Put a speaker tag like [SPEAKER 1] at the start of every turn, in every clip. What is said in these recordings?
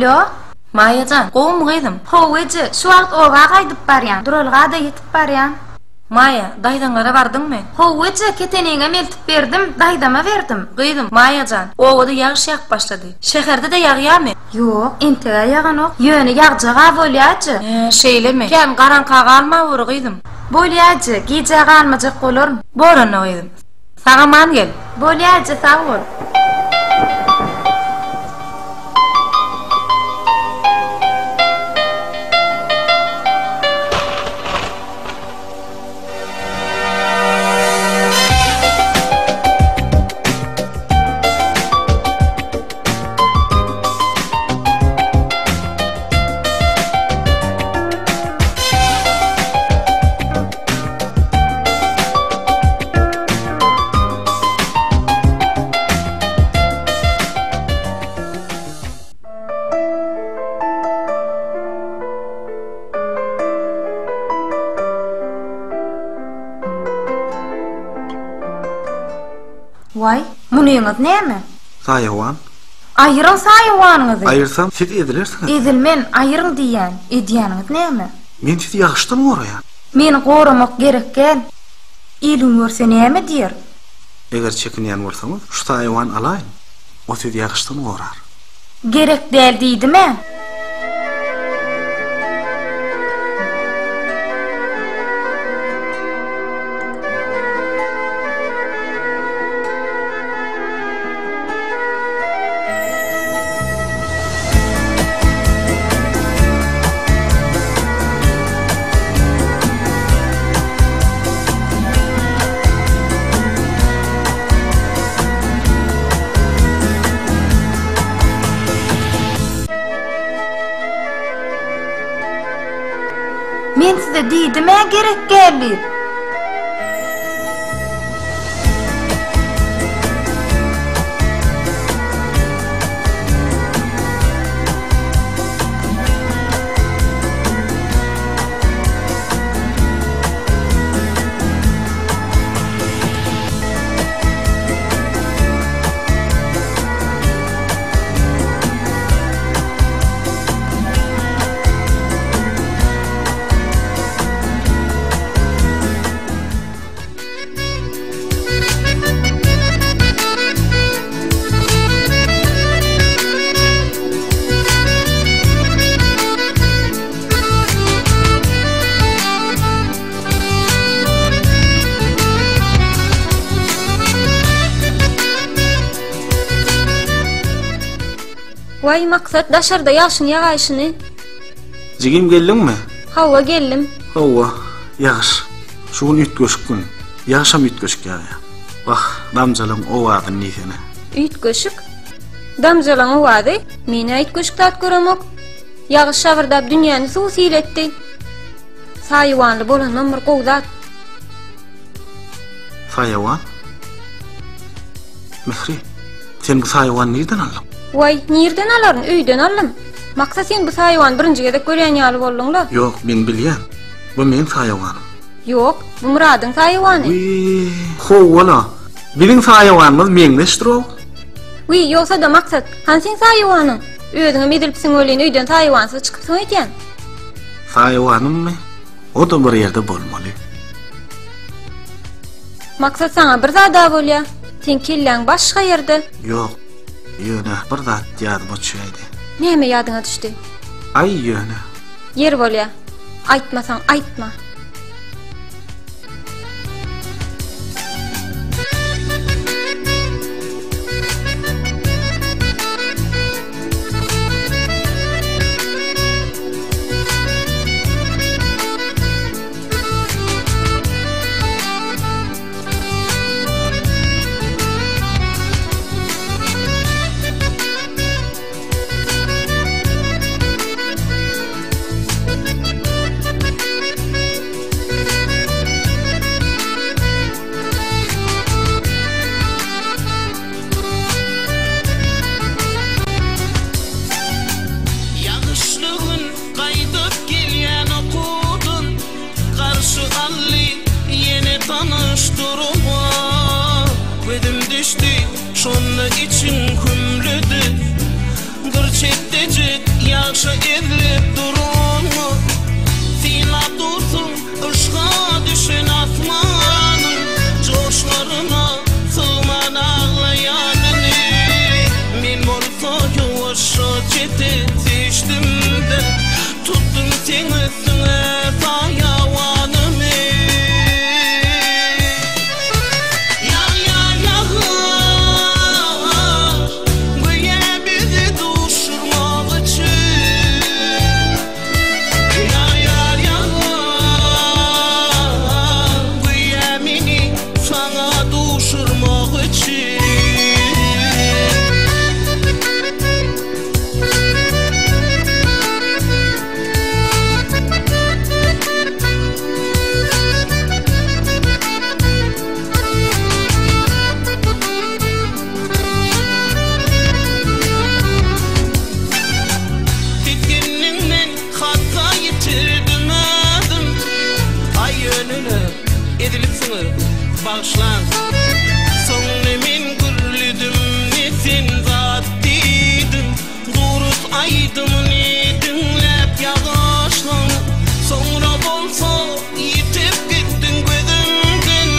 [SPEAKER 1] Alýo.
[SPEAKER 2] Maýa jan, gowumy gyzym?
[SPEAKER 1] Hawa eje, şu wagt oba gaýdyp barýan. Duralga-da ýetip barýan.
[SPEAKER 2] Maýa, daýzaňlara bardyňmy?
[SPEAKER 1] Hawa eje, keteniňem eltip berdim, daýzama berdim.
[SPEAKER 2] Gyzym, Maýa jan, obada ýagyş ýagyp başlady. Şäherde-de ýagýamy?
[SPEAKER 1] Ýok, entek-ä ýaganok. Ýöne ýagjag-a bolýa eje.
[SPEAKER 2] Hä, şeýlemi? Kän garaňka galmaweri gyzym.
[SPEAKER 1] Bolýa eje, gijä galmajak bolaryn.
[SPEAKER 2] Bor onda gyzym. Sag-aman gel.
[SPEAKER 1] Bolýa eje, sag bol. Waý, munyňyz näme?
[SPEAKER 3] Saýawan.
[SPEAKER 1] Aýyryň saýawanyňyzy!
[SPEAKER 3] Aýyrsam, siz ezilersiňiz.
[SPEAKER 1] Ezilmen, aýyryň diýýän. Edýäniňiz näme?
[SPEAKER 3] Men sizi ýagyşdan goraýan.
[SPEAKER 1] Meni goramak gerek däl. Il-gün görse näme diýer?
[SPEAKER 3] Eger çekinýän bolsaňyz, şu saýawany alaýyň. O sizi ýagyşdan gorar.
[SPEAKER 1] Gerek däl diýdim-ä! Men size diýdim-ä gerek däl diýip.
[SPEAKER 4] Waý Maksat daşarda ýagşyň ýagaýşyny.
[SPEAKER 3] Jigim geldiňmi?
[SPEAKER 4] Hawa geldim.
[SPEAKER 3] Hawa, ýagyş. Şu gün üýtgeşik gün. Ýagşam üýtgeşik ýagýar. Wah, damjalaň owazyny diýsene.
[SPEAKER 4] Üýtgeşik? Damjalaň owazy? Men-ä üýtgeşik zat göremok. Ýagyş şabyrdap dünýäni suw-sil etdi. Saýawanly bolanam bir gowy zat.
[SPEAKER 3] Saýawan? Mähri, sen bu saýawany nirden aldyň?
[SPEAKER 4] Waý, nirden alaryn, öýden aldym. Maksat sen bu saýawany birinji gezek görýän ýaly bolduň-la.
[SPEAKER 3] Ýok, men bilýän. Bu meň saýawanym.
[SPEAKER 4] Ýok, bu Myradyň saýawany.
[SPEAKER 3] Wiý, howwa-la. Biziň saýawanymyz meňzeşdir-ow.
[SPEAKER 4] Wiý, ýogsa-da Maksat, hany seň saýawanyň? Özüňem ezilipsiň welin, öýden saýawansyz çykypsyň öýdýän.
[SPEAKER 3] Saýawanymmy? O-da bir ýerde bolmaly.
[SPEAKER 4] Maksat saňa bir zad-a bolýa. Seň kelläň başga ýerde.
[SPEAKER 3] Ýok, ýöne bir zat ýadyma düşäýdi.
[SPEAKER 4] Näme ýadyňa düşdi?
[SPEAKER 3] Aý, ýöne.
[SPEAKER 4] Ýer bolýa. Aýtmasaň aýtma.
[SPEAKER 5] Ýagyşly gün gaýdyp gelýän okuwdan Garşy aldy ýene tanyş durma Gözüm düşdi şonda içiň hümledi Bir çetdejik. Ýagşa ezilip duranyňy Synlap dursuň yşga düşen asmanyň Joşlaryna sygman aglaýanyny Men bolsa ýuwaşja çete süýşdüm-de Tutdum seň üstüňe saýawanymy. Ýagýar ýagyş, göýä bizi duşurmak üçin. Ýagýar ýagyş, göýä meni saňa duşurmak üçin. Tisgindiňden hatda ýitirdim özüm. Aý ýönele ezilipsiňiz, bagyşlaň. Soň ne men gürledim, ne sen zat diýdiň. Durus aýdymyny diňläp ýagyşlaň. Soňra bolsa ýitip gitdiň gözümden.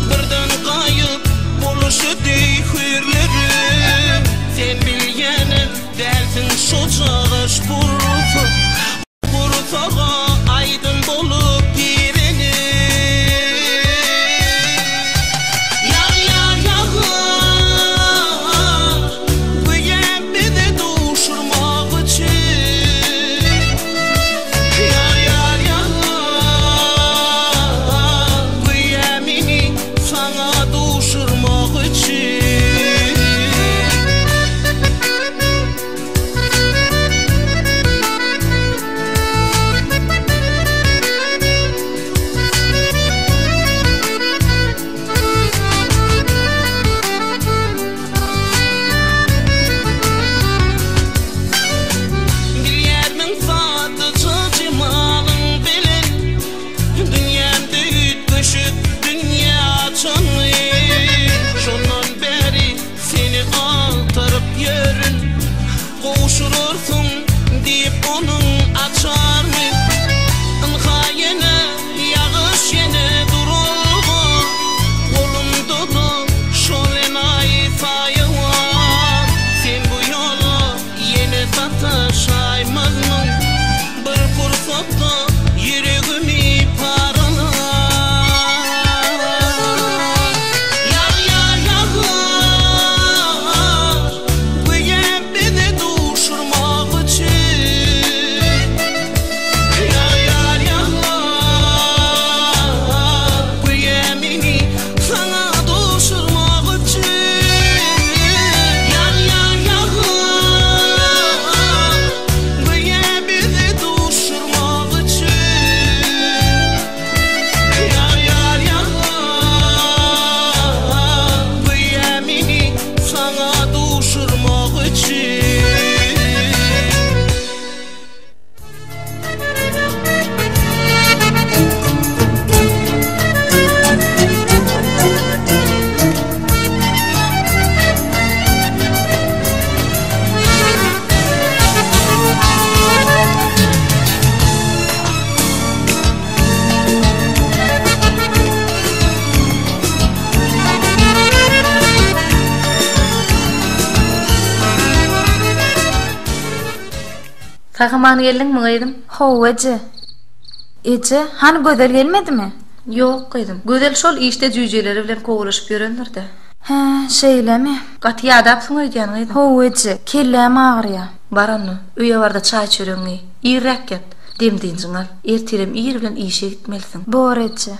[SPEAKER 5] Birden gaýyp boluşy deý hüýrleriň. Sen bilýänem dälsiň şojagaş pursat. Gursaga aýdym bolup gireni. Ýagýar ýagyş, göýä bizi duşurmak üçin. Ýagýar ýagyş, göýä meni saňa duşurmak üçin. Bilýärmiň sadaja jemalyň bilen Dünýämde üýtgeşik dünýä açanyny Şondan bäri Seni agtaryp ýörün, gowşurarsyň diýip onuň açaryny. Ynha ýene ýagyş ýene duralga, golumda-da şol enaýy saýawan. Sen bu ýola ýene sataşaýmazmyň, bir pursatda ýüregimi paralap. Ýagýar ýagyş, göýä bizi duşurmak üçin. Ýagýar ýagyş, göýä meni saňa duşurmak üçin. Ýagýar ýagyş, göýä bizi duşurmak üçin. Ýagýar ýagyş, göýä meni saňa duşurmak üçin.
[SPEAKER 2] Sag-aman geldiňmi, gyzym?
[SPEAKER 1] Hawa, eje. Eje, hany Gözel gelmedimi?
[SPEAKER 2] Ýok, gyzym. Gözel şol işde jüýjeleri bilen kowalaşyp ýörendir-dä.
[SPEAKER 1] Hä, şeýlemi?
[SPEAKER 2] Gaty ýadapsyň öýdýän, gyzym.
[SPEAKER 1] Hawa, eje, kelläm agyrýar.
[SPEAKER 2] Bar onda, öýe bar-da çaý-çöregiňi iý. Irräk ýat, dem-dynjyňy al. Ertirem ir bilen işe gitmelisiň.
[SPEAKER 1] Bor, eje.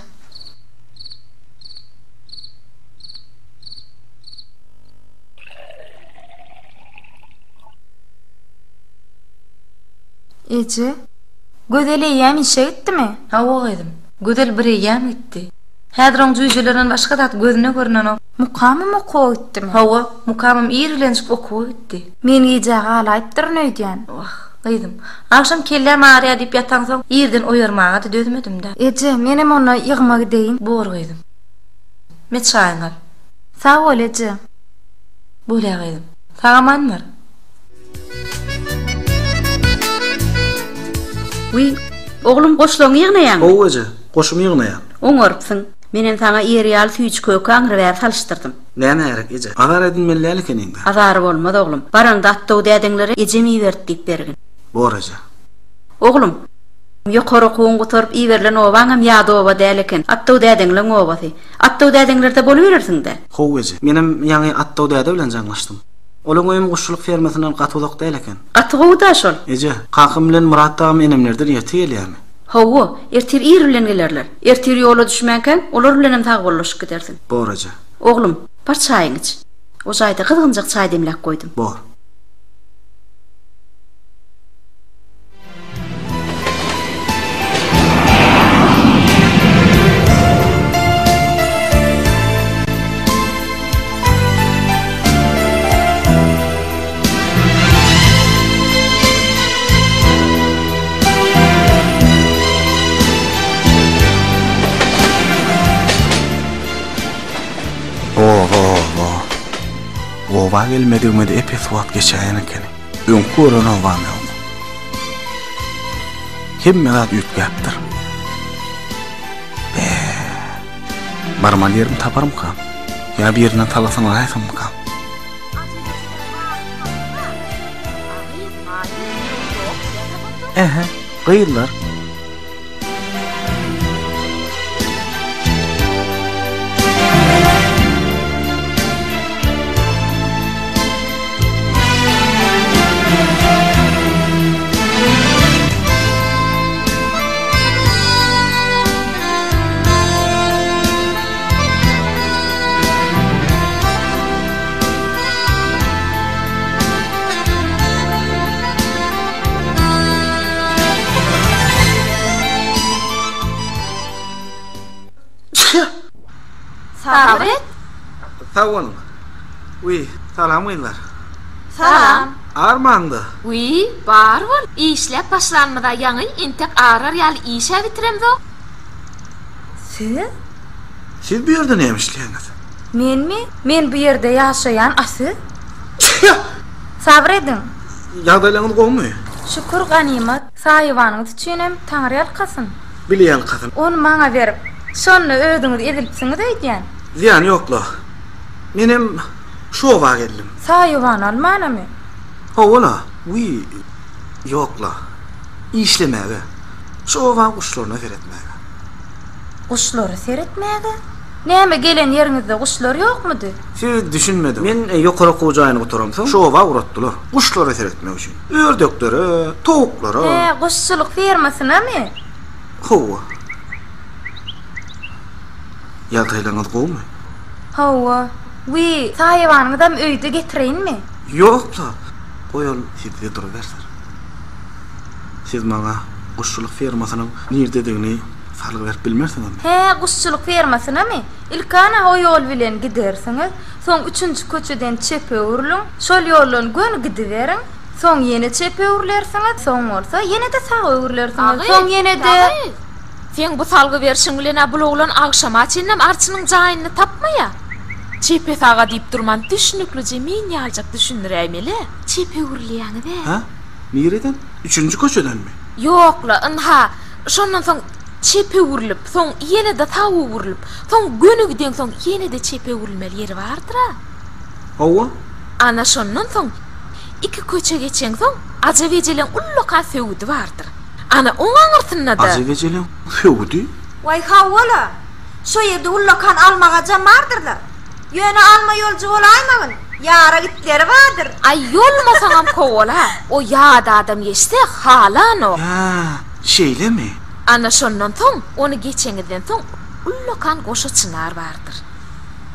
[SPEAKER 1] Eje, Gözel eýýäm işe gitdimi?
[SPEAKER 2] Hawa, gyzym. Gözel bireýýäm gitdi. Häzir oň jüýjelerinden başga zat gözüne görnenok.
[SPEAKER 1] Mukamam okuwa gitdimi?
[SPEAKER 2] Hawa, Mukamam ir bilenjik okuwa gitdi.
[SPEAKER 1] Men gijä galaýypdyryn öýdýän.
[SPEAKER 2] Wah, gyzym, agşam kelläm agyrýar diýip ýataňsoň, irden oýarmaga-da dözmedim-dä.
[SPEAKER 1] Eje, menem onda ýygyma gideýin.
[SPEAKER 2] Bor, gyzym. Me çaýyňy al.
[SPEAKER 1] Sag bol, eje.
[SPEAKER 2] Bolýa, gyzym. Sag-aman bar.
[SPEAKER 6] Wiý, oglum, goşlaryňy ýygnaýaňmy?
[SPEAKER 3] Hawa eje, goşumy ýygnaýan.
[SPEAKER 6] Oňarypsyň. Menem saňa iýer ýaly süýji-köke aňrybäri salyşdyrdym.
[SPEAKER 3] Näme gerek, eje? Azar edinmeli däl ekeniň-dä.
[SPEAKER 6] Azary bolmaz, oglum. Baraňda Atdow dädeňlere ejem iberdi diýip bergin.
[SPEAKER 3] Bor, eje.
[SPEAKER 6] Oglum, ýokary okuwyňy gutaryp iberilen obaňam ýat oba däl eken. Atdow dädeňleň obasy. Atdow dädeňlerde boluberersiň-dä.
[SPEAKER 3] Hawa, eje. Menem ýaňy Atdow däde bilen jaňlaşdym. Olaň öýem guşçulyk fermasyndan gaty uzak däl eken.
[SPEAKER 6] Gaty gowy-da şol.
[SPEAKER 3] Eje, kakam bilen Myrat dagam enemlerden erte gelýärmi?
[SPEAKER 6] Hawa, ertir ir bilen gelerler. Ertir ýola düşmänkäň, olar bilenem sagbollaşyp gidersiň.
[SPEAKER 3] Bor, eje.
[SPEAKER 6] Oglum, bar çaýyňy iç. O jaýda gyzgynjak çaý demläp goýdum.
[SPEAKER 3] Bor. Oba, oba. Oba gelmedigime-de ep-esli wagt geçäýen ekeni. Öňki gören obam ýok. Hemme zat üýtgäpdir. Be, barmaly ýerimi taparmykam? Ýa birinden salgysyny alaýsammykam? Ähä, gyzlar.
[SPEAKER 1] Sabyr et.
[SPEAKER 3] Sag boluň. Wiý, salam gyzlar.
[SPEAKER 1] Salam.
[SPEAKER 3] Armaňda.
[SPEAKER 7] Wiý, bar bol. Işläp başlanymyza ýaňy entek arar ýaly iş-ä bitiremzok.
[SPEAKER 1] Siz?
[SPEAKER 3] Siz bu ýerde näme işleýäňiz?
[SPEAKER 1] Menmi? Men bu ýerde ýaşaýan, a siz? Sabyr ediň.
[SPEAKER 3] Ýagdaýlaryňyz gowumy?
[SPEAKER 1] Şükür ganymat. Saýawanyňyz üçinem Taňry ýalkasyn.
[SPEAKER 3] Bile ýalkasyn.
[SPEAKER 1] Ony maňa berip, şonda özüňiz ezilipsiňiz öýdýän.
[SPEAKER 3] Zyýany ýok-la. Menem şu oba geldim.
[SPEAKER 1] Saýawan almanamy?
[SPEAKER 3] Hawa-la. Wiý, ýok-la. Işlemäge. Şu obaň guşlaryna seretmäge.
[SPEAKER 1] Guşlara seretmäge? Näme gelen ýeriňizde guşlar ýokmudy?
[SPEAKER 3] Siz düşünmediňiz. Men ýokary okuw jaýyny gutaramsoň, şu oba ugratdylar. Guşlara seretmek üçin. Ördeklere, towuklara.
[SPEAKER 1] Hä, guşçulyk fermasynamy?
[SPEAKER 3] Hawa. Ýagdaýlaryňyz gowumy?
[SPEAKER 1] Hawa. Wiý, saýawanyňyzam öýde getireýinmi?
[SPEAKER 3] Ýok-la, goý ol sizde durubersin. Siz maňa guşçulyk fermasynyň nirdedigini salgy berip bilmersiňizmi?
[SPEAKER 1] Hä, guşçulyk fermasynamy? Ilki-ana o ýol bilen gidersiňiz, soň üçünji köçeden çepe öwrüliň, şol ýoldan göni gidiberiň, soň ýene çepe öwrülersiňiz, soň bolsa ýene-de saga öwrülersiňiz, soň ýene-de.
[SPEAKER 7] Agy, seň bu salgy berşiň bilen-ä bul oglan agşama çenlem arçynyň jaýyny tapmaýa. Çepe-saga diýip durman düşnüklije men ýaljak düşündiräýmeli. Çepe öwrülýäňiz-ä.
[SPEAKER 3] Hä? Nireden? Üçünji köçedenmi?
[SPEAKER 7] Ýok-la, ynha, şondan soň çep öwrülip, soň ýene-de sag öwrülip, soň göni gideňsoň ýene-de çep öwrülmeli ýeri bardyr-a.
[SPEAKER 3] Hawa.
[SPEAKER 7] Ana şondan soň iki köçe geçeňsoň Ajap ejeleň ullakan söwüdi bardyr. Ana oň aňyrsynda-da.
[SPEAKER 3] Ajap ejeleň söwüdi?
[SPEAKER 8] Waý, hawa-la. Şo ýerde ullakan alma agajam bardyr-la. Ýöne alma ýolujy bolaýmagyn, ýara itleri bardyr.
[SPEAKER 7] Aý, ýolmasaňam kowala, o ýat adam geçse, halanok.
[SPEAKER 3] Hä, şeýlemi?
[SPEAKER 7] Ana şondan soň, ony geçeňizden soň ullakan goşa çynar bardyr.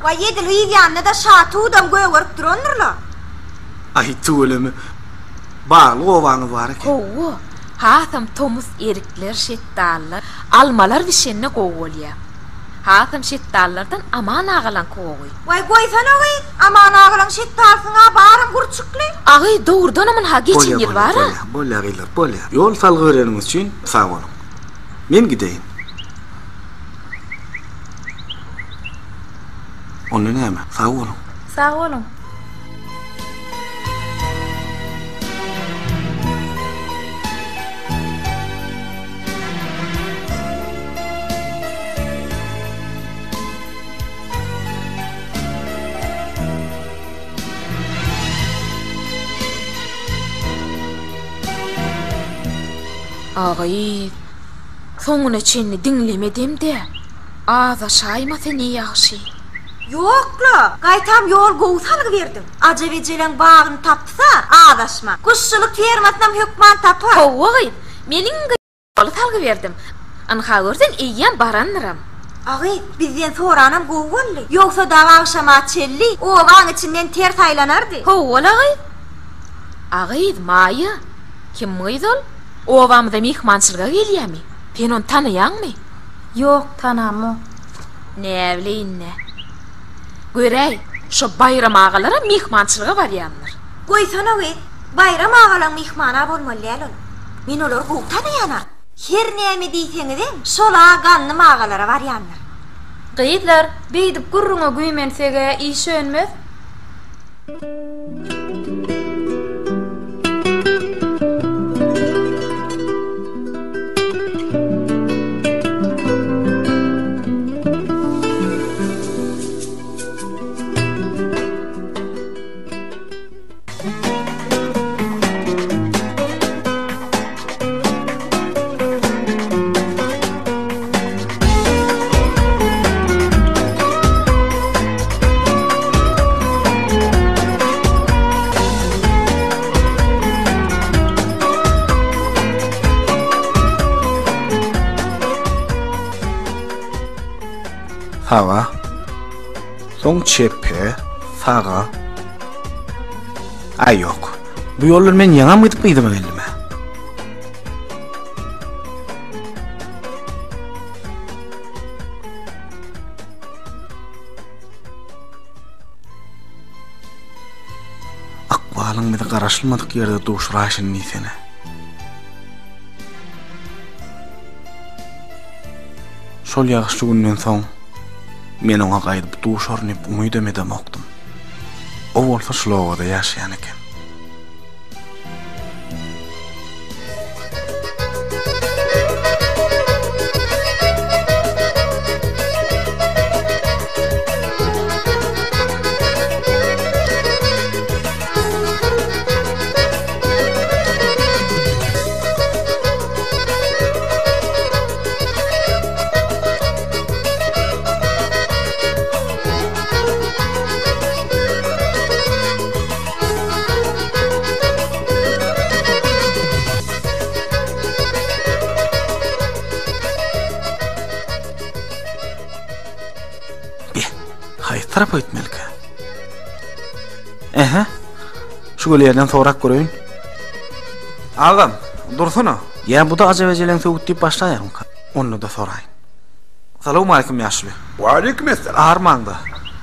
[SPEAKER 8] Waý, edil yz ýanynda-da şatudam gögerip durandyr-la.
[SPEAKER 3] Aý, tüweleme, bagly obaňyz bar eken.
[SPEAKER 7] Hawa, hasam tomus erikler, şetdalylar, almalar bişende gowy bolýar. Hasam şetdalylardan Aman agalaňky gowy.
[SPEAKER 8] Waý goýsana gyz, Aman agalaň şetdalysyň-a baram gurçukly.
[SPEAKER 7] Agy, dogrudanam ynha geçen ýyl bar-a.
[SPEAKER 3] Bolýa, bolýa, bolýa gyzlar, bolýa. Ýol salgy bereniňiz üçin sag boluň. Men gideýin. Onda näme, sag boluň.
[SPEAKER 1] Sag boluň.
[SPEAKER 7] A gyz, soňuna çenli diňlemedem-dä. Azaşaýmasa ne ýagşy.
[SPEAKER 8] Ýok-la, gaýtam ýol gowy salgy berdiň. Ajap ejeleň bagyny tapsa, azaşma. Guşçulyk fermasynam hökman tapar.
[SPEAKER 7] Hawa gyz, meniň ýoly salgy berdim. Ynha görseň eýýäm barandyram.
[SPEAKER 8] A gyz, bizden soranam gowy boldy. Ýogsa dagy agşama çenli obaň içinden ters aýlanardy.
[SPEAKER 7] Hawa-la gyz. A gyz, Maýa, kim gyz ol? Obamyza myhmançylyga gelýämi? Sen ony tanaýaňmy?
[SPEAKER 1] Ýok, tanamok.
[SPEAKER 7] Näbileýin-dä. Göräý, şo Baýram agalaram myhmançylyga barýandyr.
[SPEAKER 8] Goýsana gyz, Baýram agalaň myhman-a bolmaly däl ol. Men olary gowy tanaýan-a. Her näme diýseňizem, şol-a Gandym agalara barýandyr.
[SPEAKER 1] Gyzlar, beýdip gürrüňe güýmenseg-ä iş önmez.
[SPEAKER 3] Saga. Soň çepe, saga. Aý ýok. Bu ýoldan men ýaňam gidip yzyma geldim-ä. Ykbalyň bizi garaşylmadyk ýerde duşuraýşyny diýsene. Şol ýagyşly günden soň men oňa gaýdyp duşaryn diýip umydam edemokdym. O bolsa şul obada ýaşaýan eken. Be, haýsy tarapa gitmelikä? Ähä, şu gelýärden sorap göreýin. Agam, dursana. Ýa bu-da ajap ejeleň söwüt diýip başlaýarmyka? Onda-da soraýyn. Salowmaleýkim ýaşuly.
[SPEAKER 9] Waleýkim esselam.
[SPEAKER 3] Armaňda.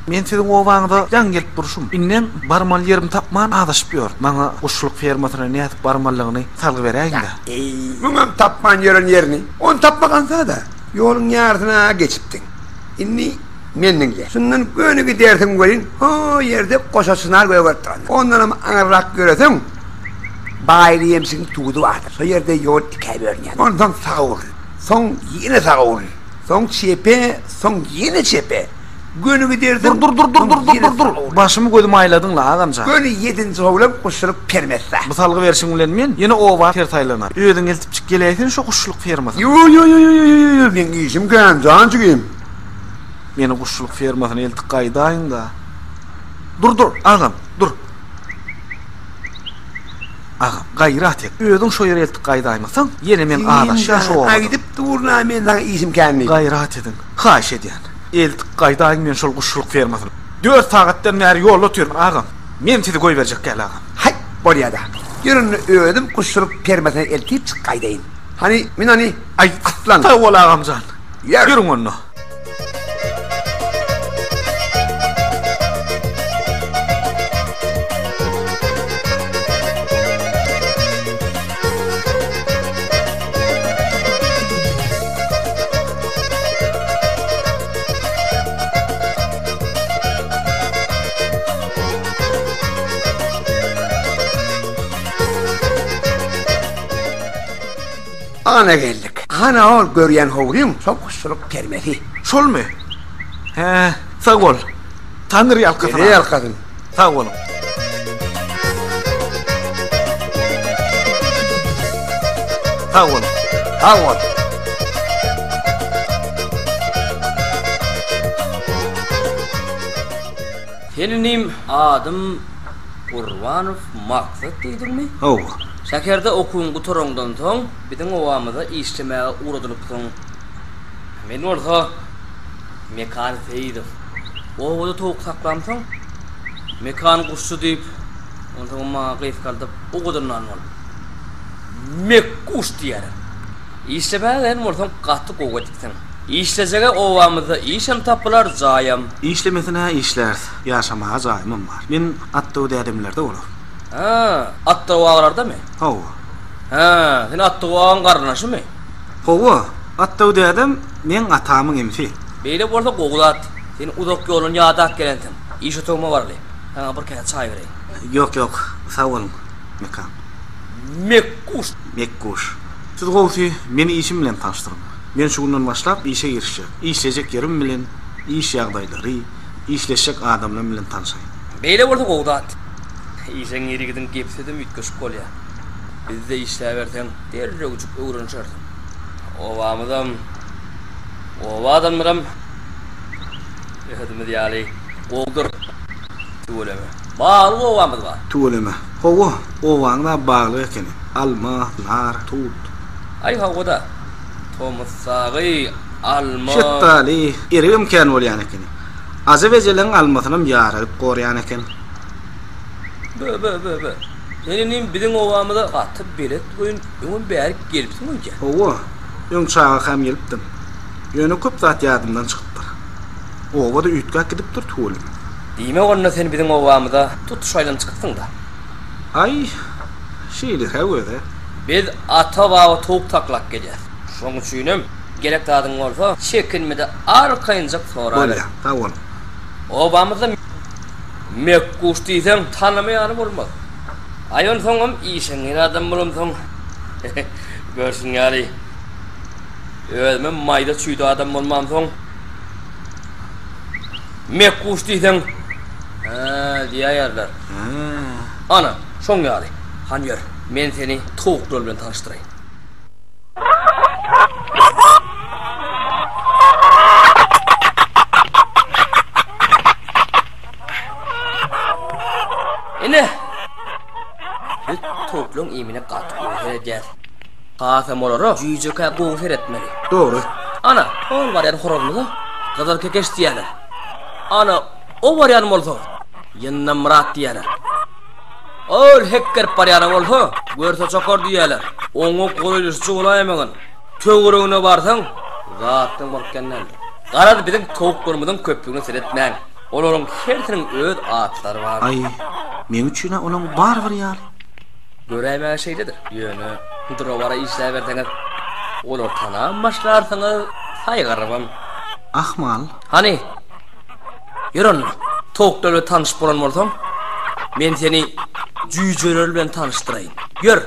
[SPEAKER 3] Men siziň obaňyza ýaňy gelip durşum. Indem barmaly ýerimi tapman azaşyp ýörün. Maňa guşçulyk fermasyna nädip barmalydygyny salgy beräýiň-dä.
[SPEAKER 9] Eý, muňam tapman ýören ýerini. Ony tapmak aňsat-a. Ýoluň ýarysyna geçipdiň. Indi meni diňle. Şundan göni gidersiň welin, ho ýerde goşa çynar gögerip durandyr. Ondanam aňyrrak ýöreseň, Baýly ýemşigiň tudy bardyr. Şo ýerde ýol ikä bölünýär. Onsoň saga urul. Soň ýene saga urul. Soň çepe, soň ýene çepe. Göni gidersiň,
[SPEAKER 3] Dur, dur, dur, dur,
[SPEAKER 9] soň
[SPEAKER 3] dur,
[SPEAKER 9] ýene
[SPEAKER 3] dur, dur.
[SPEAKER 9] saga urul.
[SPEAKER 3] Başymy gözümi aýladyň-la, agam jan.
[SPEAKER 9] Göni ýedinji howla guşçulyk permesi.
[SPEAKER 3] Bu salgy berşiň bilen men ýene oba ters aýlanar. Özüň eltipjik geläýsene şo guşçulyk fermasyna.
[SPEAKER 9] Ýo-ýo-ýo-ýo-ýo-ýo, meň işim kän, jan jigim.
[SPEAKER 3] Meni guşçulyk fermasyna eltip gaýdaýyň-da. Dur, dur, agam, dur. Agam, gaýrat et. Özüň şo ýere eltip gaýdaýmasaň, ýene men azaşýan şo obada.
[SPEAKER 9] Aýdyp dur-la men saňa işim kän diýip.
[SPEAKER 3] Gaýrat ediň, haýyş edýän. Eltip gaýdaýyň meni şol guşçulyk fermasyna. Dört sagatdan bäri ýolda otyryn, agam. Men sizi goýberjek däl, agam.
[SPEAKER 9] Haý, bolýa-da. Ýör onda özüm guşçulyk fermasyna eltip çyk gaýdaýyn. Hany, mün hany,
[SPEAKER 3] Aý,
[SPEAKER 9] atlan.
[SPEAKER 3] Sag bol, agam jan.
[SPEAKER 9] Ýör.
[SPEAKER 3] Ýörüň onda.
[SPEAKER 9] Ana geldik. Ana ol görýän howlyň şol guşçulyk permesi.
[SPEAKER 3] Şolmy? Hä, sag bol. Taňry ýalkasyn.
[SPEAKER 9] Ýene ýalkasyn.
[SPEAKER 3] Sag boluň. Sag boluň.
[SPEAKER 9] Sag bol.
[SPEAKER 10] Sen inim adym Gurbanow Maksat diýdiňmi?
[SPEAKER 3] Hawa.
[SPEAKER 10] Şäherde okuwyňy gutaraňdan soň biziň obamyza işlemäge ugradylypsyň. Men bolsa Mekan Seýidow. Obada towuk saklamsoň, Mekan guşçy diýip, onsoňam maňa gysgaldyp ugradandan bolup, Mekguş diýýärler. Işlemäge gelen bolsaň gaty gowy edipsiň. Işlejege obamyzda işem tapylar, jaýam.
[SPEAKER 3] Işlemesine-hä işläris. Ýaşamaga jaýymam bar. Men Atdaw dädemlerde bolaryn.
[SPEAKER 10] Hä, Atdaw agalardamy?
[SPEAKER 3] Hawa.
[SPEAKER 10] Hä, sen Atdaw agaň garyndaşymy?
[SPEAKER 3] Hawa, Atdaw dädem meň atamyň inisi.
[SPEAKER 10] Beýle bolsa gowy zat. Sen uzak ýoldan ýadap gelensiň. Iş otagyma baraly. Saňa bir käse çaý bereýin.
[SPEAKER 3] Ýok, ýok, sag boluň, Mekan.
[SPEAKER 10] Mekguş.
[SPEAKER 3] Mekguş. Siz gowusy meni işim bilen tanyşdyryň. Men şu günden başlap işe girişjek. Işlejek ýerim bilen, iş ýagdaýlary, işleşjek adamlarym bilen tanşaýyn.
[SPEAKER 10] Beýle bolsa gowy zat. Işeň ýerigidiň gep-sözem üýtgeşik bolýar. Bizde işläberseň, derrewjik öwrenişersiň. Obamyzam, oba adamlaram özümiz ýaly gowudyr. Tüweleme. Baglyk obamyz bar.
[SPEAKER 3] Tüweleme. Hawa, obaňyz-a baglyk ekeni. Alma, nar, tut.
[SPEAKER 10] Aý, hawa-da. Tomus dagy alma.
[SPEAKER 3] Şetdaly, erigem kän bolýan ekeni. Ajap ejeleň almasynam ýaradyp gorýan eken.
[SPEAKER 10] Bö-bö-bö-bö. Sen inim biziň obamyza gaty belet goýun öňem bärik gelipsiň öýdýän.
[SPEAKER 3] Hawa, öň çagakam gelipdim. Ýöne köp zat ýadymdan çykypdyr. Oba-da üýtgäp gidipdir tüweleme.
[SPEAKER 10] Diýmek onda sen biziň obamyza tutuş aýlanyp çykypsyň-da.
[SPEAKER 3] Aý, şeýle-hä öz-ä.
[SPEAKER 10] Biz ata-baba towuk saklap gelýäs. Şoň üçinem gerek zadyň bolsa, çekinme-de arkaýynjak soraber.
[SPEAKER 3] Bolýa, sag boluň.
[SPEAKER 10] Obamyzda Mekguş diýseň tanamaýany bolmaz. Aý onsoňam işeňňir adam bolamsoň, görşüň ýaly, özümem maýda-çüýde adam bolmamsoň, Mekguş diýseň, hä diýäýerler. Ana, şoň ýaly. Hany ýör, men seni towuklar bilen tanyşdyraýyn. Ine, biz towuklaryň iýmine gaty gowy seredýäs. Hasam olara jüýjekä gowy seretmeli.
[SPEAKER 3] Dogry.
[SPEAKER 10] Ana, hol barýan horazymyza gyzyl kekeç diýýärler. Ana, o barýan bolsa, Ýyndamyrat diýýärler. Ol hekgerip barýana bolsa, görse çokar diýýärler. Oňa golaýlaşyjy bolaýmagyn. Töweregine barsaň, zatdan gorkýan däldir. Garaz, biziň towuklarymyzyň köplügine seretmäň. Olaryň hersiniň öz atlary bar.
[SPEAKER 3] Aý, meň üçin-ä olaň bary bir ýaly.
[SPEAKER 10] Göräýmäge şeýledir. Ýöne dura-bara işläberseňiz, olary tanam başlarsyňyz, saýgarybam.
[SPEAKER 3] Ahmal.
[SPEAKER 10] Hany, ýör onda, towuklar bilen tanyş bolan bolsaň, men seni jüýjeler bilen tanyşdyraýyn. Ýör!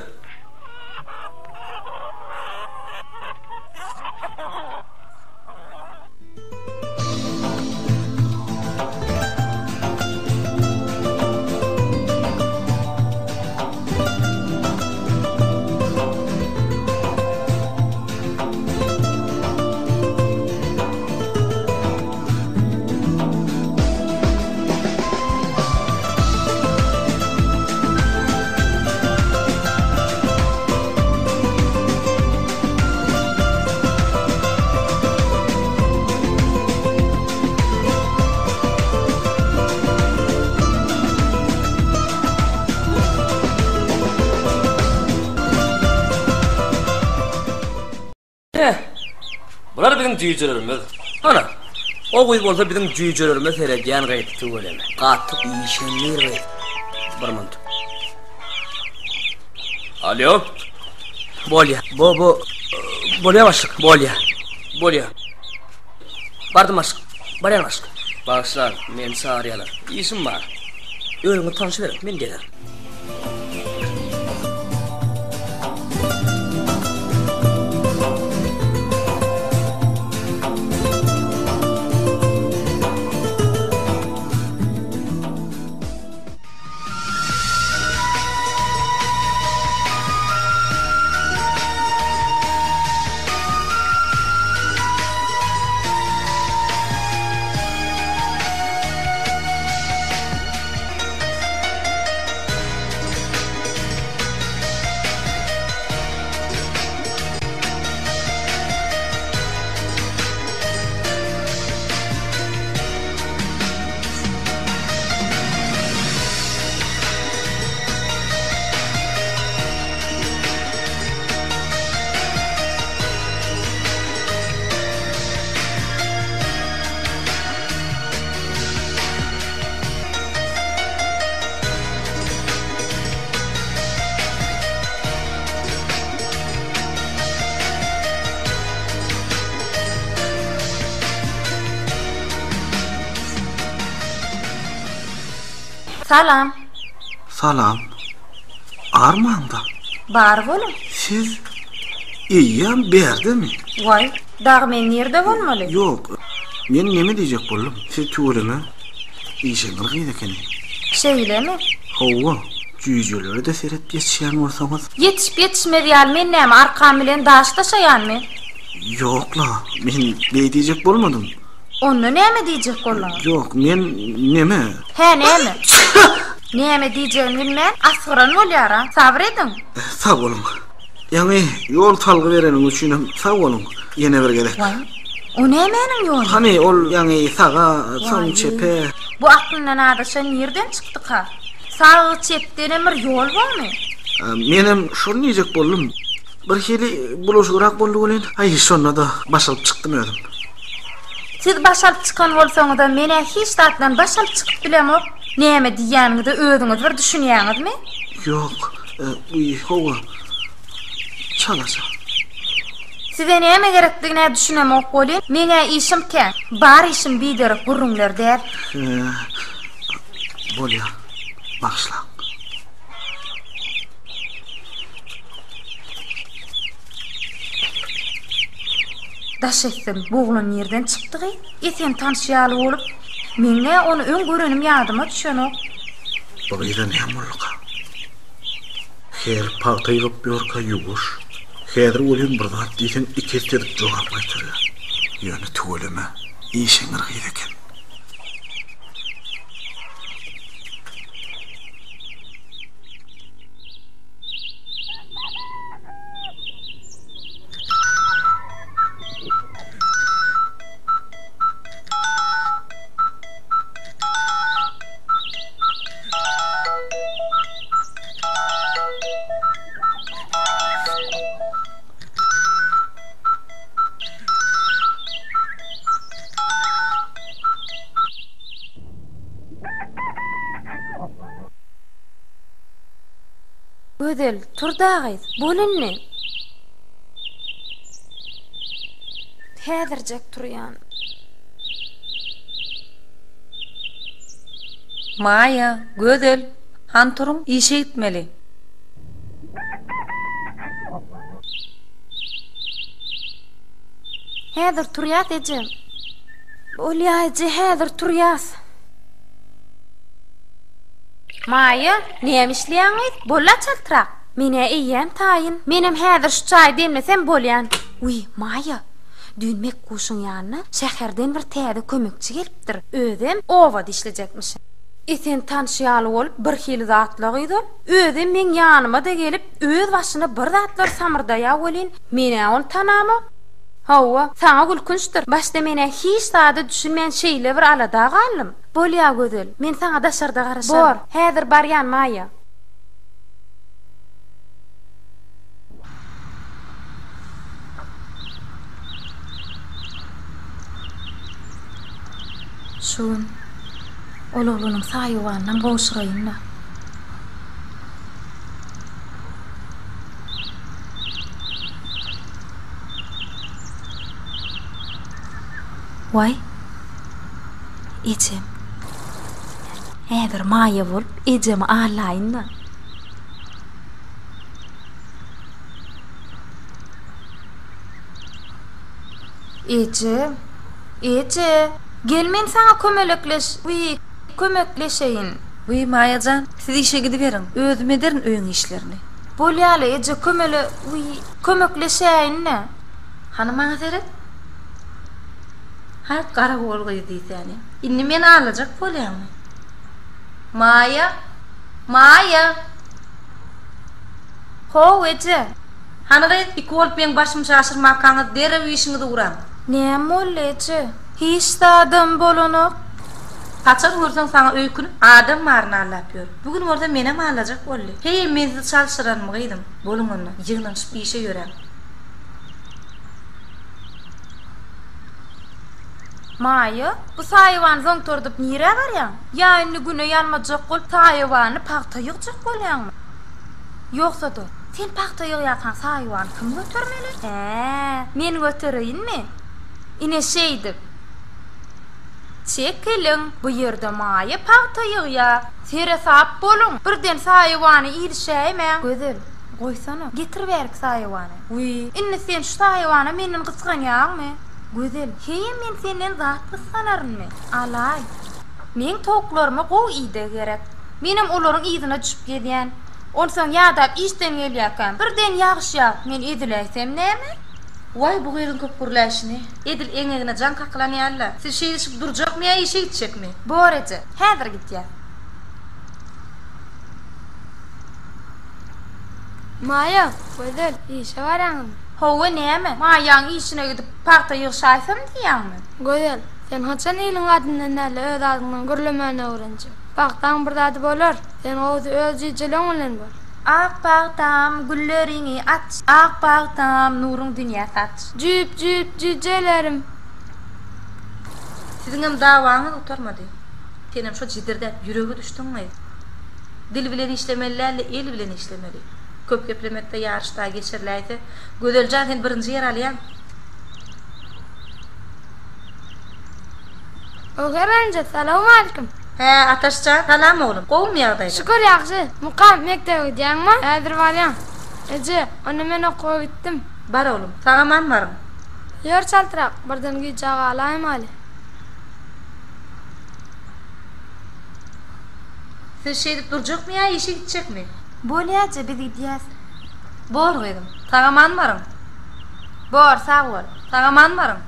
[SPEAKER 10] Ine, bular biziň jüýjelerimiz. Ana, o gyz bolsa biziň jüýjelerimize seredýän gyz. Tüweleme, gaty işeňňir gyz. Bir minut. Alýo. Bolýa. Bo, bo, bolýa başlyk, bolýa. Bolýa. Bardym başlyk, barýan başlyk. Bagyşlaň, meni çagyrýarlar. Işim bar. Özüňiz tanşyberiň, men gelerin.
[SPEAKER 1] Salam.
[SPEAKER 3] Salam. Armaňda.
[SPEAKER 1] Bar boluň.
[SPEAKER 3] Siz eýýäm bärdemi?
[SPEAKER 1] Waý, dagy men nirde bolmaly?
[SPEAKER 3] Ýok, men neme diýjek boldum, siz tüweleme işeňňir gyz ekeni.
[SPEAKER 1] Şeýlemi?
[SPEAKER 3] Hawa, jüýjelere-de seret ýetişýän bolsaňyz.
[SPEAKER 1] Ýetişip-ýetişmez ýaly men näme arkam bilen daş daşaýanmy?
[SPEAKER 3] Ýok-la, men beý diýjek bolmadym.
[SPEAKER 1] Onda näme diýjek bolduňyz?
[SPEAKER 3] Ýok, men neme.
[SPEAKER 1] Hä, näme? Näme diýjegini bilmän, asgyran bolýar-a. Sabyr ediň.
[SPEAKER 3] Sag boluň. Ýaňy ýol salgy bereniň üçinem sag boluň ýene bir gezek.
[SPEAKER 1] Waý, o nämäniň ýoly?
[SPEAKER 3] Hany, ol ýaňy saga, soň çepe.
[SPEAKER 1] Bu aklyndan azaşan nirden çykdyka? Sag, çepdenem bir ýol bormy?
[SPEAKER 3] Menem şony diýjek boldum. Birhili bulaşygrak boldy welin, aý, şonda-da baş alyp çykdym özüm.
[SPEAKER 1] Siz baş alyp çykan bolsaňyzam, men-ä hiç zatdan baş alyp çykyp bilemok. Näme diýýäniňize özüňiz bir düşünýäňizmi?
[SPEAKER 3] Ýok, wiý, hawa, çalaja.
[SPEAKER 1] Size näme gerekdigine düşünemok welin, meň-ä işim kän. Bar işim biderek gürrüňler däl.
[SPEAKER 3] Hä, bolýar, bagyşlaň.
[SPEAKER 1] Daş etsin, bu oglan nirden çykdygy? Esen tanyş ýaly bolup, meň nä ony öň görenim ýadyma düşenok.
[SPEAKER 3] Bu gyza näme bolduka? Her pagta ýygyp ýörkä ýuwaş. Häzir welin bir zat diýseň ikesse edip jogap gaýtarýar. Ýöne tüweleme, işeňňir gyz eken.
[SPEAKER 1] Gözel, tur-da gyz, bol indi. Häzirjek turýan.
[SPEAKER 2] Maýa, Gözel, hany turuň, işe gitmeli.
[SPEAKER 1] Häzir turýas eje. Bolýa eje, häzir turýas. Maýa, näme işleýäň gyz? Bol-la çaltrak. Men-ä eýýäm taýyn. Menem häzir şu çaýy demlesem bolýan. Wiý, Maýa, düýn Mekguşuň ýanyna şäherden bir täze kömekçi gelipdir. Özem obada işlejekmiş. Esen tanşy ýaly bolup birhili zatla gyz ol. Özem meň ýanyma-da gelip, öz başyna bir zatlar samyrdaýa welin, men-ä ony tanamok. Hawa, saňa gülkünçdir. Başda men-ä hiç zada düşünmän şeýle bir alada galdym. Bolýa Gözel, men saňa daşarda garaşaryn. Bor, häzir barýan Maýa. Şu gün ol oglanyň saýawanynam gowşuraýyn-da. Waý, ejem. Häzir maýa bolup ejemi allaýyn-da. Eje, eje, gel men saňa kömelekleş, wiý, kömekleşeýin.
[SPEAKER 2] Wiý, Maýa jan, siz işe gidiberiň, özüm ederin öýüň işlerini.
[SPEAKER 1] Bolýa-la, eje, kömele, wiý, kömekleşäýin-dä.
[SPEAKER 2] Hany maňa seret. Hä, garagol gyz diýsäni. Indi meni aldajak bolýaňmy? Maýa! Maýa!
[SPEAKER 1] How, eje!
[SPEAKER 2] Hany gyz, iki bolup meň başymy çaşyrmakaňyz derrew işiňizi guraň.
[SPEAKER 1] Näme boldy, eje? Hiç zadam bolanok.
[SPEAKER 2] Haçan görseň saňa öýkünip, adam baryny aldap ýör. Bu gün bolsa menem aldajak boldy. Heý, men sizi çalşyrarmy, gyzym? Boluň onda, ýygnanyşyp işe ýöräň.
[SPEAKER 1] Maýa, bu saýawany zoňtardyp nirä barýaň? Ýa indi güne ýanmajak bolup saýawany pagta ýygjak bolýaňmy? Ýogsa-da, sen pagta ýygýarkaň saýawany kim götermeli? Hä, men götereýinmi? Ine şeýdip. Çekiliň, bu ýerde Maýa pagta ýygýa. Seresap boluň, birden saýawany ilişäýmäň. Gözel, goýsana, getir bärik saýawany. Wiý, indi sen şu saýawana menden gysganýaňmy? Gözel, heýem men senden zat gysganarynmy? Alaý. Meň towuklaryma gowy ideg gerek. Menem olaryň yzyna düşüp gezýän. Onsoň ýadap işden gelýärkäm, birden ýagyş ýagyp men eziläýsem näme?
[SPEAKER 2] Waý, bu gyzyň köp gürläýşini. Edil eňegine jaň kakylan ýaly-la. Siz şeýdişip durjakmy ýa işe gitjekmi?
[SPEAKER 1] Bor eje, häzir gidýäs.
[SPEAKER 11] Maýa, Gözel, işe barýaňyzmy?
[SPEAKER 1] Hawa, näme, Maýaň işine gidip pagta ýygşaýsam diýýäňmi?
[SPEAKER 11] Gözel, sen haçan iliň adyndan däl-de öz adyňdan gürlemäni öwrenjek? Pagtaň bir zady bolar, sen gowusy öz jüýjeleň bilen bol.
[SPEAKER 1] Ak pagtam, gülleriňi aç, Ak pagtam, nuruň dünýä saç.
[SPEAKER 11] Jüp-jüp jüýjelerim.
[SPEAKER 2] Siziňem dawaňyz gutarmady. Senem şo jedirdäp ýürege düşdüň gyz. Dil bilen işlemeli däl-de el bilen işlemeli. Köp geplemekde ýaryş dagy geçiriläýse, Gözeljan sen birinji ýer alýaň.
[SPEAKER 11] Göwher enje, salowmalikim.
[SPEAKER 2] Hä, Ataş jan, salam oglum. Gowumy ýagdaýlar?
[SPEAKER 11] Şükür ýagşy. Mukam, mekdebe gidýäňmi? Häzir barýan. Eje, onda men okuwa gitdim.
[SPEAKER 2] Bar oglum, sag-aman baryň.
[SPEAKER 11] Ýör çaltrak, birden gijä galaýmaly.
[SPEAKER 2] Siz şeýdip durjakmy ýa işe gitjekmi?
[SPEAKER 1] Bolýa eje, biz gidýäs.
[SPEAKER 2] Bor gyzym, sag-aman baryň.
[SPEAKER 1] Bor, sag bol.
[SPEAKER 2] Sag-aman baryň.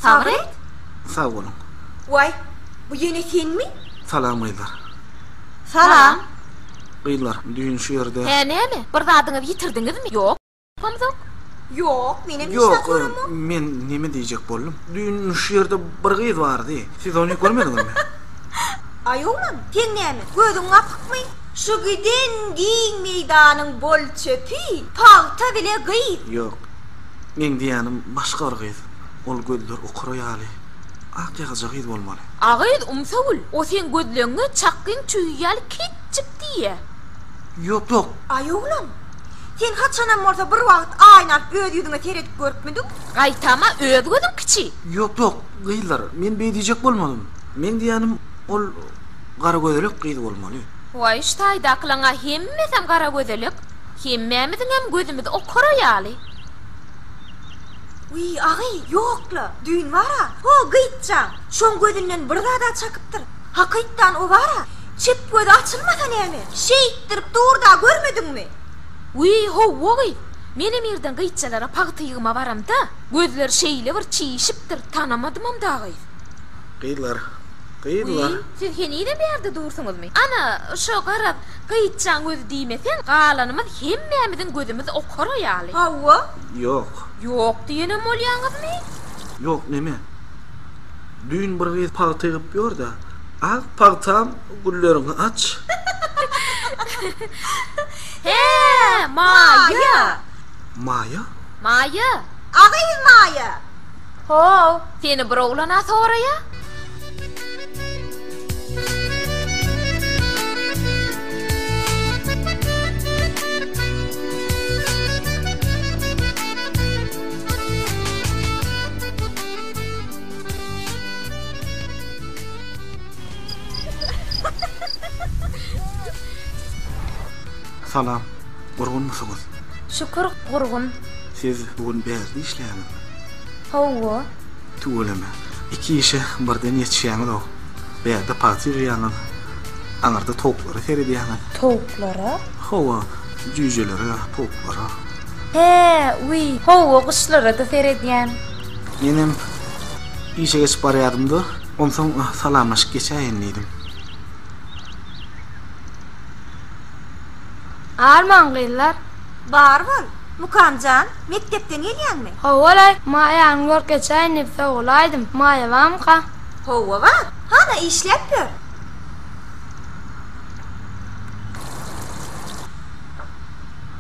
[SPEAKER 8] Sabyr et.
[SPEAKER 3] Sag boluň.
[SPEAKER 8] Waý, bu ýene senmi?
[SPEAKER 3] Salam gyzlar.
[SPEAKER 8] Salam.
[SPEAKER 3] Gyzlar, düýn şu ýerde.
[SPEAKER 7] Hä näme, bir zadyňyzy ýitirdiňizmi? Ýok. Hamzok?
[SPEAKER 8] Ýok, menem hiç zat
[SPEAKER 3] Ýok,
[SPEAKER 8] göremok.
[SPEAKER 3] men neme diýjek boldum. Düýn şu ýerde bir gyz bardy. Siz ony görmediňizmi?
[SPEAKER 8] Aý oglan, seň näme, gözüň gapykmy? Şu giden giň meýdanyň bol çöpi, pagta bile gyz.
[SPEAKER 3] Ýok, meň diýýänim başga bir gyz. Ol gözler okara ýaly, ak ýagyja gyz bolmaly.
[SPEAKER 7] A gyz, Umsagül, o seň gözleňňe çakgyň çüýi ýaly kiçjik diýýä.
[SPEAKER 3] Ýok, ýok.
[SPEAKER 8] Aý oglan, Sen haçanam bolsa bir wagt aýna alyp öz ýüzüňe seredip görüpmidiň?
[SPEAKER 7] Gaýtama öz gözüň kiçi.
[SPEAKER 3] Ýok, ýok, gyzlar, men beý diýjek bolmadym. Meň diýýänim ol garagözelek gyz bolmaly.
[SPEAKER 7] Waý, şu taýdakylaň-a hemmesem garagözelek. Hemmämiziňem gözümiz okara ýaly.
[SPEAKER 8] Wiý, agy, ýok-la, düýn bar-a, ho gytjaň, şoň gözünden bir zad-a çakypdyr. Hakytdan o bar-a, çep gözi açylmasa näme? Şeýtdirip dur-da, görmediňmi?
[SPEAKER 7] Wiý, howwa gyz, menem irden gytjalara pagta ýygyma baramda, gözleri şeýle bir çişipdir, tanamadymam da gyz.
[SPEAKER 3] Gyzlar, gyzlar.
[SPEAKER 7] Wiý, siz henizem bärde dursuňyzmy? Ana, şo garaz, gytjaň gözi diýmeseň, galanymyz hemmämiziň gözümiz okara ýaly.
[SPEAKER 8] Hawa.
[SPEAKER 3] Ýok.
[SPEAKER 7] Ýok diýenem bolýaňyzmy?
[SPEAKER 3] Ýok, neme? Düýn bir gyz pagta ýygyp ýör-dä. Ak pagtam, gülleriňi aç.
[SPEAKER 7] Hä, Maýa!
[SPEAKER 3] Maýa?
[SPEAKER 7] Maýa!
[SPEAKER 8] A gyz Maýa!
[SPEAKER 1] How,
[SPEAKER 7] seni bir oglan-a soraýa.
[SPEAKER 3] Salam, gurgunmysyňyz?
[SPEAKER 1] Şükür, gurgun.
[SPEAKER 3] Siz bu gün bärde işleýäňizmi?
[SPEAKER 1] Hawa.
[SPEAKER 3] Tüweleme, iki işe birden ýetişýäňiz-ow. Bärde pagta ýygýaňyz, aňyrda towuklara seredýäňiz.
[SPEAKER 1] Towuklara?
[SPEAKER 3] Hawa, jüýjelere, towuklara.
[SPEAKER 1] Hä, wiý, hawa, guşlara-da seredýän.
[SPEAKER 3] Menem işe geçip barýardym-da, onsoň salamlaşyp geçäýin diýdim.
[SPEAKER 11] Armaň, gyzlar.
[SPEAKER 8] Bar bol. Mukam jan, mekdepden gelýäňmi?
[SPEAKER 11] Hawa-laý, Maýany görüp geçäýin diýip sowulaýdym. Maýa barmyka?
[SPEAKER 8] Hawa bar. Hana, işläp ýör.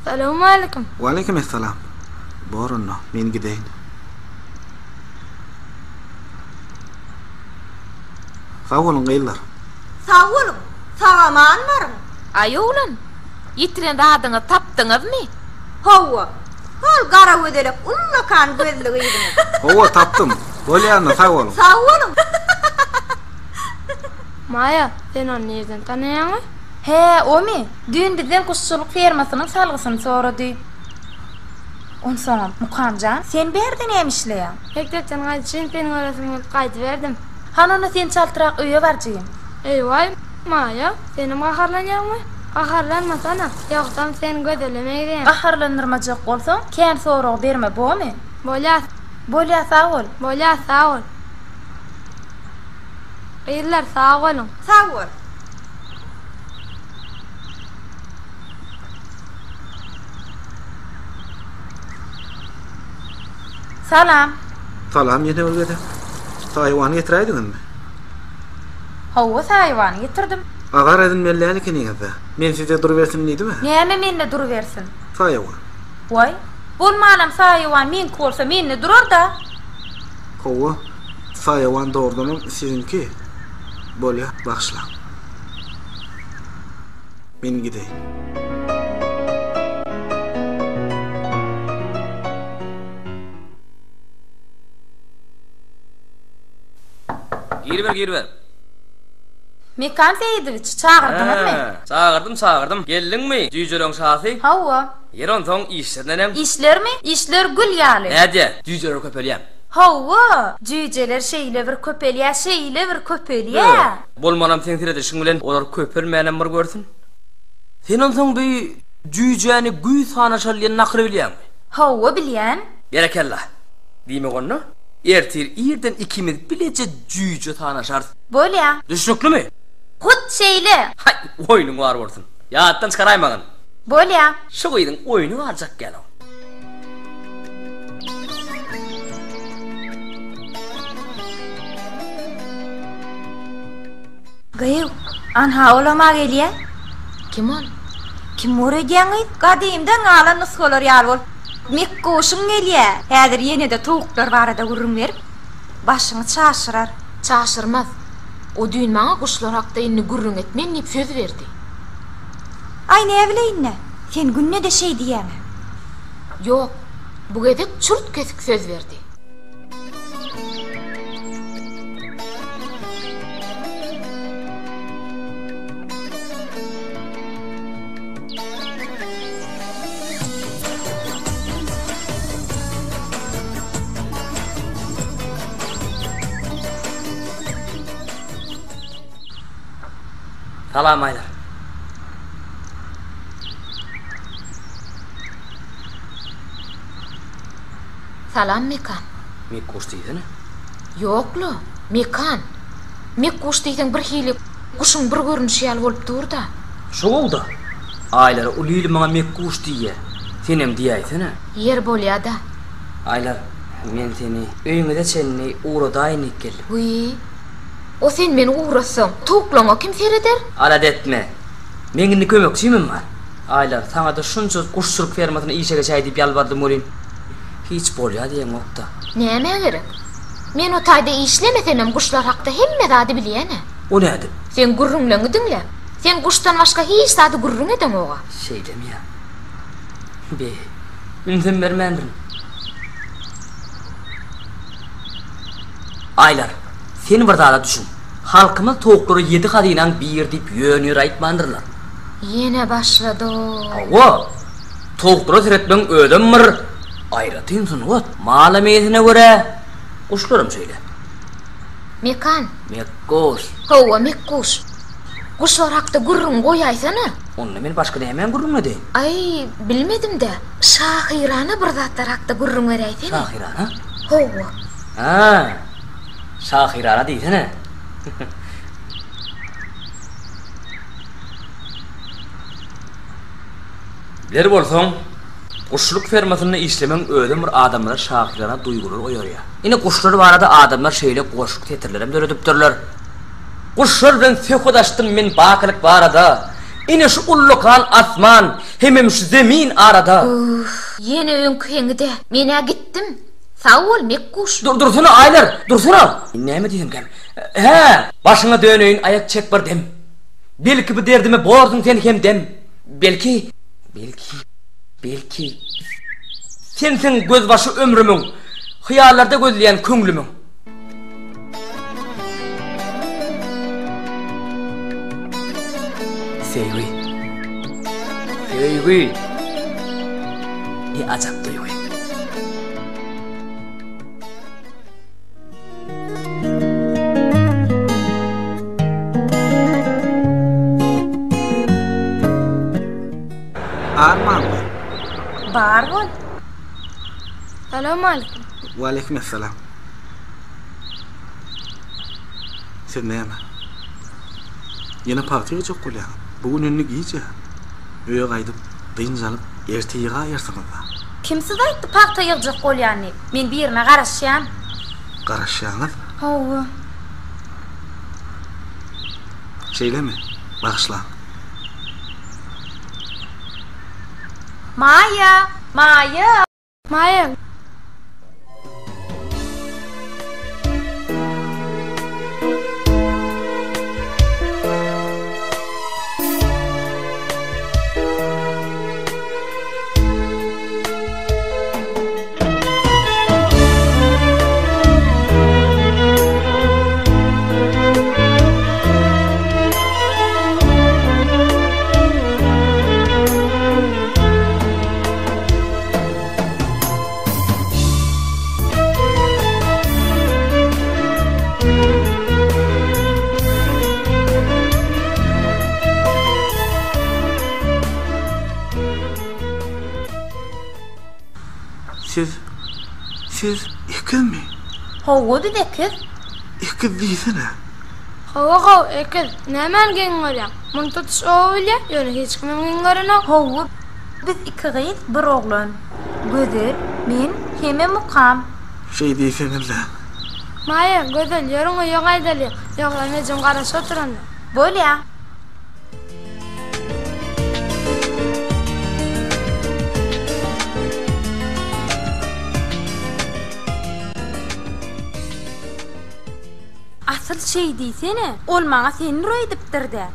[SPEAKER 11] Salowmalikim.
[SPEAKER 3] Waleýkim essalam. Bor onda, men gideýin. Sag boluň gyzlar.
[SPEAKER 8] Sag boluň. Sag-aman baryň.
[SPEAKER 7] Aý oglan, ýitiren zadyňyzy tapdyňyzmy?
[SPEAKER 8] Hawa. Hol gara gözelek ullakan gözli gyzyňyz.
[SPEAKER 3] Hawa, tapdym. Bolýa onda, sag boluň.
[SPEAKER 8] Sag boluň.
[SPEAKER 11] Maýa, sen ony nirden tanaýaňy?
[SPEAKER 1] Hä, omy? Düýn bizden guşçulyk fermasynyň salgysyny sorady. Onsoňam, Mukam jan, sen bärde näme işleýäň?
[SPEAKER 11] Mekdepden gaýdyşyn seni göresim gelip gaýdyberdim.
[SPEAKER 1] Hany onda sen çaltrak öýe bar jigim.
[SPEAKER 11] Eý-waý, Maýa, senem gaharlanýaňmy? Gaharlanmasana, ýogsam sen Gözele meňzeýäň.
[SPEAKER 1] Gaharlandyrmajak bolsaň, kän sorag berme, bomy?
[SPEAKER 11] Bolýa.
[SPEAKER 1] Bolýa, sag bol.
[SPEAKER 11] Bolýa, sag bol. Gyzlar, sag boluň.
[SPEAKER 8] Sag bol.
[SPEAKER 1] Salam.
[SPEAKER 3] Salam ýene bir gezek. Saýawany getiräýdiňizmi?
[SPEAKER 1] Hawa, saýawany getirdim.
[SPEAKER 3] Azar edinmeli däl ekeniňiz-dä. Men size durubersin diýdim-ä.
[SPEAKER 1] Näme mende durubersin?
[SPEAKER 3] Saýawan.
[SPEAKER 1] Waý, bolmanam saýawan meňki bolsa mende durar-da.
[SPEAKER 3] Hawa, saýawan dogrudanam siziňki. Bolýa, bagyşlaň. Men gideýin.
[SPEAKER 10] Giriber, giriber.
[SPEAKER 1] Mekan Seýidowiç, çagyrdyňyzmy?
[SPEAKER 10] Hä, çagyrdym, çagyrdym. Geldiňmi, jüýjeleň şasy?
[SPEAKER 1] Hawa.
[SPEAKER 10] Ýeri onsoň, işler neneň?
[SPEAKER 1] Işlermi? Işler gül ýaly.
[SPEAKER 10] Nädýä, jüýjeler köpelýämi?
[SPEAKER 1] Hawa, jüýjeler şeýle bir köpelýä, şeýle bir köpelýä.
[SPEAKER 10] Bolmanam seň seredişiň bilen olar köpelmänem bir görsün. Sen onsoň bi jüýjäni güýz sanaşaly diýen nakyly bilýäňmi?
[SPEAKER 1] Hawa, bilýän.
[SPEAKER 10] Berekella. Diýmek onda, ertir irden ikimiz bileje jüýje sanaşarys.
[SPEAKER 1] Bolýa.
[SPEAKER 10] Düşnüklimi?
[SPEAKER 1] Hut şeýle.
[SPEAKER 10] Haý, oýnuň bar bolsun. Ýatdan çykaraýmagyn.
[SPEAKER 1] Bolýa.
[SPEAKER 10] Şu gyzyň oýny galjak ýaly.
[SPEAKER 8] Gyýw, anha olam-a gelýä.
[SPEAKER 7] Kim ol?
[SPEAKER 8] Kim bor öýdýäň gyz? Gadymdan galan nusgalar ýaly bolup, mekguşuň gelýä. Häzir ýene-de towuklar barada gürrüň berip, başyňy çaşyrar.
[SPEAKER 7] Çaşyrmaz. O düýn maňa guşlar hakda indi gürrüň etmen diýip söz berdi.
[SPEAKER 8] Aý, näbileýin-dä, sen günde-de şeý diýýäň-ä.
[SPEAKER 7] Ýok, bu gezek çürt-kesik söz berdi.
[SPEAKER 10] Salam Aýlar.
[SPEAKER 7] Salam Mekan.
[SPEAKER 10] Mekguş diýsene.
[SPEAKER 7] Ýok-la, Mekan. Mekguş diýseň birhili guşuň bir görnüşi ýaly bolup dur-da.
[SPEAKER 10] Şo gowy-da. Aýlar uly il maňa Mekguş diýýä. Senem diýäýsene.
[SPEAKER 7] Ýer bolýa-da.
[SPEAKER 10] Aýlar, men seni öýüňize çenli ugradaýyn diýip geldim.
[SPEAKER 7] Wiý, o sen meni ugratsaň, towuklaňa kim sereder?
[SPEAKER 10] Alada etme. Meň indi kömekçimem bar. Aýlar, saňa-da şunça guşçulyk fermasyna işe geçäý diýip ýalbardym welin, hiç bolýa diýeňok-da.
[SPEAKER 7] Nämä gerek? Men o taýda işlemesemem guşlar hakda hemme zady bilýän-ä.
[SPEAKER 10] O nädip?
[SPEAKER 7] Seň gürrüňleňi diňläp. Sen guşdan başga hiç zady gürrüň edeňog-a.
[SPEAKER 10] Şeýlemi ýa? Be, ünsem bermändirin. Aýlar, sen bir zada düşün. Halkymyz towuklara ýedi hazynaň biri diýip ýöne ýere aýtmandyrlar.
[SPEAKER 7] Ýene başlady-ow.
[SPEAKER 10] Hawa, towuklara seretmegiň özem bir aýratyn sungat. Malam eýesine görä, guşlaram şeýle.
[SPEAKER 7] Mekan.
[SPEAKER 10] Mekguş.
[SPEAKER 7] Hawa, Mekguş. Guşlar hakda gürrüňi goýaýsana.
[SPEAKER 10] Onda men başga nämäň gürrüňini edeýin?
[SPEAKER 7] Aý, bilmedim-dä. Şahyrana bir zatlar hakda gürrüň beräýsene.
[SPEAKER 10] Şahyrana?
[SPEAKER 7] Hawa.
[SPEAKER 10] Hä, şahyrana diýsene. Biler bolsaň. Guşçulyk fermasynda işlemegiň özem bir adamlara şahyrana duýgular oýarýar. Ine guşlar barada adamlar şeýle goşgy setirlerem döredipdirler. Guşlar bilen söhbet açdym men bakylyk barada, Ine şu ullakan asman hemem şu zemin arada.
[SPEAKER 7] Uff, ýene öňki heňi-dä. Men-ä gitdim. Sag bol, Mekguş.
[SPEAKER 10] Dur, dursana, Aýlar, dursana! Näme diýsemkäm? Hä, başyňa döneýin, aýak çek bir dem. Belki bu derdime borsuň sen hemdem. Belki, belki, belki. Sensiň gözbaşy ömrümiň, Hyýallarda gözleýän köňlümiň. Söýgi. Söýgi. Ne ajap duýgy.
[SPEAKER 3] Armanmy?
[SPEAKER 1] Bar bol.
[SPEAKER 11] Salowmalikim.
[SPEAKER 3] Waleýkim essalam. Siz näme? Ýene pagta ýygjak bolýaňyz? Bu gün indi gije. Öýe gaýdyp, dynç alyp, erte ýygaýarsyňyz-da.
[SPEAKER 1] Kim size aýtdy pagta ýygjak bolýan diýip? Men birine garaşýan.
[SPEAKER 3] Garaşýaňyz?
[SPEAKER 1] Hawa.
[SPEAKER 3] Şeýlemi? Bagyşlaň.
[SPEAKER 1] Maýa! Maýa!
[SPEAKER 11] Maýa!
[SPEAKER 3] Siz, siz ekizmi?
[SPEAKER 1] Hawa biz ekiz.
[SPEAKER 3] Ekiz diýsene.
[SPEAKER 11] Hawa how ekiz. Nämäni geň görýäň? Muny tutuş oba bilýär, ýöne hiç kimem geň görenok.
[SPEAKER 1] Hawa Biz iki gyz, bir oglan. Gözel, men hemem Mukam.
[SPEAKER 3] Şeý diýseňiz-dä.
[SPEAKER 11] Maýa, Gözel, ýörüň öýe gaýdalyň. Ýogsam ejem garaşyp oturandyr.
[SPEAKER 1] Bolýa. Asyl şeý diýsene, ol maňa sendir öýdüpdir-dä.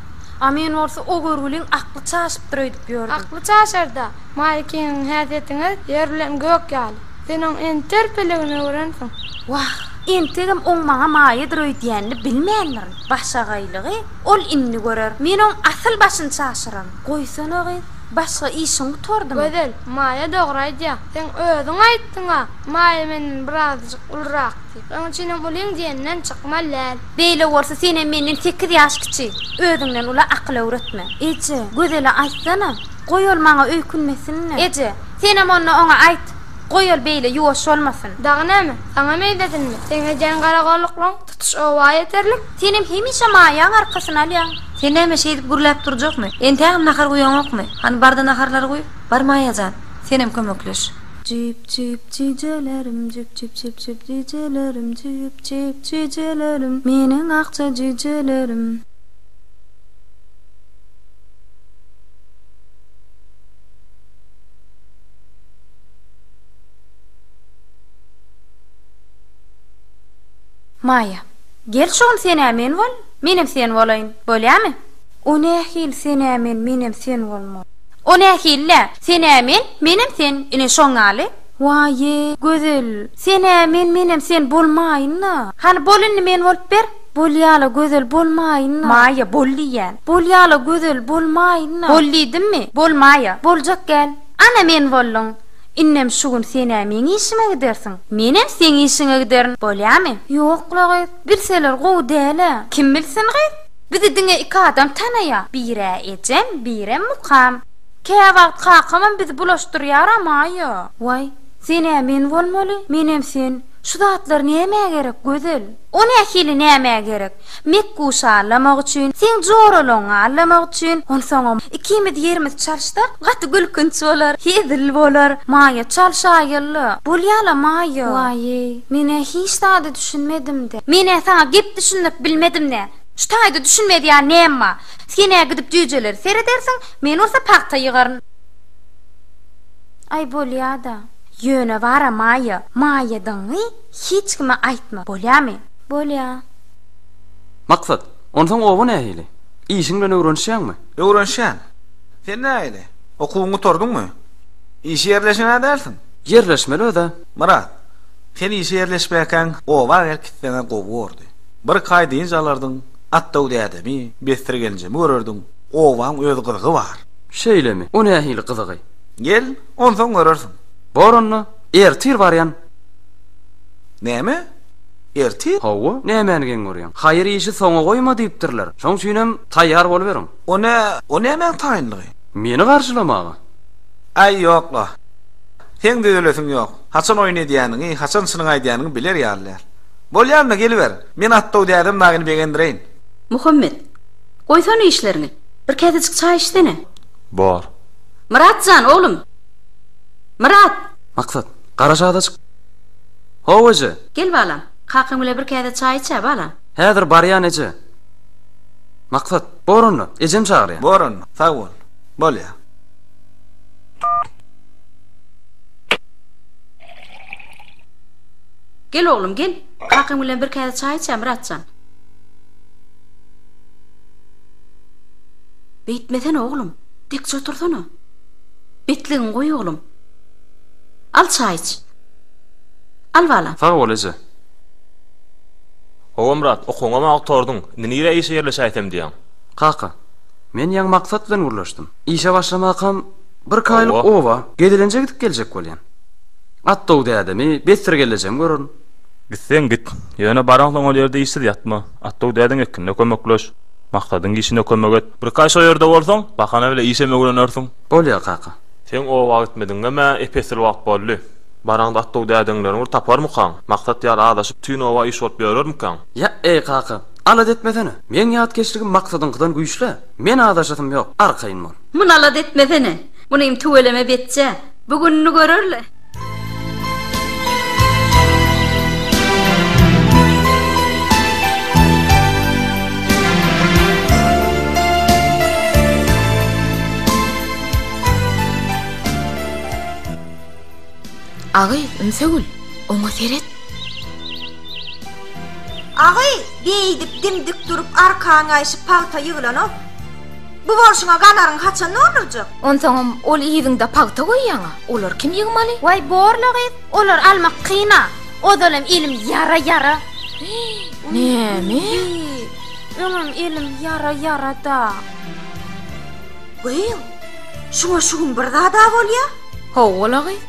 [SPEAKER 1] A men bolsa o görgüliň akly çaşypdyr öýdüp ýördüm.
[SPEAKER 11] Akly çaşar-da, Maýa ikiňiziň häsiýetiňiz ýer bilen gök ýaly. Sen oň enter pelegini öwrensiň.
[SPEAKER 1] Wah, entegem oň maňa Maýadyr öýdýänini bilmändirin. Başagaýlygy ol indi görer. Men oň asyl başyny çaşyraryn. Goýsana gyz, başga işiň gutardymy?
[SPEAKER 11] Gözel, Maýa dogry aýdýa. Seň özüň aýtdyň-a, Maýa menden birazajyk ulurak diýip. Şonuň üçinem ulyň diýeninden çykmaly däl.
[SPEAKER 1] Beýle bolsa senem menden sekiz ýaş kiçi. Özüňden ula akyl öwretme. Eje, Gözele aýtsana, goý ol maňa öýkünmesin-le. Eje, senem onda oňa aýt, goý ol beýle ýuwaş bolmasyn.
[SPEAKER 11] Dagy näme, saňa meýletinmi? Seň edýän garagolluklygyň tutuş oba ýeterlik.
[SPEAKER 1] Senem hemişe Maýaň arkasyny alýaň.
[SPEAKER 6] Sen näme şeýdip gürläp durjakmy? Entägem nahar guýaňokmy? Hany barda naharlary guý. Bar Maýa jan, senem kömekleş.
[SPEAKER 1] Jüp jüp jüýjelerim jüp jüp jüp jüp jüýjelerim jüp jüp jüýjelerim meniň akja jüýjelerim. Maýa, gel şu gün sen-ä men bol, menem sen bolaýyn, bolýamy? O nähili sen-ä men, menem sen bolmaly? O nähili-le? Sen-ä men, menem sen, ine şoň ýaly. Waý-e, Gözel, sen-ä men, menem sen bolmaýyn-da. Hany bol indi men bolup ber. Bolýa-la, Gözel, bolmaýyn-da. Maýa, bol diýýän. Bolýa-la, Gözel, bolmaýyn-da. Bol diýdimmi? Bol, Maýa. Boljak gel. Ana men bolduň. Indem şu gün sen-ä meň işime gidersiň, menem seň işiňe giderin. Bolýamy? Ýok-la, gyz. Bilseler gowy däl-ä. Kim bilsin, gyz? Bizi diňe iki adam tanaýar, bir-ä ejem, birem Mukam. Käwagt kakamam bizi bulaşdyrýaram, Aýa. Waý, sen-ä men bolmaly, menem sen. Şu zatlar nämä gerek, Gözel? O nähili nämä gerek? Mekguşy allamak üçin, seň joralaňy allamak üçin. Onsoňam, ikimiz ýerimizi çalyşsak, gaty gülkünç bolar, hezil bolar. Maýa, çalşaýaly. Bolýa-la, Maýa. Waý-eý, men-ä hiç zada düşünmedim-dä. Men-ä saňa gep düşündirip bilmedim-dä. Şu taýda düşünmez ýaly näme bar? Sen-ä gidip jüýjeleri seredersiň, men bolsa pagta ýygaryn. Aý, bolýa-da. Ýöne bar-a Maýa, Maýadygyňy hiç kime aýtma, bolýamy? Bolýa.
[SPEAKER 10] Maksat, onsoň oba nähili? Işiň bilen öwrenişýäňmi?
[SPEAKER 12] Öwrenişýän. Sen nähili? Okuwyňy gutardyňmy? Işe ýerleşen-ä dälsiň?
[SPEAKER 10] Ýerleşmeli öz-ä.
[SPEAKER 12] Myrat, sen işe ýerleşmäkäň oba gelip gitseň-ä gowy bordy. Birki aý dynç alardyň, Atdaw dädemi, Bessir gelnjemi görerdiň. Obaň öz gyzygy bar.
[SPEAKER 10] Şeýlemi? O nähili gyzygy?
[SPEAKER 12] Gel, onsoň görersiň.
[SPEAKER 10] Bor onda, ertir barýan.
[SPEAKER 12] Näme? Ertir?
[SPEAKER 10] Hawa, nämäni geň görýäň? Haýyr işi soňa goýma diýipdirler. Şoň üçinem taýýar boluberiň.
[SPEAKER 12] O nä, o nämäň taýynlygy?
[SPEAKER 10] Meni garşylamaga.
[SPEAKER 12] Aý, ýok-la. Seň düzelesiň ýok. Haçan oýun edýäniňi, haçan çynyňy aýdýanyňy biler ýaly däl. Bolýanda geliber. Men Atdaw dädem dagyny begendireýin.
[SPEAKER 6] Muhammet, goýsana işleriňi. Bir käsejik çaý içsene.
[SPEAKER 13] Bor.
[SPEAKER 6] Myrat jan, oglum! Myrat!
[SPEAKER 10] Maksat, garaş azajyk. How eje!
[SPEAKER 6] Gel balam, kakaň bile bir käse çaý iç-ä, balam.
[SPEAKER 10] Häzir barýan eje. Maksat, bor onda, ejem çagyrýar.
[SPEAKER 12] Bor onda, sag bol. Bolýa.
[SPEAKER 6] Gel oglum, gel. Kakaň bilen bir käse çaý iç-ä, Myrat jan. Beýtmesene, oglum. Dikje otursana. Betligiňi goý, oglum. Al çaý iç. Al balam.
[SPEAKER 10] Sag bol, eje.
[SPEAKER 13] Hawa, Myrat, okuwyňam-a gutardyň. Indi nirä işe ýerleşäýsem diýýäň?
[SPEAKER 10] Kaka, men ýaňy Maksat bilen gürleşdim. Işe başlamakam birki aýlyk
[SPEAKER 13] Hawa.
[SPEAKER 10] oba, gezelenje gidip geljek bolýan. Atdow dädemi, Bessir gellejemi görerin.
[SPEAKER 13] Gitseň git. Ýöne baraňsoň ol ýerde işsiz ýatma. Atdow dädeň ekinine kömekleş. Maksadyň işine kömek et. Birki aý şo ýerde bolsaň, bahana bile işem öwrenersiň.
[SPEAKER 10] Bolýar, kaka.
[SPEAKER 13] Seň oba gitmediňem-ä ep-esli wagt boldy. Baraňda Atdow dädeňleriňi bir taparmykaň? Maksat ýaly azaşyp, tüýn oba iş bolup ýörermikäň?
[SPEAKER 10] Ýa-eý, kaka, alada etmesene. Meň ýatkeşligim Maksadyňkydan güýçli. Men azaşasym ýok, arkaýyn bol.
[SPEAKER 6] Muny alada etmesene. Munym tüweleme betjä. Bu gününi görerle.
[SPEAKER 7] Agy, Ümsegül, oňa seret.
[SPEAKER 8] Agy, beýdip dim-dik durup arkaň gaýşyp pagta ýyglanok. Bu bolşuňa ganaryň haçan doldurjak?
[SPEAKER 7] Onsoňam ol yzyňda pagta goýýaň-a, olary kim ýygmaly?
[SPEAKER 1] Waý borla gyz, olary almak kyn-a. Ozalam elim ýara-ýara.
[SPEAKER 7] Näme?
[SPEAKER 1] Öňem elim ýara-ýara-da.
[SPEAKER 8] Gyz, şuňa şu gün bir zad-a bolýa.
[SPEAKER 7] Hawa-la gyz.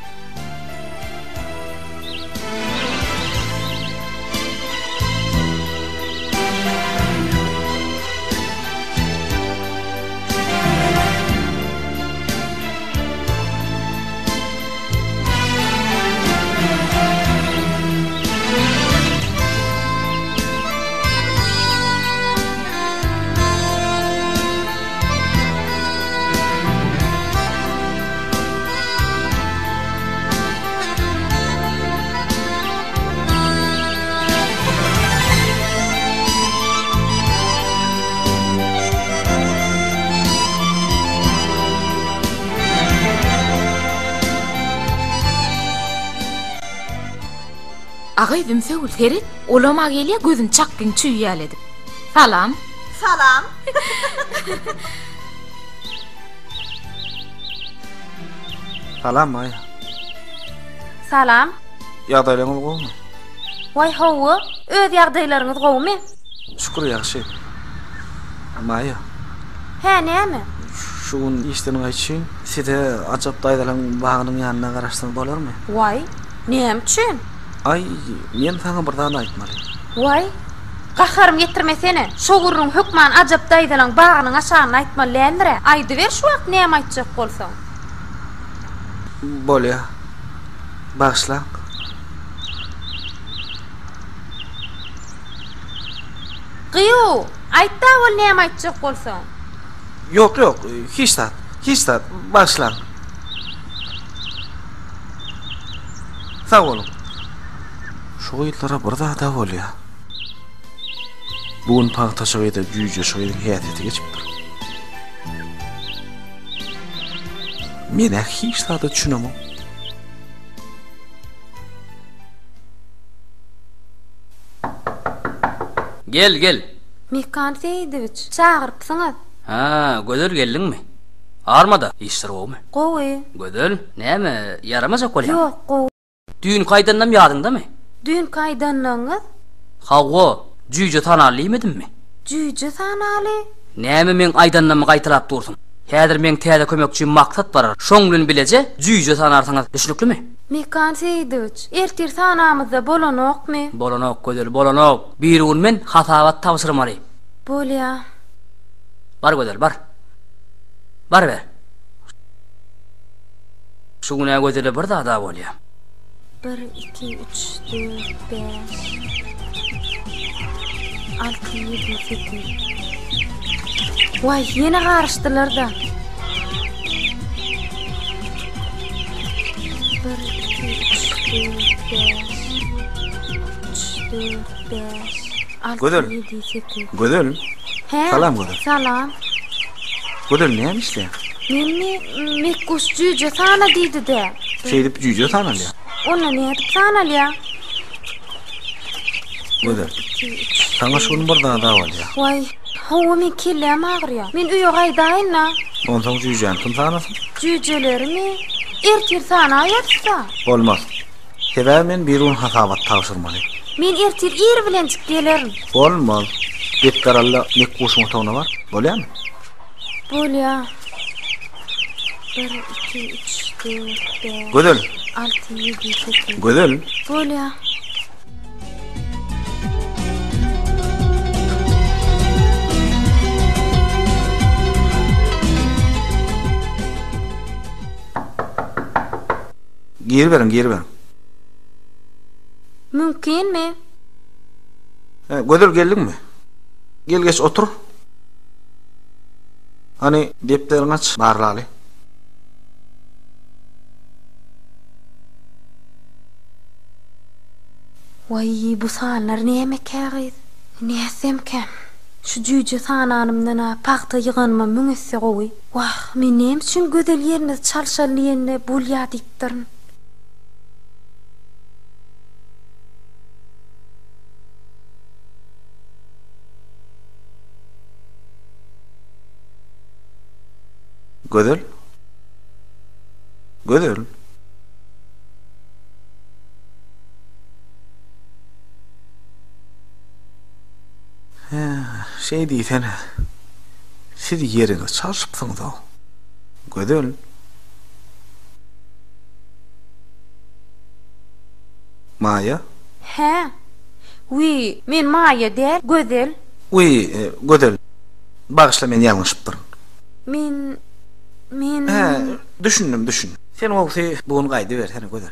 [SPEAKER 7] A gyz Ümsegül seret, olam-a gelýä gözüni çakgyň çüýi ýaly edip. Salam.
[SPEAKER 8] Salam.
[SPEAKER 12] Salam Maýa.
[SPEAKER 1] Salam.
[SPEAKER 12] Ýagdaýlaryňyz gowumy?
[SPEAKER 1] Waý hawa, öz ýagdaýlaryňyz gowumy?
[SPEAKER 12] Şükür ýagşy. Maýa.
[SPEAKER 1] Hä näme?
[SPEAKER 12] Şu gün işden gaýtşyn, size Ajap daýzalaň bagynyň ýanynda garaşsam bolarmy?
[SPEAKER 1] Waý, näme üçin?
[SPEAKER 12] Aý, men saňa bir zat aýtmaly.
[SPEAKER 1] Waý, gaharymy getirmesene. Şo gürrüň hökman Ajap daýzalaň bagynyň aşagynda aýtmaly däldir-ä. Aýdyber şu wagt näme aýtjak bolsaň.
[SPEAKER 12] Bolýa. Bagyşlaň.
[SPEAKER 1] Gyýw, aýt-da bol näme aýtjak bolsaň.
[SPEAKER 12] Ýok, ýok, hiç zat, hiç zat, bagyşlaň. Sag boluň. Şu gyzlara bir zad-a bolýa. Bu gün pagtaçy gyza jüýjeçi gyzyň häsiýeti geçipdir. Men-ä hiç zada düşünemok.
[SPEAKER 10] Gel, gel.
[SPEAKER 1] Mekan Seýidowiç, çagyrypsyňyz.
[SPEAKER 10] Hä, Gözel geldiňmi? Armada, işler gowumy?
[SPEAKER 1] Gowy.
[SPEAKER 10] Gözel, näme, ýaramajak bolýaňmy?
[SPEAKER 1] Ýok, gowy.
[SPEAKER 10] Düýnki aýdanlam ýadyňdamy?
[SPEAKER 1] Düýnki aýdanlygyňyz?
[SPEAKER 10] Hawa, jüýje sanaly diýmedimmi?
[SPEAKER 1] Jüýje sanaly?
[SPEAKER 10] Näme meň aýdanlymy gaýtalap dursuň? Häzir meň täze kömekçim Maksat barar, şoň bilen bileje jüýje sanarsyňyz, düşnüklimi?
[SPEAKER 1] Mekan Seýidowiç, ertir sanamyzda bolanokmy?
[SPEAKER 10] Bolanok, Gözel, bolanok. Birigün men hasabat tabşyrmaly.
[SPEAKER 1] Bolýa.
[SPEAKER 10] Bar Gözel, bar. Baryber. Şu gün-ä Gözele bir zad-a bolýa.
[SPEAKER 1] Bir, iki, üç, dört, bäş, alty, ýedi, sekiz. Waý, ýene garyşdylar-da. Bir, iki, üç, dört, bäş, üç, dört, bäş, alty,
[SPEAKER 12] Gözel.
[SPEAKER 1] ýedi, sekiz.
[SPEAKER 12] Gözel.
[SPEAKER 1] Hä?
[SPEAKER 12] Salam Gözel.
[SPEAKER 1] Salam.
[SPEAKER 12] Gözel näme işleýäň?
[SPEAKER 1] Menmi? Mekguş jüýje sana diýdi-dä.
[SPEAKER 12] Şeýdip jüýje sanalýar.
[SPEAKER 1] Onda nädip sanalýar?
[SPEAKER 12] Gözel. Saňa şu gün bir zad-a bolýar.
[SPEAKER 1] Waý, hawa meň kelläm agyrýar. Men öýe gaýdaýyn-a.
[SPEAKER 12] Onsoň jüýjäni kim sanasyn?
[SPEAKER 1] Jüýjelerimi? Ertir sanaýarys-da.
[SPEAKER 12] Bolmaz. Sebäbi men bir gün hasabat tabşyrmaly.
[SPEAKER 1] Men ertir ir bilenjik gelerin.
[SPEAKER 12] Bolmaz. Depder al-da, Mekguşuň otagyna bar. Bolýarmy?
[SPEAKER 1] Bolýar. Bir, iki, üç, dört, bäş.
[SPEAKER 12] Gözel.
[SPEAKER 1] Alty, ýedi, sekiz.
[SPEAKER 12] Gözel.
[SPEAKER 1] Bolýar.
[SPEAKER 12] Giriberiň, giriberiň.
[SPEAKER 1] Mümkinmi?
[SPEAKER 12] Hä, Gözel geldiňmi? Gel geç otur. Hany, depderiňi aç, barlaly.
[SPEAKER 1] Waý, bu sanlar nämekä gyz? Nätsemkäm? Şu jüýje sananymdan-a pagta ýyganyma müň esse gowy. Wah, men näme üçin Gözel ýerimizi çalşaly diýende bolýa diýipdirin.
[SPEAKER 12] Gözel? Gözel? Hä, şeý diýsene. Siz ýeriňizi çalşypsyňyz-ow. Gözel? Maýa?
[SPEAKER 1] Hä. Wiý, men Maýa däl, Gözel.
[SPEAKER 12] Wiý, Gözel, bagyşla men ýalňyşypdyryn.
[SPEAKER 1] Men, men.
[SPEAKER 12] Hä, düşündim, düşündim. Sen gowusy bu gün gaýdybersene, Gözel.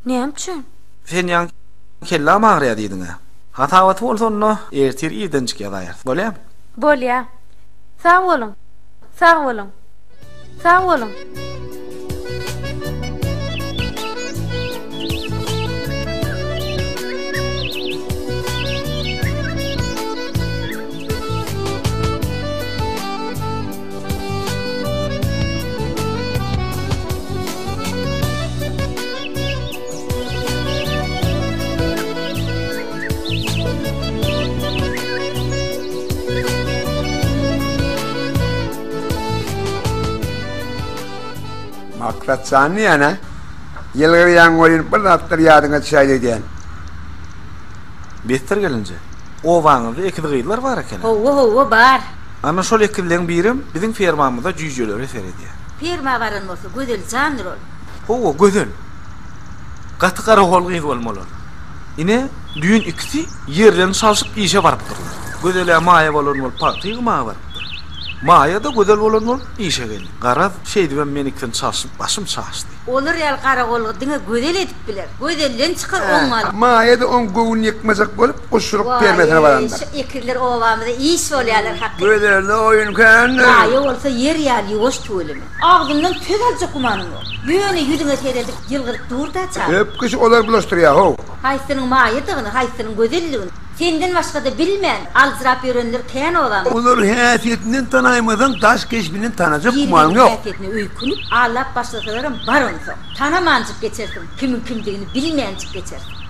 [SPEAKER 1] Näme üçin?
[SPEAKER 12] Sen ýaňy kelläm agyrýar diýdiň-ä. Hasabaty bolsa onda ertir irdenjik ýazaýarys. Bolýamy?
[SPEAKER 1] Bolýa. Sag boluň. Sag boluň. Sag boluň.
[SPEAKER 9] Maksat jan diýýän-ä? Ýylgyrýaň welin bir zatlar ýadyňa düşäýdi öýdýän.
[SPEAKER 12] Besdir gelinje. Obaňyzda ekiz gyzlar bar eken-ä?
[SPEAKER 2] Howwa, howwa, bar.
[SPEAKER 12] Ana şol ekizleň birem biziň fermamyzda jüýjelere seredýär.
[SPEAKER 2] Ferma baran bolsa Gözel jandyr ol.
[SPEAKER 12] Howwa, Gözel. Gaty garagol gyz bolmaly ol. Ine, düýn ikisi ýerlerini çalşyp işe barypdyrlar. Gözel-ä maýa bolan bolup pagta ýygmaga barypdyr. Maýa-da Gözel bolan bolup işe geldi. Garaz, şeýdibem men ikisini çalşyp başym çaşdy.
[SPEAKER 6] Olar ýaly garagollygy diňe Gözel edip biler. Gözelden çykar oňňal.
[SPEAKER 9] Maýa-da oň göwnüni ýykmajak bolup, guşçulyk fermesine
[SPEAKER 6] Waý,
[SPEAKER 9] barandyr.
[SPEAKER 6] şu ekizler obamyza iş bolýarlar hakyt.
[SPEAKER 9] Gözelde oýun kändir.
[SPEAKER 6] Maýa bolsa ýer ýaly ýuwaş tüweleme. Agzyndan söz aljak gümanyň ýok. Ýöne ýüzüňe seredip ýylgyryp dur-da çaga.
[SPEAKER 9] Köp kişi olary bulaşdyrýar-how.
[SPEAKER 6] Haýsynyň Maýadygyny, haýsynyň Gözeldigini senden başga-da bilmän, aljyrap ýörenler kän obamyzda.
[SPEAKER 9] Olary häsiýetinden tanaýmasaň, daş keşbinden tanajak gümanyň
[SPEAKER 6] Bir-biriniň
[SPEAKER 9] ýok.
[SPEAKER 6] häsiýetine öýkünip, aldap başlasalaram bar onsoň. Tanamanjyk geçersiň, kimiň kimdigini bilmänjik geçersiň.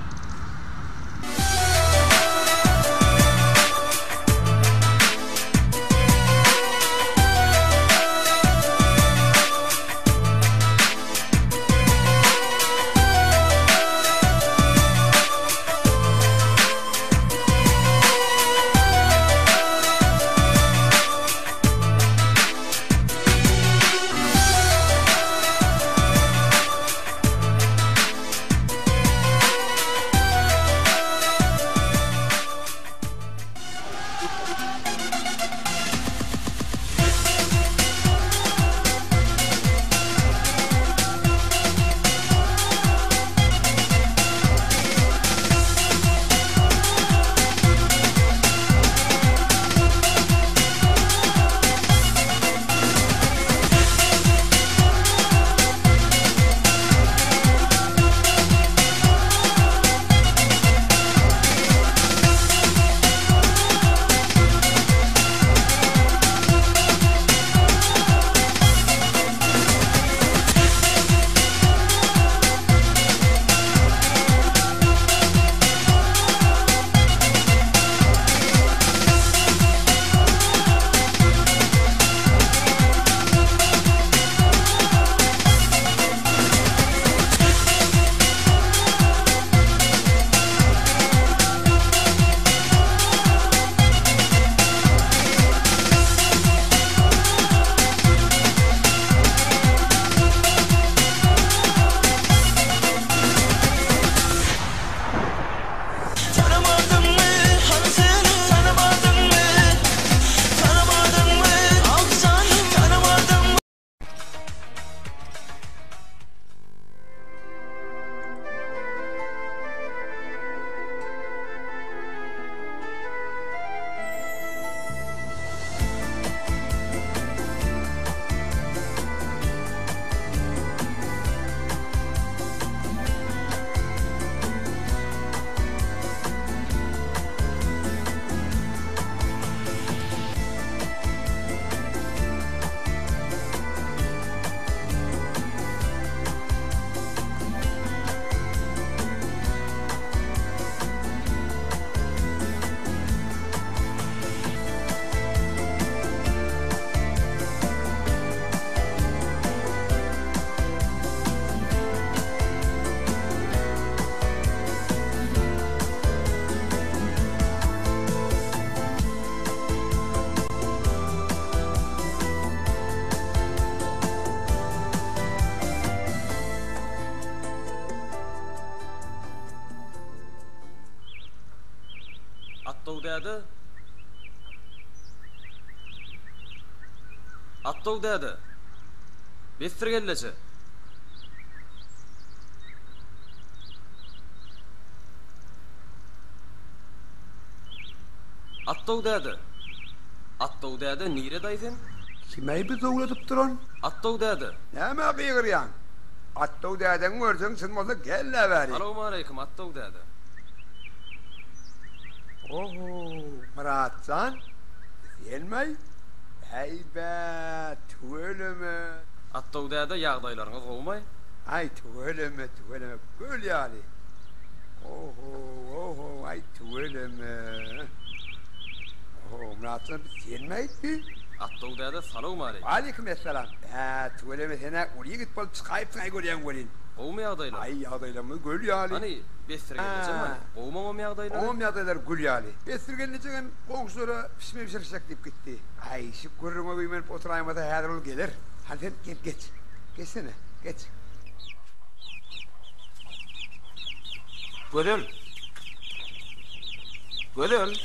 [SPEAKER 10] Atdaw däde. Atdaw däde. Besdir gelleje. Atdaw däde. Atdaw däde niredaý sen?
[SPEAKER 9] Kimeý bi zowladyp duran?
[SPEAKER 10] Atdaw däde.
[SPEAKER 9] Nämä gygyrýaň? Atdaw dädeňi görseň çyn bolsa gel-ä bäri.
[SPEAKER 10] Salowmaleýkim Atdaw däde.
[SPEAKER 9] Oho, Myrat jan, senmaý? Äý-bä, tüweleme.
[SPEAKER 10] Atdaw däde ýagdaýlaryňyz gowumaý?
[SPEAKER 9] Aý, tüweleme, tüweleme, göl ýaly. Oho, oho, aý, tüweleme. Oho, Myrat jan, bi senmaý bi?
[SPEAKER 10] Atdaw däde, salowmaleýkim.
[SPEAKER 9] Waleýkim essalam. Bä, tüweleme, sen-ä uly ýigit bolup çykaýypsyň-aý görýän welin.
[SPEAKER 10] Gowumy ýagdaýlar?
[SPEAKER 9] Aý, ýagdaýlarymyz göl ýaly.
[SPEAKER 10] Hany, Bessir gelnejem hany? Gowumy oňam ýagdaýlary?
[SPEAKER 9] Oňam ýagdaýlary gül ýaly. Bessir gelnejegem goňşulara pişme bişirişjek diýip gitdi. Aý, şu gürrüňe güýmenip oturaýmasa häzir ol geler. Hany sen gel geç. Geçsene, geç.
[SPEAKER 12] Gözel! Gözel!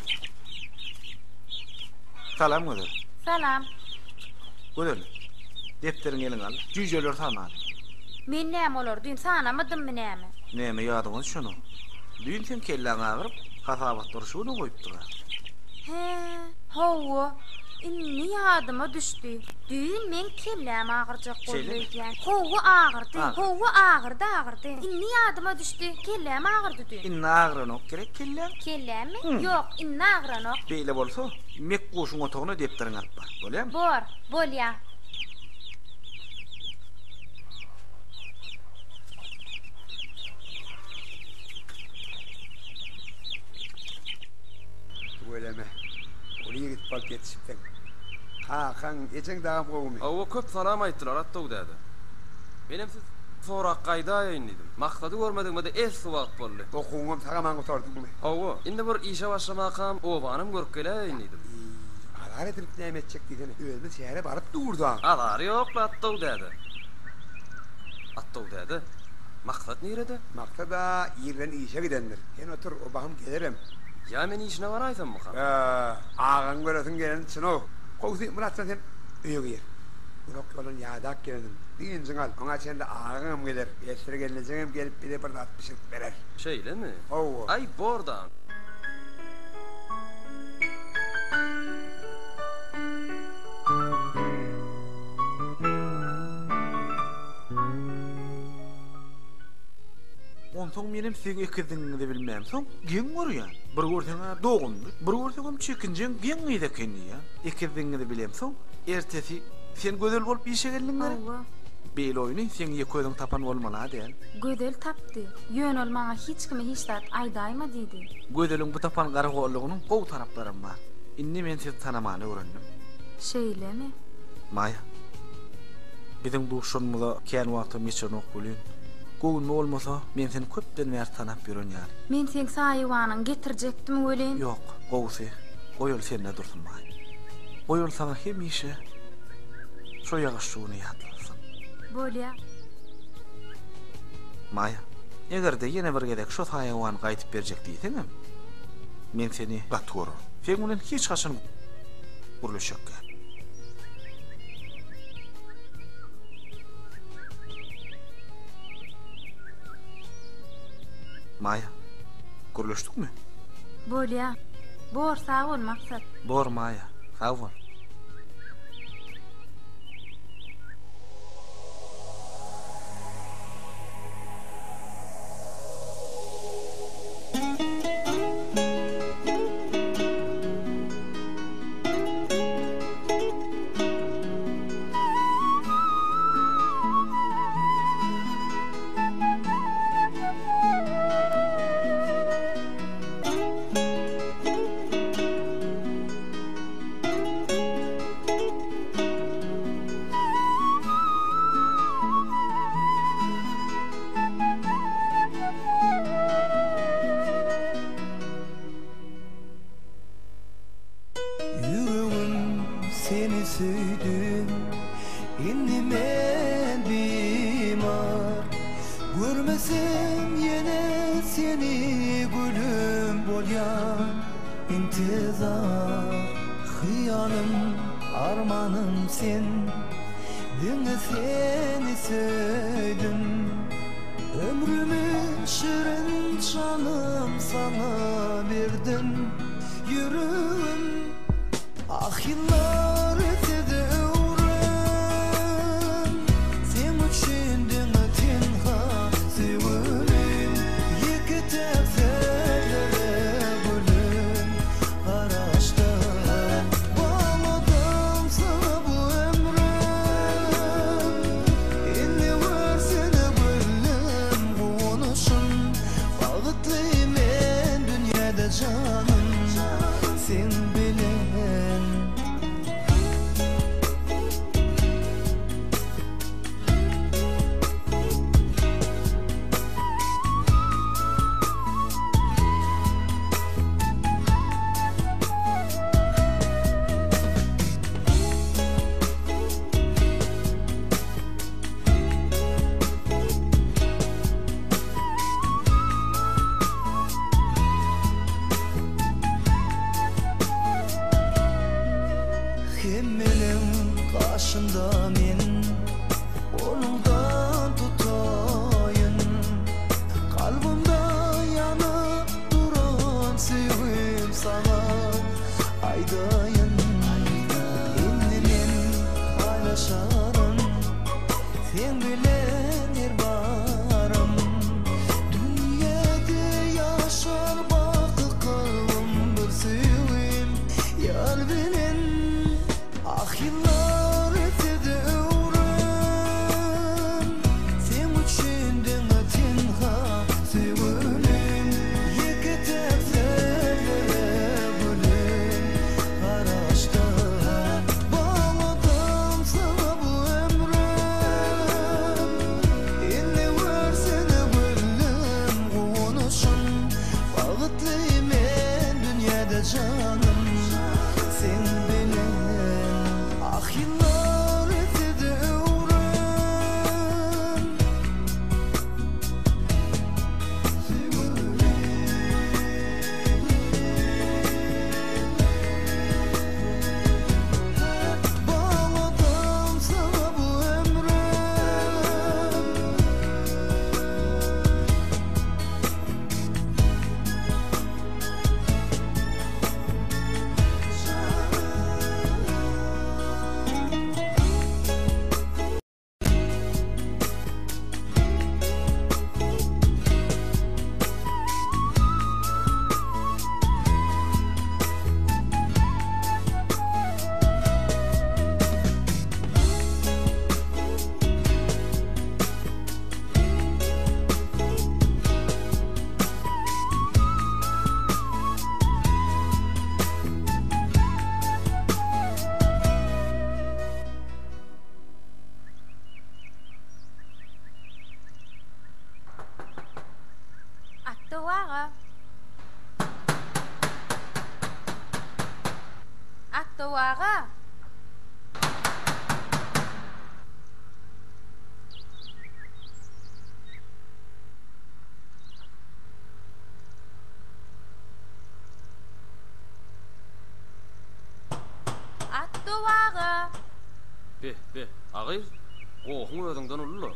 [SPEAKER 12] Salam Gözel.
[SPEAKER 1] Salam.
[SPEAKER 12] Gözel, depderiňi eliňe al, jüýjeleri sanaly.
[SPEAKER 1] Men näme olary düýn sanamadymmy näme?
[SPEAKER 12] Näme ýadyňa düşenok? Düýn seň kelläň agyryp, hasabatlary şu güne goýupdyr-a.
[SPEAKER 1] Hä, hawa, indi ýadyma düşdi. Düýn meň kelläm agyrjak boldy
[SPEAKER 12] Şeýlemi?
[SPEAKER 1] öýdýän. Hawa, agyrdy.
[SPEAKER 12] Agyrdy.
[SPEAKER 1] Hawa, agyrdy, agyrdy. Indi ýadyma düşdi, kelläm agyrdy düýn.
[SPEAKER 12] Indi agyranok gerek kelläň?
[SPEAKER 1] Kellämmi?
[SPEAKER 12] Hum.
[SPEAKER 1] Ýok, indi agyranok.
[SPEAKER 12] Beýle bolsa, Mekguşuň otagyna depderiňi alyp bar, bolýamy?
[SPEAKER 1] Bor, bolýa.
[SPEAKER 9] Tüweleme, uly ýigit bolup ýetişipsiň. Kakaň, ejeň dagam gowumy?
[SPEAKER 10] Hawa, köp salam aýtdylar, Atdaw däde. Menem sizi sorap gaýdaýaýyn diýdim. Maksady görmedigime-de esli wagt boldy.
[SPEAKER 9] Okuwyňam sag-aman gutardyňmy?
[SPEAKER 10] Hawa, indi bir işe başlamakam obanam görüp geläýeýin diýdim.
[SPEAKER 9] Eý, azar edilip näme etjek diýsene, özümiz şähere baryp duruz-a.
[SPEAKER 10] Azary ýok-la, Atdaw däde. Atdaw däde, Maksat nirede?
[SPEAKER 9] Maksad-a irden işe gidendir. Sen otur, o bahym gelerem.
[SPEAKER 10] Ýa men işine baraýsammykam?
[SPEAKER 9] Ýa, agaňy göresiň geleni çyn-ow. Gowusy, Myratjan sen öýe gir. Uzak ýoldan ýadap gelensiň. Dynjyňy al. Oňa çenli agaňam geler. Esger gelnejeňem gelip bize bir zat bişirip berer.
[SPEAKER 10] Şeýlemi?
[SPEAKER 9] Hawa.
[SPEAKER 10] Aý, bor-da.
[SPEAKER 12] Onsoň menem siziň ekizdigiňizi bilmämsoň, geň görýän. Bir görseň-ä dogumly, bir görseňem çekinjeň geň gyz eken diýýän. Ekizdigiňizi bilemsoň, ertesi sen Gözel bolup işe geldiň gerek?
[SPEAKER 1] Hawa.
[SPEAKER 12] Beýle oýny seň ýeke özüň tapan bolmaly-a däl.
[SPEAKER 1] Gözel tapdy. Ýöne ol maňa hiç kime hiç zat aýdaýma diýdi.
[SPEAKER 12] Gözeliň bu tapan garagollugynyň gowy taraplaram bar. Indi men sizi tanamany öwrendim.
[SPEAKER 1] Şeýlemi?
[SPEAKER 12] Maýa. Biziň duşanymyza kän wagtam geçenok welin, göwnüme bolmasa, men seni köpden bäri tanap ýören ýaly.
[SPEAKER 1] Men seň saýawanyňy getirjekdim welin.
[SPEAKER 12] Ýok, gowusy, goý ol sende dursun, Maýa. Goý ol saňa hemişe şo ýagyşly güni ýatlatsyn.
[SPEAKER 1] Bolýa.
[SPEAKER 12] Maýa, eger-de ýene bir gezek şo saýawany gaýdyp berjek diýseňem, men seni gaty görerin. Seň bilen hiç haçan gürleşjek däl. Maýa, gürleşdikmi?
[SPEAKER 1] Bolýa. Bor, sag bol, Maksat.
[SPEAKER 12] Bor, Maýa, sag bol.
[SPEAKER 5] Ýüregim seni söýdi, indi men bimar. Görmesem ýene seni gülüm bolýan intizar. Hyýalym, armanym sen, diňe seni söýdüm. Ömrümi şirin janym saňa berdim. Ýüregim ah ýyllar ötse-de öwrüm Seň üçin diňe tenha söýgülim Ýeke-täk sözlere gülüm garaşdym Bagladym saňa bu ömrüm Indi görsene gülüm guwanşym Bagtly men dünýäde janym Sen bilen.
[SPEAKER 1] Atdow aga!
[SPEAKER 10] Be, be, a gyz, gohuň özüňden uly-la.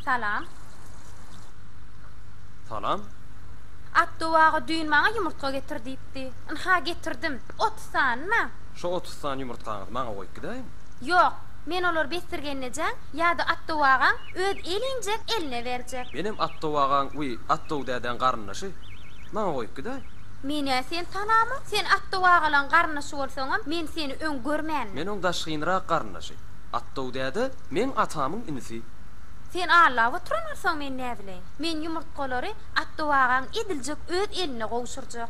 [SPEAKER 1] Salam.
[SPEAKER 10] Salam.
[SPEAKER 1] Atdow aga düýn maňa ýumurtga getir diýipdi. Ynha, getirdim. 30 sanyny.
[SPEAKER 10] Şo 30 sany ýumurtgaňyzy maňa goýup gidäýiň.
[SPEAKER 1] Ýok, men olary Bessir gelnejäň ýa-da Atdow agaň öz elinjek eline berjek.
[SPEAKER 10] Menem Atdow agaň, wiý, Atdow dädäň garyndaşy. Maňa goýup gidäý.
[SPEAKER 1] Men-ä seni tanamok. Sen Atdow agalaň garyndaşy bolsaňam, men seni öň görmändim.
[SPEAKER 10] Men oň daşgynrak garyndaşy. Atdow däde meň atamyň inisi.
[SPEAKER 1] Sen allap oturan bolsaň men näbileýin. Men ýumurtgalary Atdow agaň ediljek öz eline gowşurjak.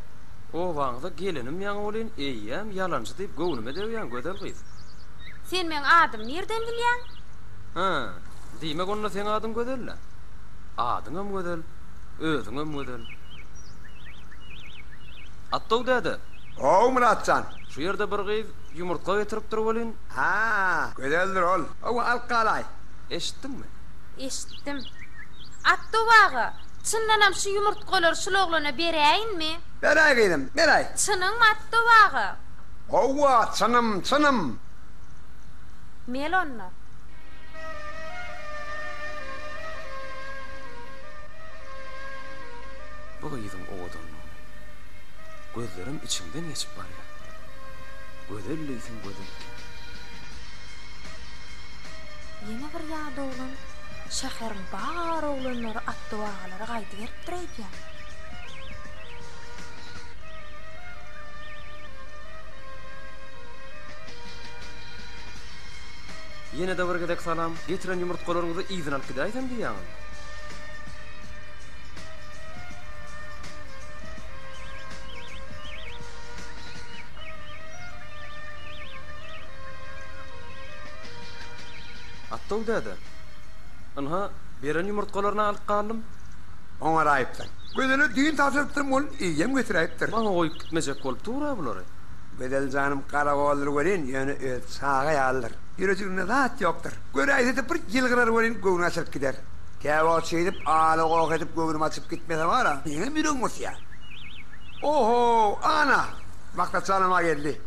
[SPEAKER 10] Obaňyza gelenim ýaňy welin eýýäm ýalançy diýip göwnüme degýäň gözel gyz.
[SPEAKER 1] Sen meň adymy nirden bilýäň?
[SPEAKER 10] Hä, diýmek onda seň adyň Gözel-dä? Adyňam Gözel, özüňem Gözel. Atdow däde!
[SPEAKER 9] How, Myrat jan!
[SPEAKER 10] Şu ýerde bir gyz ýumurtga getiripdir welin.
[SPEAKER 9] Hä, Gözeldir ol. Hawa, alyp galaý.
[SPEAKER 10] Eşitdiňmi?
[SPEAKER 1] Eşitdim. Atdow aga, çyndanam şu ýumurtgalary şul oglana beräýinmi?
[SPEAKER 9] Beräý gyzym, beräý.
[SPEAKER 1] Çynyňmy, Atdow aga?
[SPEAKER 9] Hawa, çynym, çynym.
[SPEAKER 1] Mel onda.
[SPEAKER 10] Bu gyzyň owadanlygyny. Gözlerem içiňden geçip barýar. Gözel diýseň gözel eken.
[SPEAKER 1] Ýene bir ýat oglan şäheriň bar oglanlary Atdow agalara gaýdyberipdir öýdýän.
[SPEAKER 10] Ýene-de bir gezek salam. Getiren ýumurtgalaryňyzy yzyna alyp gidäýsem diýýäňizmi? Atdow däde, ynha, beren ýumurtgalaryny alyp galdym.
[SPEAKER 9] Oňaraýypsyň. Gözele düýn tabşyrypdyrym, ol eýýäm getiräýipdir.
[SPEAKER 10] Maňa goýup gitmejek bolup dur-a bulary.
[SPEAKER 9] Gözel janym garagoldyr welin, ýöne özi çaga ýalydyr. Ýürejiginde zat ýokdur. Göräýse-de bir ýylgyrar welin, göwni açylyp gider. Käwagt şeýdip ala-goh edip göwnüm açyp gitmese bar-a, meňem ýüregim gysýar. Oho, ana, Maksat janam-a geldi.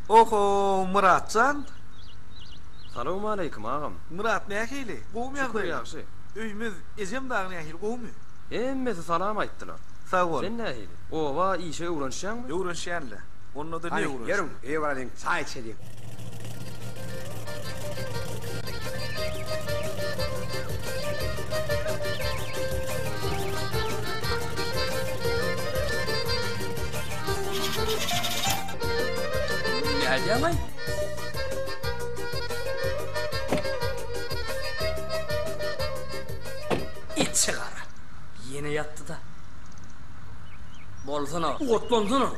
[SPEAKER 12] Oho, Myrat jan.
[SPEAKER 10] Salowmaleýkim, agam.
[SPEAKER 12] Myrat nähili? Gowumy
[SPEAKER 10] Şükür,
[SPEAKER 12] ýagdaýlar?
[SPEAKER 10] ýagşy.
[SPEAKER 12] Öýümiz, ejem dagy nähili, gowumy?
[SPEAKER 10] Hemmesi salam aýtdylar.
[SPEAKER 12] Sag bol.
[SPEAKER 10] Sen nähili? Oba işe öwrenişýäňmi?
[SPEAKER 12] Öwrenişýän-le. Onda-da ne
[SPEAKER 9] Hany,
[SPEAKER 12] öwrenişmek?
[SPEAKER 9] ýörüň, öýe baralyň, çaý içeliň.
[SPEAKER 10] Nädýäň-aý? Içi gara. Ýene ýatdy-da. Bolsana, otlansana.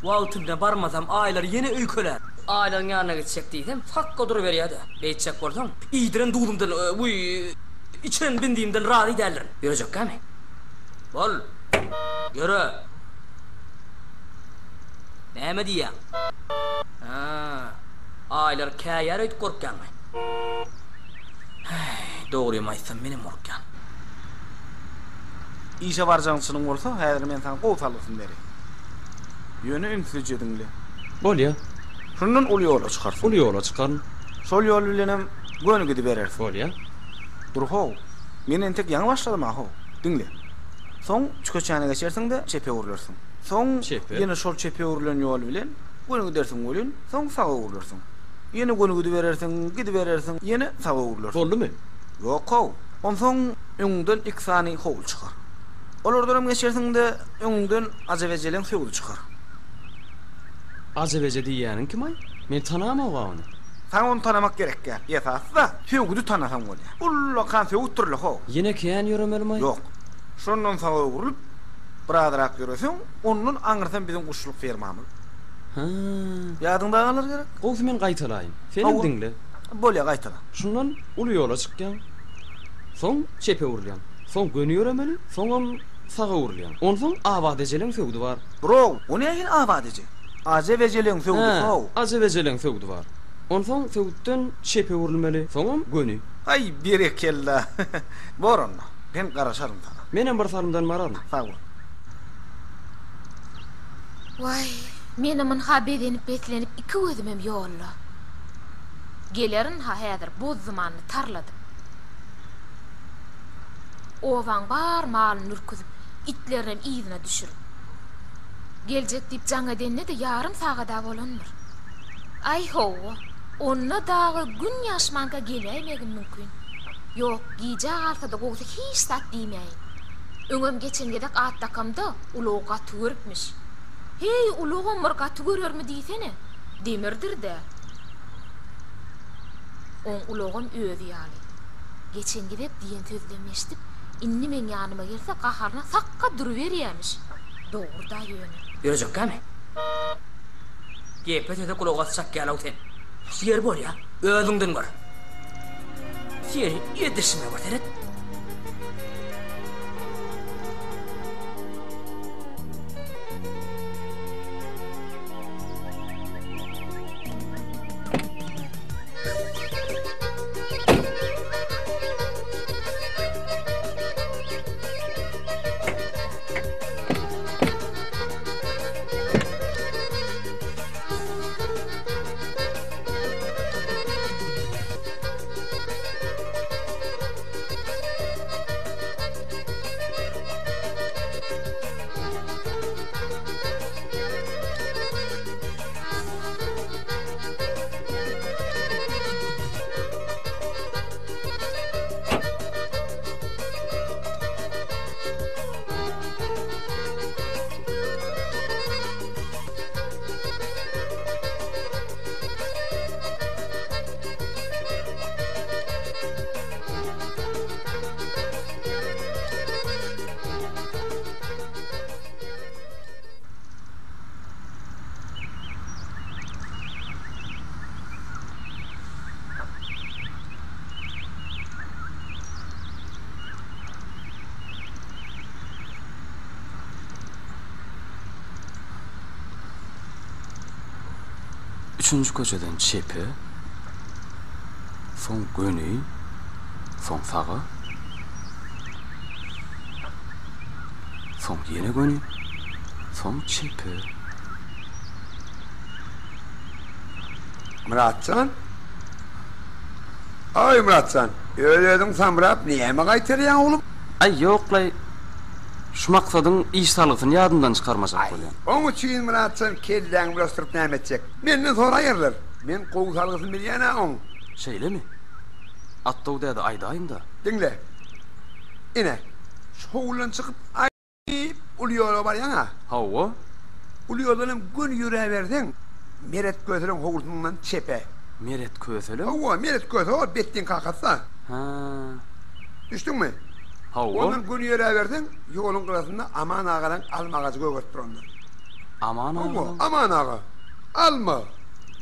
[SPEAKER 10] Wagtynda barmasam Aýlar ýene öýkelär. Aýlaryň ýanyna gitjek diýsem, sakga duruberýär-de. Beýtjek bolsaň, iýdiren duzumdan, wiý, içiren bindimden razy däldirin. Ýörejekkämi? Bol! Ýöre! Näme diýýäň? Hä, Aýlar käýär öýdüp gorkýaňmy? Häý, dogrymy aýtsam, menem gorkýan.
[SPEAKER 12] Işe barjagyň çynyň bolsa, häzir men saňa gowy salgysyny bereýin. Ýöne ünslüje diňle.
[SPEAKER 10] Bolýa.
[SPEAKER 12] Şundan uly ýola çykarsyň.
[SPEAKER 10] Uly ýola çykaryn.
[SPEAKER 12] Şol ýol bilenem göni gidiberersiň.
[SPEAKER 10] Bolýa.
[SPEAKER 12] Dur how, men entek ýaňy başladym-a how. Diňle. Soň şu köçäni geçersiň-de, çepe öwrülersiň. Soň
[SPEAKER 10] Çepe.
[SPEAKER 12] ýene şol çepe öwrülen ýol bilen göni gidersiň welin, soň saga öwrülersiň. Ýene göni gidiberersiň, gidiberersiň, ýene saga öwrülersiň.
[SPEAKER 10] Boldumy?
[SPEAKER 12] Ýok how. Onsoň öňüňden iki sany howly çykar. Olardanam geçersiň-de, öňüňden Ajap ejeleň söwdi çykar.
[SPEAKER 10] Ajap eje diýýäniň kim-aý? Men tanamok-a ony.
[SPEAKER 12] Saňa ony tanamak gerek däl. Esasy-da, söwüdi tanasaň bolýar. Ullakan söwütdir-le, how.
[SPEAKER 10] Ýene kän ýöremelimaý?
[SPEAKER 12] Ýok. Şondan saga öwrülip, birazrak ýöreseň, ondan aňyrsam biziň guşçulyk fermamyz.
[SPEAKER 10] Hä.
[SPEAKER 12] Ýadyňda galar gerek?
[SPEAKER 10] Gowusy men gaýtalaýyn. Senem
[SPEAKER 12] Hawa.
[SPEAKER 10] diňle.
[SPEAKER 12] Bolýar, gaýtala.
[SPEAKER 10] Şundan uly ýola çykýaň. Soň çepe öwrülýäň. Soň göni ýöremeli, soňam saga öwrülýäň. Onsoň Abat ejeleň söwdi bar.
[SPEAKER 12] Bro, o nähili Abat eje? Ajap ejeleň söwdi
[SPEAKER 10] Hä,
[SPEAKER 12] how.
[SPEAKER 10] Ajap ejeleň söwdi bar. Onsoň söwütden çepe öwrülmeli, soňam göni.
[SPEAKER 12] Aý, berekella. Bor onda. Men garaşaryn saňa.
[SPEAKER 10] Menem bir salymdan bararyn.
[SPEAKER 12] Sag bol.
[SPEAKER 7] Waý, menem ynha bezenip-beslenip iki gözümem ýolda. Geler ynha häzir boz dumanyny tarladyp. Obaň bar malyny ürküzip, itlerinem yzyna düşürip. Geljek diýip jaň edende-de ýarym sagad-a bolandyr. Aý, hawa, onda dagy gün ýaşmanka geläýmegim mümkin. Ýok, gijä galsa-da gowusy hiç zat diýmäýin. Öňem geçen gezek at dakamda ulagy gaty görüpmiş. Heý, ulagam bir gaty görermi diýsene. Demirdir-dä. Oň ulagam özi ýaly. Geçen gezek diýen sözlemi eşidip, indi meň ýanyma gelse gaharyna sakga duruberýämiş. Dogry-da ýöne.
[SPEAKER 10] Ýörejekkämi? Gepe söze gulak asjak ýaly-ow sen. Ýeri bolýa, özüňden gör. Seni edişime bir seret. Üçünji köçeden çepe, soň göni, soň saga, soň ýene göni, soň çepe.
[SPEAKER 9] Myratjan? Aý, Myratjan, öz-özüň samrap näme gaýtarýaň, oglum?
[SPEAKER 10] Aý, ýok-laý, şu Maksadyň iş salgysyny ýadymdan çykarmajak bolýan.
[SPEAKER 9] Oň üçin, Myratjan, kelläňi bulaşdyryp näme etjek? Menden soraýarlar. Men gowy salgysyny bilýän-ä oň.
[SPEAKER 10] Şeýlemi? Atdow däde aýdaýyň-da.
[SPEAKER 9] Diňle. Ine, şu howludan çykyp, Diýip, uly ýola barýaň-a.
[SPEAKER 10] Hawa.
[SPEAKER 9] Uly ýoldan hem göni ýöräberseň, Meret köseleň howlusyndan çepe.
[SPEAKER 10] Meret köseleň?
[SPEAKER 9] Hawa, Meret köse ol Betdiň kakasy-da.
[SPEAKER 10] Hä.
[SPEAKER 9] Düşdüňmi?
[SPEAKER 10] Hawa.
[SPEAKER 9] Ondan göni ýöräberseň, ýoluň gyrasynda Aman agalaň alma agajy gögerip durandyr.
[SPEAKER 10] Aman
[SPEAKER 9] Hawa,
[SPEAKER 10] agalaň?
[SPEAKER 9] Aman aga. Alma.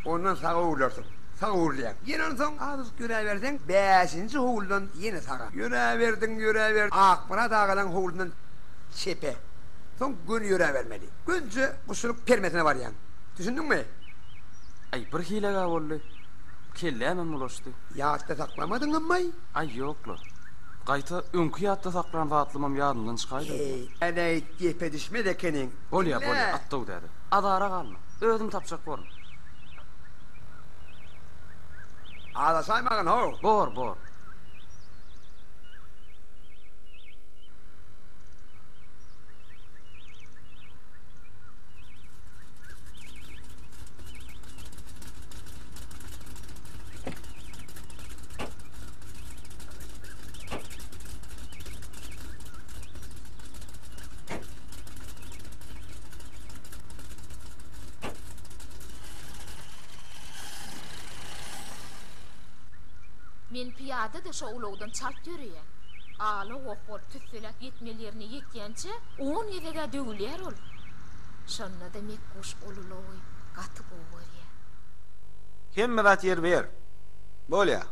[SPEAKER 9] Ondan saga öwrülersiň. Saga öwrülýäň. Ýene onsoň azajyk ýöräberseň, bäşinji howludan ýene saga. Ýöräberdiň, ýöräberdiň, Akmyrat agalaň howlusyndan çepe. Soň göni ýöräbermeli. Gönje guşçulyk permesine barýaň. Düşündiňmi?
[SPEAKER 10] Aý, bir hileg-ä boldy. Kellämem bulaşdy.
[SPEAKER 9] Ýatda saklamadyňam-aý?
[SPEAKER 10] Aý, ýok-la. Gaýta, öňki ýatda saklan zatlymam ýadymdan çykaýdy.
[SPEAKER 9] Heý, äleý, gepe düşmez ekeniň.
[SPEAKER 10] Bolýa, bolýa, Atdaw däde. Azara galma. Özüm tapjak borun.
[SPEAKER 9] Azaşaýmagyn how!
[SPEAKER 10] Bor, bor.
[SPEAKER 7] Men pyýada-da şo ulagdan çalt ýöreýän. Ala-goh bolup tüsseläp ýetmeli ýerine ýetýänçä, on gezeg-ä döwülýär ol. Şonda-da Mekguş ol ulagy gaty gowy görýär.
[SPEAKER 12] Hemme zat ýerbe-ýer. Bolýa.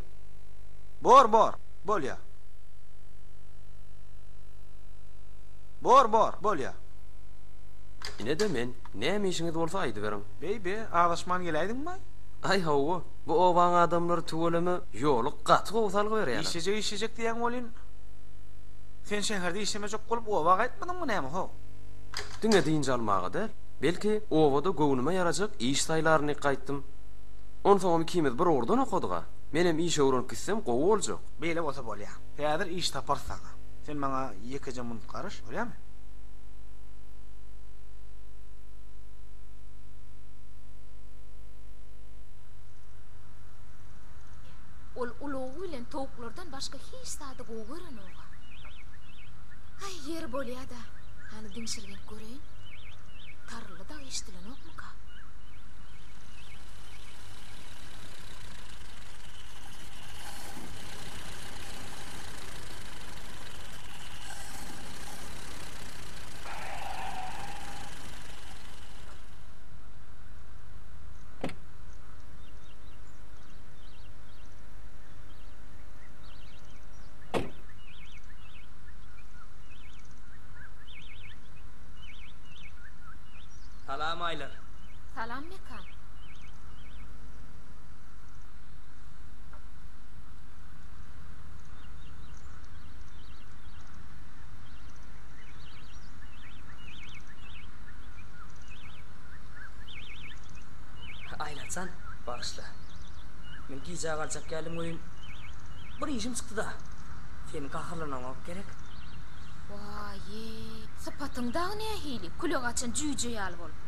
[SPEAKER 12] Bor, bor. Bolýa. Bor, bor. Bolýa.
[SPEAKER 10] Ine-de men. Näme işiňiz bolsa aýdyberiň.
[SPEAKER 12] Beý-be, azaşman geläýdiňmi-aý?
[SPEAKER 10] Aý hawa, bu obaň adamlary tüweleme ýoly gaty gowy salgy berýärler.
[SPEAKER 12] Işlejek işlejek diýýäň welin, sen şäherde işlemejek bolup oba gaýtmadyňmy näme how?
[SPEAKER 10] Diňe dynç almaga däl, belki obada göwnüme ýarajak iş saýlaryn diýip gaýtdym. Onsoňam ikimiz bir ugurdan okadyg-a. Menem iş öwrenip gitsem gowy boljak.
[SPEAKER 12] Beýle bolsa bolýa. Häzir iş taparys saňa. Sen maňa ýekeje munt garyş, bolýamy?
[SPEAKER 7] Ol ulagy bilen towuklardan başga hiç zady gowy görenog-a. Aý, ýeri bolýa-da. Hany diňşirgenip göreýin. Taryldy dagy eşidilenokmyka?
[SPEAKER 10] Salam Aýlar.
[SPEAKER 7] Salam Mekan.
[SPEAKER 10] Aýlarjan, bagyşla. Men gijä galjak geldim welin, bir işim çykdy-da. Sen gaharlanaňok gerek?
[SPEAKER 7] Waý-eý, sypatyň dagy nähili, küle gaçan jüýje ýaly bolup.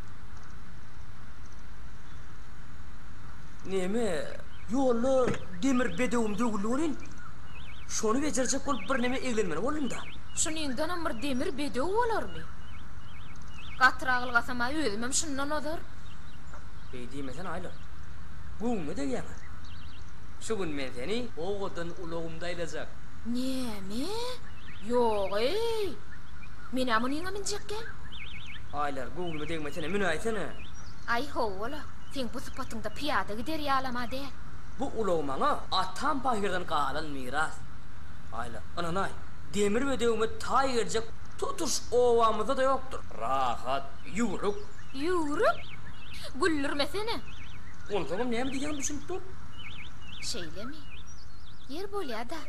[SPEAKER 10] Neme, ýolda demir bedewim döwüldi welin, şony bejerjek bolup birneme eglenmeli boldum-da.
[SPEAKER 7] Şunyňdanam bir demir bedew bolarmy? Gatyrak ylgasam-a özümem şundan ozar.
[SPEAKER 10] Beý diýmesene, Aýlar. Göwnüme degýäň-ä. Şu gün men seni owadan ulagymda aýlajak.
[SPEAKER 7] Näme? Ýog-eý! Men-ä munyňa münjek däl.
[SPEAKER 10] Aýlar, göwnüme degmesene, münäýsene.
[SPEAKER 7] Aý, hawa-la, seň bu sypatyňda pyýada gider ýalam-a däl.
[SPEAKER 10] Bu ulag maňa atam pahyrdan galan miras. Aýlar, ynanaý, demir bedewime taý geljek tutuş obamyzda-da ýokdur. Rahat, ýüwrük.
[SPEAKER 7] Ýüwrük? Güldürmesene.
[SPEAKER 10] Onsoňam näme diýýäňe düşünip dur.
[SPEAKER 7] Şeýlemi? Ýer bolýa-da.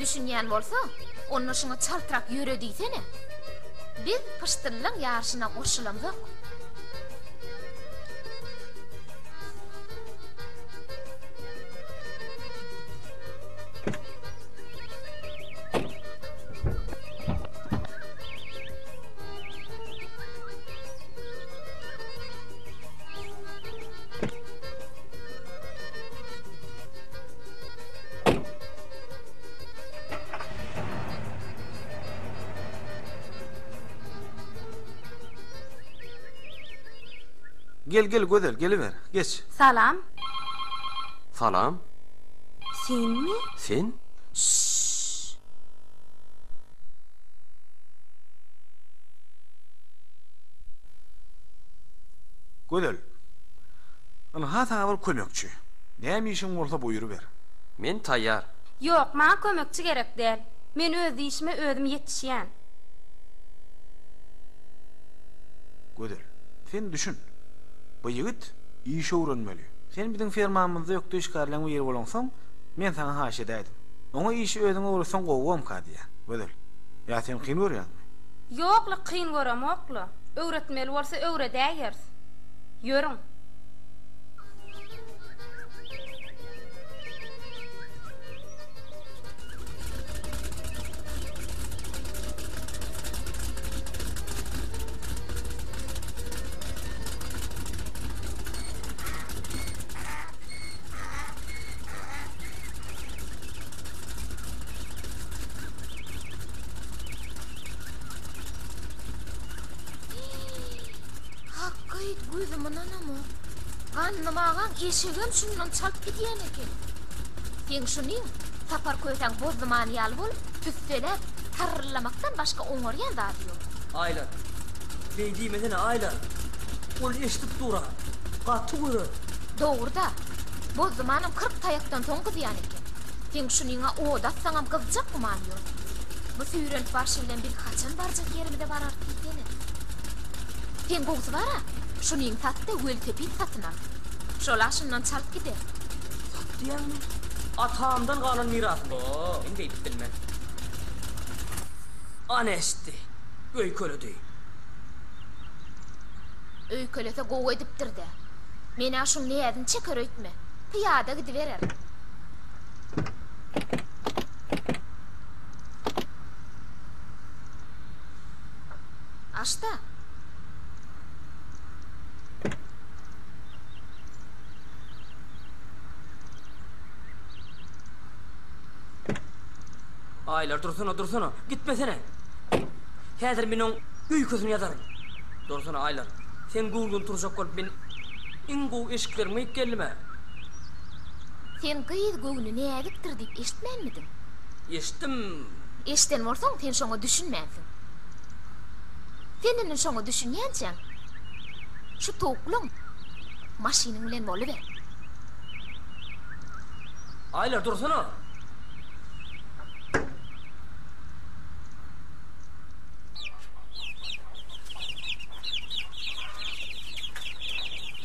[SPEAKER 7] Düşünýän bolsa, onda şuňa çaltrak ýöre diýsene. Biz pyşdyllaň ýaryşyna goşulamzok.
[SPEAKER 12] Gel, gel, Gözel, geliber. Geç.
[SPEAKER 1] Salam.
[SPEAKER 10] Salam.
[SPEAKER 1] Senmi?
[SPEAKER 10] Sen?
[SPEAKER 1] Şşş.
[SPEAKER 12] Gözel, ynha saňa bir kömekçi. Näme işiň bolsa buýruber.
[SPEAKER 10] Men taýýar.
[SPEAKER 1] Ýok, maňa kömekçi gerek däl. Men öz işime özüm ýetişýän.
[SPEAKER 12] Gözel, sen düşün. Bu ýigit iş öwrenmeli. Sen biziň fermamyzda ökde işgärleň biri bolaňsoň, men saňa haýyş edäýdim. Oňa işi özüň öwretseň gowy bomka diýýän. Gözel, ýa sen kyn görýäňmi?
[SPEAKER 1] Ýok-la, kyn göremok-la. Öwretmeli bolsa öwredäýeris. Ýörüň. Hakyt gözüm ynanamok. Gandym agaň eşegem şundan çalt gidýän eken. Seň şunyň Sapar kösäň bozdumany ýaly bolup tüsseläp tarryllamakdan başga oňarýan zady ýok.
[SPEAKER 10] Aýlar. Beý diýmesene, Aýlar. Ol eşidip dur-a. Gaty görer.
[SPEAKER 7] Dogry-da. Bozdumanam 40 taýakdan soň gyzýan eken. Seň şunyňa od atsaňam gyzjak gümany ýok. Bu süýrenip barşy bilen biz haçan barjak ýerimize bararys diýsene. Seň gowusy bar-a, şunyňy sat-da welosiped satyn al. Şol-a şundan çalt gider.
[SPEAKER 10] Sat diýýäňmi? Atamdan galan mirasmy? Ho, men beýdip bilmen. Ana eşitdi. Öýkeledi.
[SPEAKER 7] Öýkelese gowy edipdir-dä. Men-ä şuň näzini çeker öýtme. Pyýada gidiberer. Aç-da.
[SPEAKER 10] Aýlar dursana, dursana, gitmesene. Häzir men oň öýkesini ýazaryn. Dursana, Aýlar. Seň göwnüňden turjak bolup men iň gowy eşiklerimi geýip geldim-ä.
[SPEAKER 7] Sen gyz göwni näzikdir diýip eşitmänmidiň?
[SPEAKER 10] Eşitdim.
[SPEAKER 7] Eşiden bolsaň, sen şoňa düşünmänsiň. Sen indi şoňa düşünýänçäň, şu towuklyň maşynyň bilen boluber.
[SPEAKER 10] Aýlar, dursana!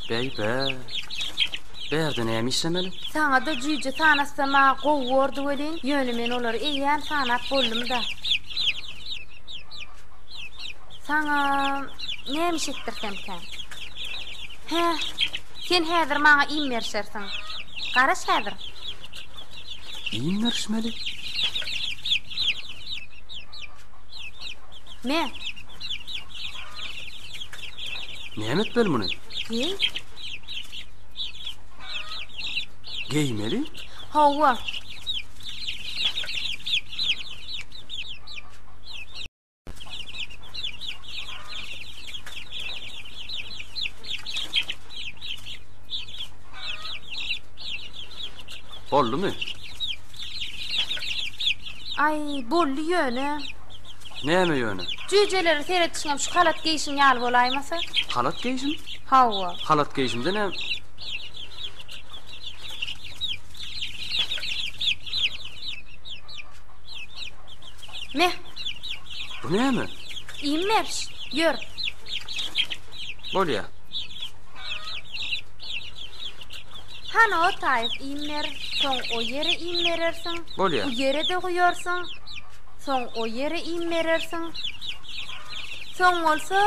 [SPEAKER 14] Beý-be! Bärde näme işlemeli?
[SPEAKER 1] Saňa-da jüýje sanatsam-a gowy bordy welin, ýöne men olary eýýäm sanap boldum-da. Saňa näme iş etdirsemkäm? Hä, sen häzir maňa iým berişersiň. Garaş häzir.
[SPEAKER 14] Iým berişmeli?
[SPEAKER 1] Me.
[SPEAKER 14] Näme etmeli muny?
[SPEAKER 1] Geý.
[SPEAKER 14] Geýmeli?
[SPEAKER 1] Hawa.
[SPEAKER 14] Boldumy?
[SPEAKER 1] Aý, boldy ýöne.
[SPEAKER 14] Näme ýöne?
[SPEAKER 1] Jüýjelere seredişiňem şu halat geýşiň ýaly bolaýmasa.
[SPEAKER 14] Halat geýşim?
[SPEAKER 1] Hawa.
[SPEAKER 14] Halat geýşimde näme?
[SPEAKER 1] Me.
[SPEAKER 14] Bu näme?
[SPEAKER 1] Iým beriş. Ýör.
[SPEAKER 14] Bolýa.
[SPEAKER 1] Hany o taýyk iým ber, soň o ýere iým berersiň.
[SPEAKER 14] Bolýa.
[SPEAKER 1] Bu ýere-de guýarsyň, soň o ýere iým berersiň. Soň bolsa.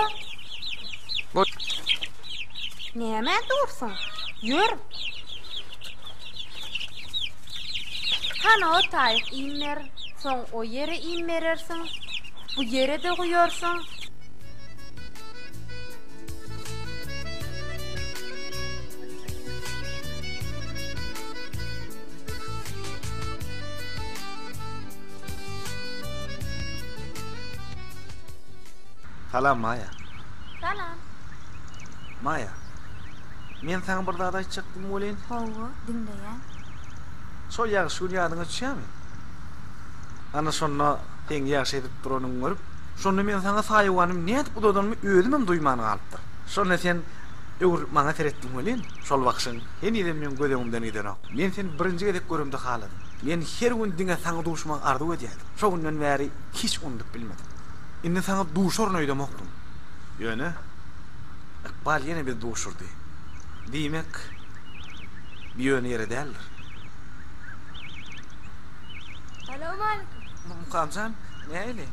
[SPEAKER 14] Bol.
[SPEAKER 1] Nämä dursuň? Ýör. Hany o taýyk iým ber, soň o ýere iým berersiň. Bu ýere-de guýarsyň.
[SPEAKER 12] Salam Maýa.
[SPEAKER 1] Salam.
[SPEAKER 12] Maýa. Men saňa bir zat aýtjakdym welin.
[SPEAKER 1] Hawa, diňleýän.
[SPEAKER 12] Şol ýagşy gün ýadyňa düşýärmi? Ana şonda seň ýagşy edip duranyňy görüp, şonda men saňa saýawanymy nädip uzadanymy özümem duýman galypdyr. Şonda sen öwrülip maňa seretdiň welin, şol bakyşyň henizem meň göz öňümden gidenok. Men seni birinji gezek göremde haladym. Men her gün diňe saňa duşmagy arzuw edýärdim. Şo günden bäri hiç unudyp bilmedim. Indi saňa duşaryn öýdemokdym. Ýöne, ykbal ýene bizi duşurdy. Diýmek, bu ýöne ýere däldir.
[SPEAKER 11] Salowmalikim.
[SPEAKER 12] Mukamjan, nähili?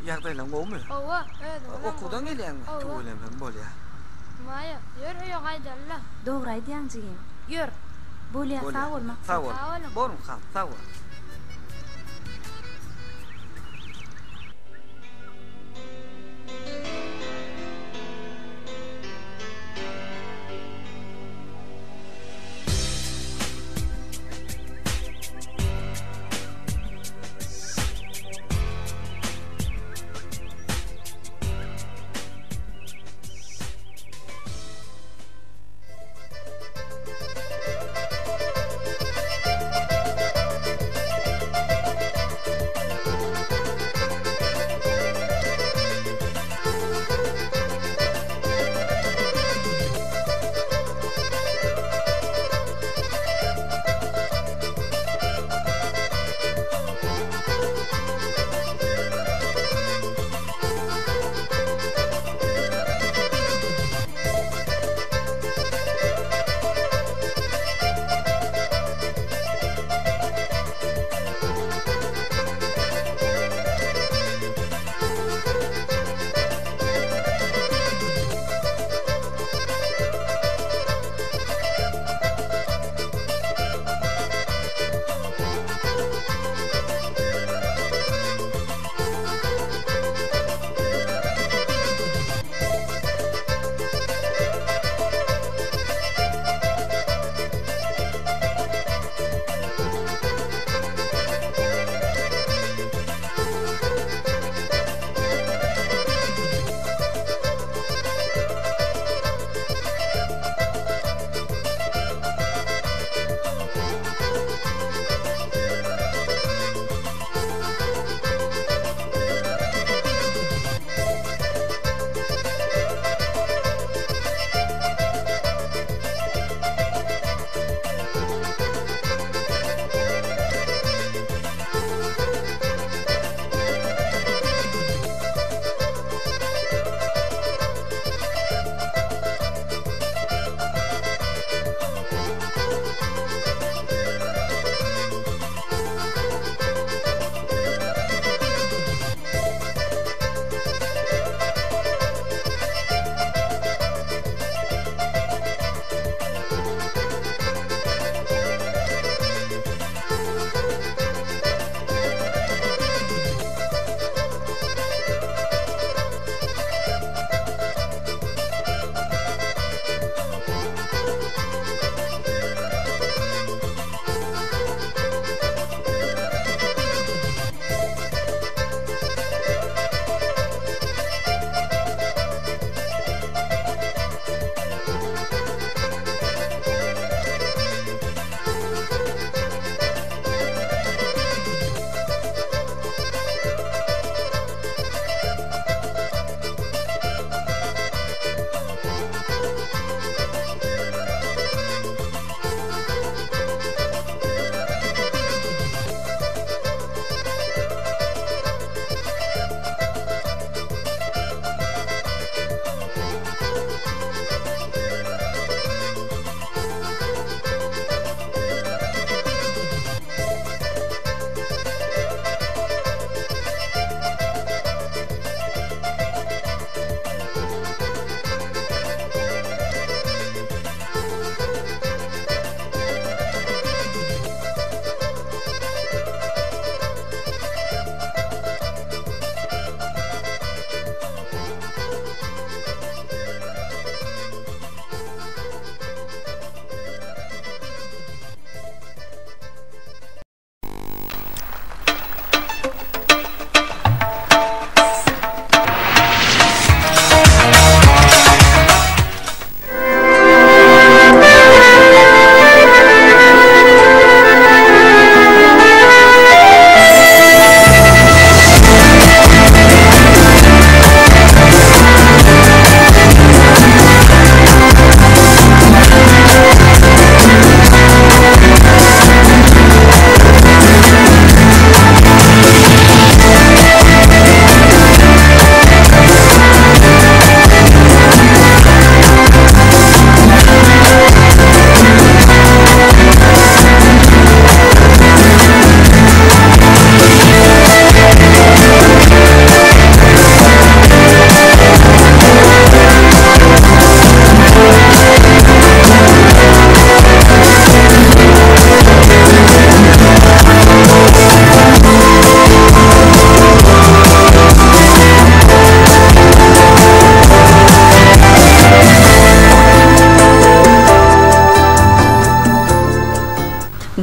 [SPEAKER 12] Ýagdaýlaň gowumy?
[SPEAKER 11] Hawa, özüňiz gowumy?
[SPEAKER 12] Okuwdan gelýäňmi?
[SPEAKER 11] Hawa.
[SPEAKER 12] Tüweleme, bolýa.
[SPEAKER 11] Maýa, ýör öýe gaýdaly-la.
[SPEAKER 1] Dogry aýdýaň jigim. Ýör. Bolýa, sag bol Maksat.
[SPEAKER 12] Sag bol.
[SPEAKER 11] Sag boluň.
[SPEAKER 12] Bor Mukam, sag bol.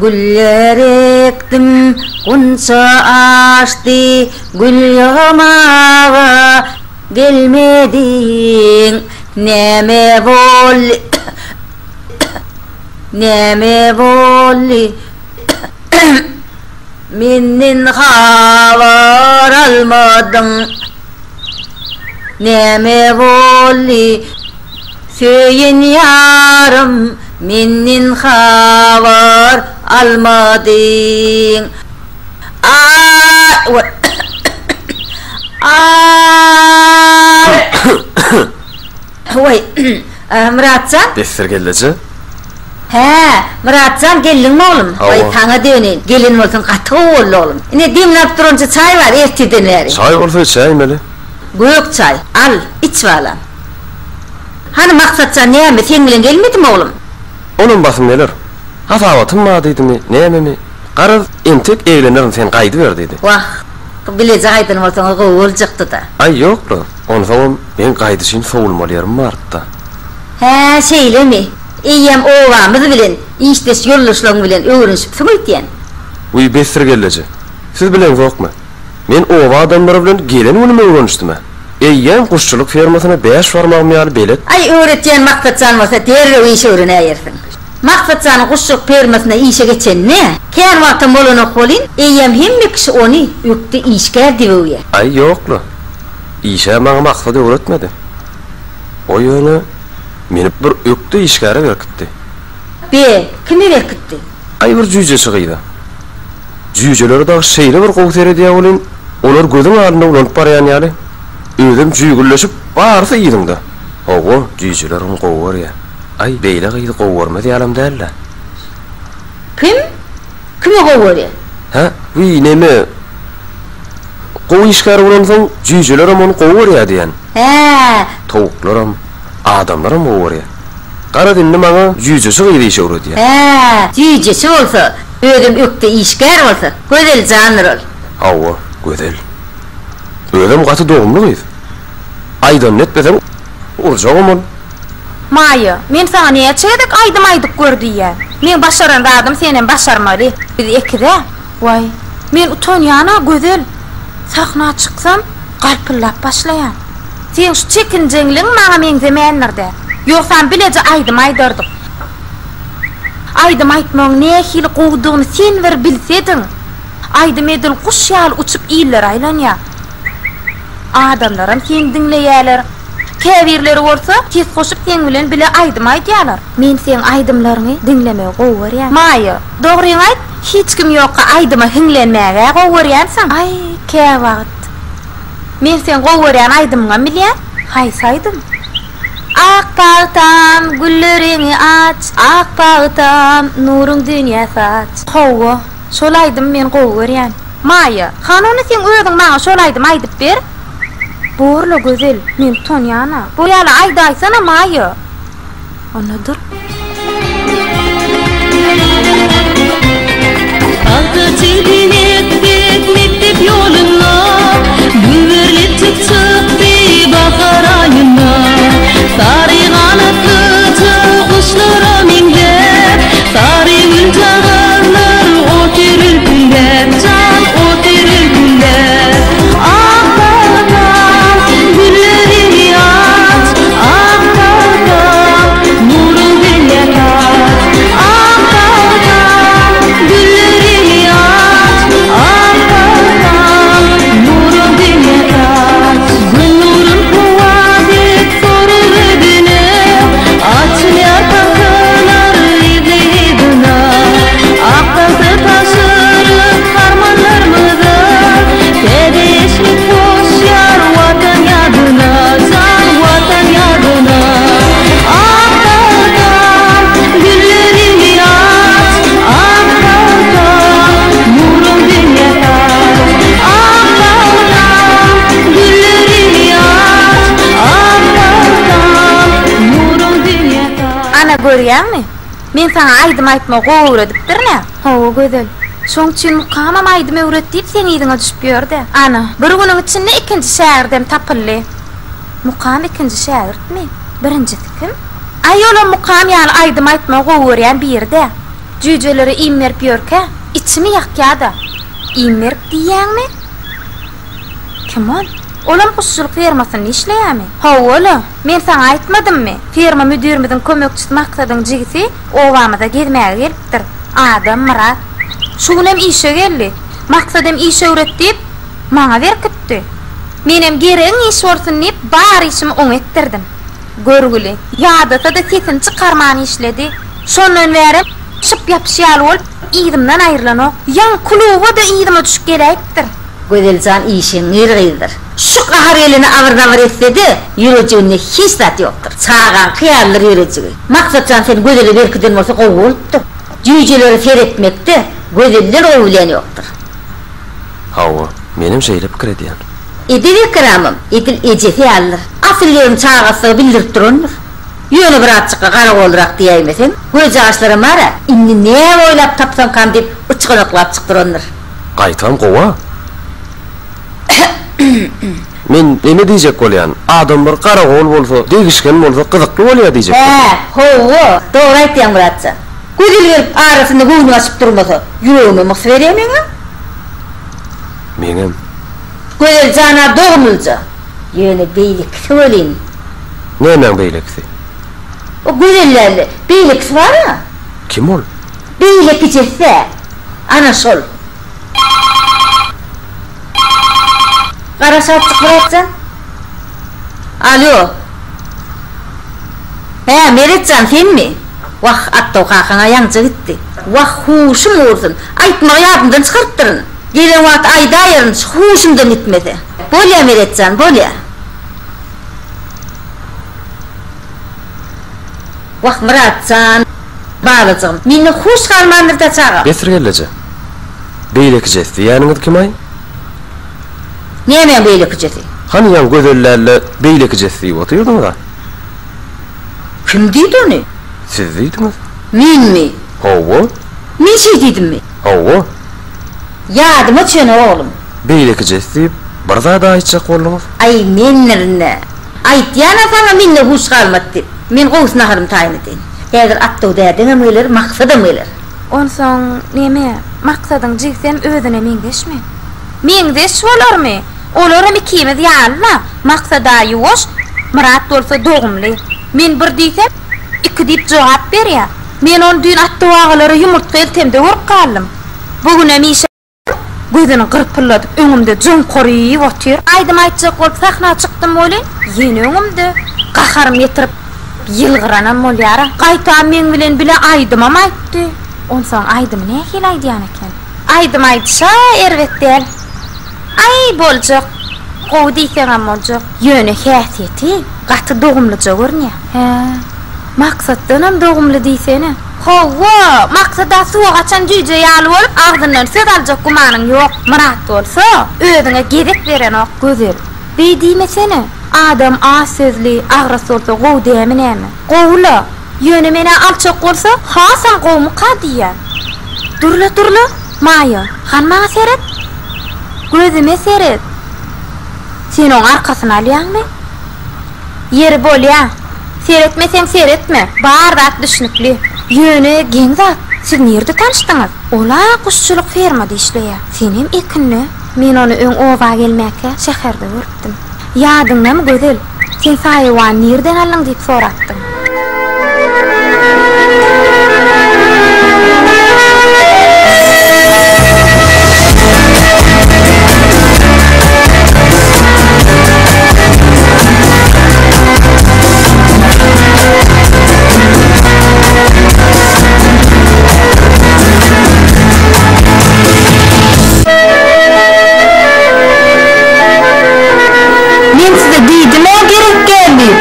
[SPEAKER 6] Güller ekdim, gunça açdy, Gül ýygmaga gelmediň. Näme boldy, näme boldy, Menden habar almadyň. Näme boldy, söýen ýarym, menden habar almadyň? Aý, aý, waý, Myrat jan?
[SPEAKER 14] Besdir gelneje.
[SPEAKER 6] Hä, Myrat jan, geldiňmi oglum?
[SPEAKER 14] Hawa.
[SPEAKER 6] Waý, saňa döneýin. Gelen bolsaň gaty gowy boldy oglum. Ine, demläp durança çaý bar ertirden bäri.
[SPEAKER 14] Çaý bolsa içäýmeli.
[SPEAKER 6] Gök çaý. Al, iç balam. Hany Maksat jan näme, seň bilen gelmedimi oglum?
[SPEAKER 14] Olam basym geler. Hasabatym bar diýdimi, nämemi, garaz, entek eglenerin sen gaýdyber diýdi.
[SPEAKER 6] Wah, bileje gaýdan bolsaňyz gowy boljakdy-da.
[SPEAKER 14] Aý, ýok-la, onsoňam meň gaýdyşyn sowulmaly ýerim bardy-da.
[SPEAKER 6] Hä, şeýlemi? Eýýäm obamyz bilen, işdeş ýoldaşlaryň bilen öwrenişipsiň öýtýän?
[SPEAKER 14] Wiý, besdir gelneje. Siz bileňzokmy? Men oba adamlary bilen gelen günüm öwrenişdim-ä. Eýýäm guşçulyk fermasyna bäş barmagym ýaly belet.
[SPEAKER 6] Aý, öwretýän Maksat jan bolsa derrew iş öwrenäýersiň. Maksat janyň guşçulyk fermasyna işe geçenine kän wagtam bolanok welin, eýýäm hemme kişi ony ökde işgär diýip öwýär.
[SPEAKER 14] Aý, ýok-la. Işe maňa Maksat öwretmedi. O ýöne meni bir ökde işgäre berkitdi.
[SPEAKER 6] Be, kime berkitdi?
[SPEAKER 14] Aý, bir jüýjeçi gyza. Jüýjelere dagy şeýle bir gowy seredýär welin, olar gözüň alnynda ulanyp barýan ýaly. Özem jüýgülleşip, barysy yzyňda. Hawa, jüýjeler ony gowy görýär. Aý, beýle gyzy gowy görmez ýalam däl-dä.
[SPEAKER 6] Kim? Kimi gowy görýär?
[SPEAKER 14] Hä, wiý, neme, gowy işgär bolansoň, jüýjelerem ony gowy görýär diýýän.
[SPEAKER 6] Hä.
[SPEAKER 14] Towuklaram, adamlaram gowy görýär. Garaz, indi maňa jüýjeçi gyz iş öwredýär.
[SPEAKER 6] Hä, jüýjeçi bolsa, özem ökde işgär bolsa, Gözel jandyr ol.
[SPEAKER 14] Hawa, Gözel. Özem gaty dogumly gyz. Aýdanyny etmeseň, urjagam ol.
[SPEAKER 7] Maýa, men saňa näçe gezek aýdym aýdyp gör diýýän. Meň başaran zadym senem başarmaly. Biz ekiz-ä. Waý, men utanýan-a, Gözel. Sahna çyksam, galpyldap başlaýan. Seň şu çekinjeňligiň maňa meňzemändir-dä. Ýogsam bileje aýdym aýdardyk. Aýdym aýtmagyň nähili gowudygyny sen bir bilsediň! Aýdym edil guş ýaly uçup illere aýlanýar. Adamlaram seni diňleýärler. Käbirleri bolsa ses goşup seň bilen bile aýdym aýdýarlar. Men seň aýdymlaryňy diňlemegi gowy görýän. Maýa, dogryňy aýt, hiç kim ýokka aýdyma hiňlenmäge gowy görýänsiň? Aý, käwagt. Men seň gowy görýän aýdymyňam bilýän. Haýsy aýdym? Ak pagtam, gülleriňi aç, Ak pagtam, nuruň dünýä saç. Hawa, şol aýdymy men gowy görýän. Maýa, hany onda seň özüň maňa şol aýdymy aýdyp ber. Borla Gözel, men utanýan-a. Bolýa-la, aýdaýsana Maýa. Onda dur.
[SPEAKER 15] Pagta çigdin etdik mekdep ýolunda, Güberletjik çykdy bahar aýynda. Sary ganatlyja guşlara meňzäp, Sary güljagazlar otyr ülpüldäp, Jan otyr ülpüldäp. Ak pagtam, gülleriňi aç, Ak pagtam, nuruň dünýä saç. Ak pagtam, gülleriňi aç, Ak pagtam, nuruň dünýä saç. Gün nurun howa dek sorup özüne, Açylýar pagtalar yzly-yzyna. Ak pagta tabşyryp harmanlarymyza, Täze eşret goşýar Watan ýadyna, jan Watan ýadyna. Ak pagtam, gülleriňi aç, Ak pagtam, nuruň dünýä saç. Ak pagtam, gülleriňi aç, Ak pagtam, nuruň dünýä saç.
[SPEAKER 7] Ana görýäňmi? Men saňa aýdym aýtmagy gowy öwredipdirin-ä. Hawa, Gözel. Şoň üçin Mukamam aýdym öwret diýip seň yzyňa düşüp ýör-dä. Ana, bir günüň içinde ikinji şägirdem tapyldy. Mukam ikinji şägirtmi? Birinjisi kim? Aý, olam Mukam ýaly aýdym aýtmagy gowy görýän biri-dä.
[SPEAKER 1] Jüýjelere iým berip ýörkä, içimi ýakýa-da. Iým berip diýýäňmi? Kim ol? Olam guşçulyk fermasynda işleýärmi? Hawa-la, men saňa aýtmadymmy? Ferma müdirimiziň kömekçisi Maksadyň jigisi obamyza gezmäge gelipdir. Adam Myrat. Şu günem işe geldi. Maksadam iş öwret diýip, maňa berkitdi. Menem geregiň iş bolsun diýip, bar işimi oňa etdirdim. Görgüli, ýadasa-da sesini çykarman işledi. Şondan bärem şyp ýapyş ýaly bolup, yzymdan aýrylanok. Ýaňy kluba-da yzyma düşüp geläýipdir.
[SPEAKER 6] Gözeljan işeňňir gyzdyr. Şu gahar geleni abyr-zabyr etse-de, ýürejiginde hiç zat ýokdur. Çagaňky ýalydyr ýürejigi. Maksatjan seni Gözele berkiden bolsa gowy bolupdyr. Jüýjelere seretmekde Gözelden gowy bilýän ýokdur.
[SPEAKER 14] Hawa, menem şeýle pikir edýän.
[SPEAKER 6] Edep-ekramam edil ejesi ýalydyr. Asyl ýeriň çagasydygy bildirip durandyr. Ýöne birazjykga garagolrak diýäýmeseň, gözýaşlaram bar-a, indi näme oýlap tapsamkam diýip uçganaklap çyk durandyr.
[SPEAKER 14] Gaýtam gowa. Men neme diýjek bolýan, adamlar garagol bolsa, degişgen bolsa gyzykly bolýa diýjek
[SPEAKER 6] Hä,
[SPEAKER 14] bolýan.
[SPEAKER 6] hawa, dogry aýtýaň Myratjan. Gözel gelip arasynda göwni açyp durmasa, ýüregime mys berýä meňem.
[SPEAKER 14] Meňem.
[SPEAKER 6] Gözel jana dogumlyja. Ýöne beýlekisi welin.
[SPEAKER 14] Nämäň beýlekisi?
[SPEAKER 6] O Gözel däl-de, beýlekisi bar-a.
[SPEAKER 14] Kim ol?
[SPEAKER 6] Beýlekijesi-dä. Ana şol. Garaş azjyk Myratjan. Alýo. Hä, Meretjan senmi? Wah, Atdaw kakaň-a ýaňja gitdi. Wah, huşum gursun. Aýtmagy ýadymdan çykarypdyryn. Gelen wagty aýdaýaryn, şu huşumdan gitmese. Bolýa, Meretjan, bolýa. Wah, Myratjan, balajygym, mende huş galmandyr-da çagam.
[SPEAKER 14] Besdir gelneje. Beýlekijesi diýýäniňiz kim-aý?
[SPEAKER 6] Nämäň beýlekijesi?
[SPEAKER 14] Hany ýaňy Gözel däl-de, beýlekijesi diýip otyrdyňyz-a?
[SPEAKER 6] Kim diýdi ony?
[SPEAKER 14] Siz diýdiňiz.
[SPEAKER 6] Menmi?
[SPEAKER 14] Hawa.
[SPEAKER 6] Men şeý diýdimmi?
[SPEAKER 14] Hawa.
[SPEAKER 6] Ýadyma düşenok, oglum.
[SPEAKER 14] Beýlekijesi diýip, bir zad-a aýtjak bolduňyz.
[SPEAKER 6] Aý, mendirin-dä. Aýtýan-a saňa mende huş galmady diýip. Men gowusy naharymy taýyn edeýin. Häzir Atdaw dädeňem geler, Maksadam geler.
[SPEAKER 1] Onsoň, neme, Maksadyň jigsem özüne meňzeşmi? Meňzeş bolarmy? Olaram ikimiz ýaly-la, Maksad-a ýuwaş, Myrat bolsa dogumly. Men bir diýsem, iki diýip jogap berýär. Men ony düýn Atdaw agalara ýumurtga eltemde görüp galdym. Bu günem işe Gözüni gyrpyldadyp öňümde joňkaryp otyr. Aýdym aýtjak bolup sahna çykdym welin, ýene öňümde. Gaharym getirip ýylgyranam bolýar-a. Gaýtam meň bilen bile aýdymam aýtdy. Onsoň aýdymy nähili aýdýan eken? Aýdym aýdyş-a erbet däl. Aý, boljak. Gowy diýseňem boljak. Ýöne häsiýeti gaty dogumlyja görünýär. Hä, Maksatdanam dogumly diýsene. Hawa, Maksat-a suwa gaçan jüýje ýaly bolup, agzyndan söz aljak gümanyň ýok. Myrat bolsa, özüňe gezek berenok. Gözel, beý diýmesene. Adam az sözli, agras bolsa gowy dämi näme? Gowy-la. Ýöne men-ä alçak bolsa, hasam gowumyka diýýän. Dur-la, dur-la, Maýa, hany maňa seret. Gözüme seret. Sen oň arkasyny alýaňmy? Ýeri bolýa. Seretmeseň seretme. Bar zat düşnükli. Ýöne geň zat, siz nirde tanyşdyňyz? Ol-a guşçulyk fermada işleýär. Senem ekinde. Men ony öň oba gelmäkä şäherde görüpdim. Ýadyňdamy Gözel, sen saýawany nirden aldyň diýip sorapdyň.
[SPEAKER 6] Men size diýdim-ä gerek däl diýip.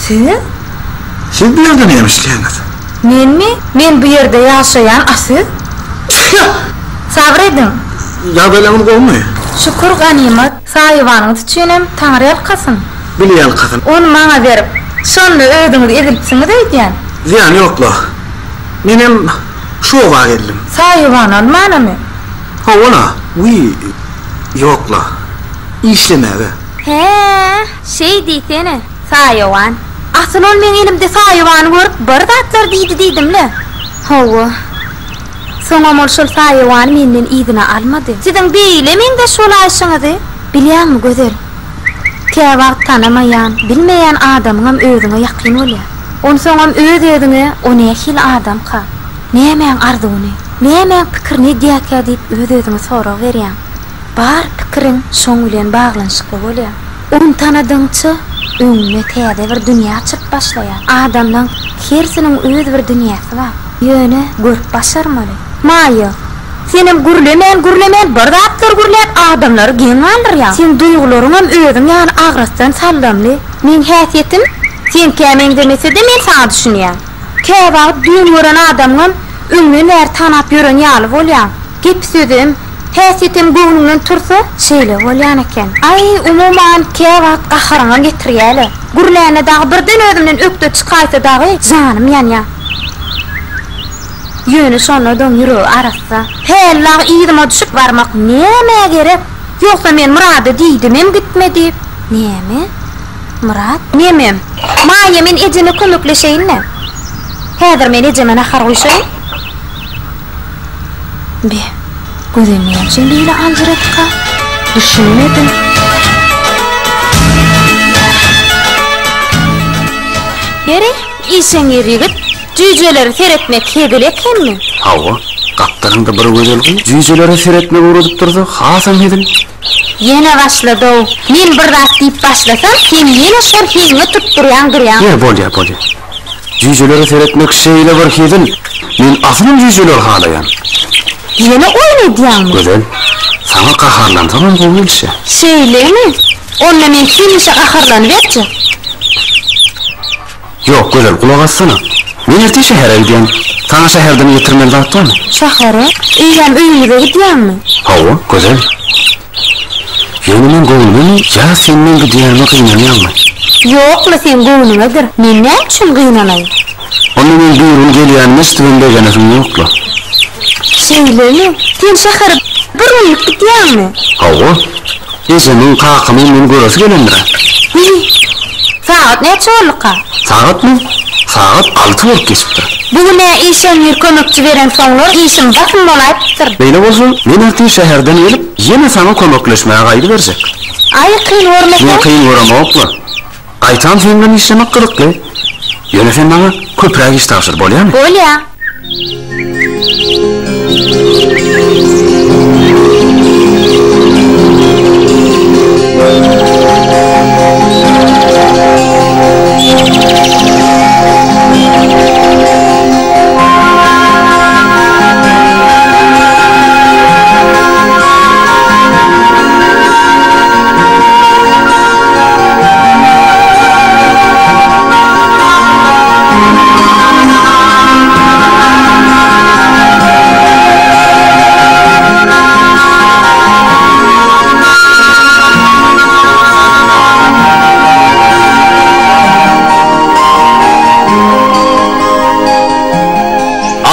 [SPEAKER 6] Siz?
[SPEAKER 3] Siz bu ýerde näme işleýäňiz?
[SPEAKER 1] Menmi? Men bu ýerde ýaşaýan, a siz? Sabyr ediň.
[SPEAKER 3] Ýagdaýlaryňyz gowumy?
[SPEAKER 1] Şükür, ganymat. Saýawanyňyz üçinem Taňry ýalkasyn.
[SPEAKER 3] Bile ýalkasyn.
[SPEAKER 1] Ony maňa berip, şonda özüňiz ezilipsiňiz öýdýän.
[SPEAKER 3] Zyýany ýok-la. Menem şu oba geldim.
[SPEAKER 1] Saýawan almanamy?
[SPEAKER 3] Hawa-la. Wiý, ýok-la. Işlemäge.
[SPEAKER 1] Hä, şeý diýsene, saýawan. Asyl ol meň elimde saýawany görüp bir zatlar diýdi diýdim-le. Hawa. Soňam ol şol saýawany menden yzyna almady. Siziň beýle meňzeş bolaýşyňyzy bilýäňmi, Gözel? Käwagt tanamaýan, bilmeýän adamyňam özüňe ýakyn bolýar. Onsoňam öz-özüňe o nähili adamka? Nämäň arzuwyny, nämäň pikirini edýärkä diýip öz-özüňe sorag berýäň. Bar pikiriň şoň bilen baglanyşykly bolýar. Ony tanadygyňça, öňüňde täze bir dünýä açylyp başlaýar. Adamlaň hersiniň öz bir dünýäsi bar. Ýöne görüp başarmaly. Maýa, senem gürlemän-gürlemän bir zatlar gürläp adamlary geň galdyrýaň. Seň duýgularyňam özüň ýaly agrasdan saldamly. Meň häsiýetim seňkä meňzemese-de men saňa düşünýän. Käwagt düýn gören adamyňam öňden bäri tanap ýören ýaly bolýaň. Gepi-sözem, häsiýetem göwnüňden tursa, şeýle bolýan eken. Aý, umuman, käwagt gaharyňam getirýä-le. Gürlände dagy birden özümden ökde çykaýsa dagy janym ýanýa. Ýöne şonda-da oň ýüregi arassa. Häli dagy yzyma düşüp barmak nämä gerek? Ýogsa men Myrada diýdimem gitme diýip. Näme? Myrat? Neme? Maýa, men ejeme kömekleşeýin-le. Häzir men ejeme nahar guýşaýyn. Be, Gözel näme üçin beýle aljyradyka? Düşünmedim. Ýeri, işeňňir ýigit, jüýjelere seretmek hezil ekenmi?
[SPEAKER 14] Hawa, gapdalyňda bir gözel gyz jüýjelere seretmegi öwredip dursa, hasam hezil.
[SPEAKER 1] Ýene başlady-ow. Men bir zat diýip başlasam, sen ýene şol heňiňe tutdurýaň durýaň.
[SPEAKER 14] Ýeri, bolýa, bolýa. Jüýjelere seretmek şeýle bir hezil. Men asylam jüýjeleri halaýan.
[SPEAKER 1] Ýene oýun edýäňmi?
[SPEAKER 14] Gözel, saňa gaharlansamam gowy gelişýär.
[SPEAKER 1] Şeýlemi? Onda men hemişe gaharlanyberjek.
[SPEAKER 14] Ýok, Gözel, gulak assana. Men ertir şähere gidýän. Saňa şäherden getirmeli zat barmy?
[SPEAKER 1] Şähere? Eýýäm öýüňize gidýäňmi?
[SPEAKER 14] Hawa, Gözel. Ýöne meň göwnümemi ýa sen meň gidýänime gynanýaňmy?
[SPEAKER 1] Ýok-la, seň göwnüňedir. Men näme üçin gynanaýyn?
[SPEAKER 14] Onda meň bir gün gelýänime eşidibem begenesiň ýok-la.
[SPEAKER 1] Şeýlemi? Sen şähere bir günlük gidýäňmi?
[SPEAKER 14] Hawa. Ejemiň, kakamyň meni göresi gelendir-ä.
[SPEAKER 1] Wiý, sagat näçe bolduka?
[SPEAKER 14] Sagatmy? Sagat alty bolup geçipdir.
[SPEAKER 1] Bu gün-ä işeňňir kömekçi berensoňlar işim basym bolaýypdyr.
[SPEAKER 14] Beýle bolsa, men ertir şäherden gelip, ýene saňa kömekleşmäge gaýdyberjek.
[SPEAKER 1] Aý, kyn görmeseň.
[SPEAKER 14] Men kyn göremok-la. Gaýtam seň bilen işlemek gyzykly. Ýöne sen maňa köpräk iş tabşyr, bolýamy?
[SPEAKER 1] Bolýa.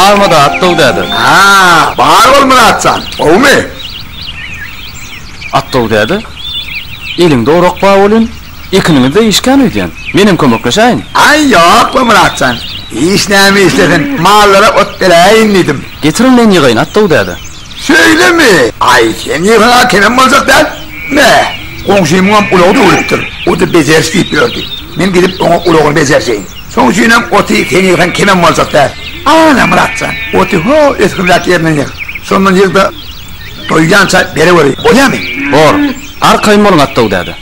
[SPEAKER 14] Almada Atdaw däde.
[SPEAKER 9] Ha, bar bol Myratjan, gowumy?
[SPEAKER 13] Atdaw däde, eliňde orak bar welin, Ekiniňizde iş kän öýdýän. Menem kömekleşäýin.
[SPEAKER 9] Aý, ýok-la, Myrat jan. Iş näme işlesin, mallara ot beräýin diýdim.
[SPEAKER 13] Getiriň men ýygaýyn, Atdaw däde.
[SPEAKER 9] Şeýlemi? Aý, sen ýygsaň-a kemem boljak däl. Me, goňşymyňam ulagy döwlüpdir. O-da bejeriş diýip ýördi. Men gidip oňa ulagyny bejerjeýin. Şoň üçinem oty sen ýygsaň kemem boljak däl. Ana, Myrat jan, oty ho ösgünräk ýerinden ýyg. Şondan ýyg-da, doýýança bereweri. Bolýamy?
[SPEAKER 13] Bor. Arkaýyn boluň, Atdaw däde.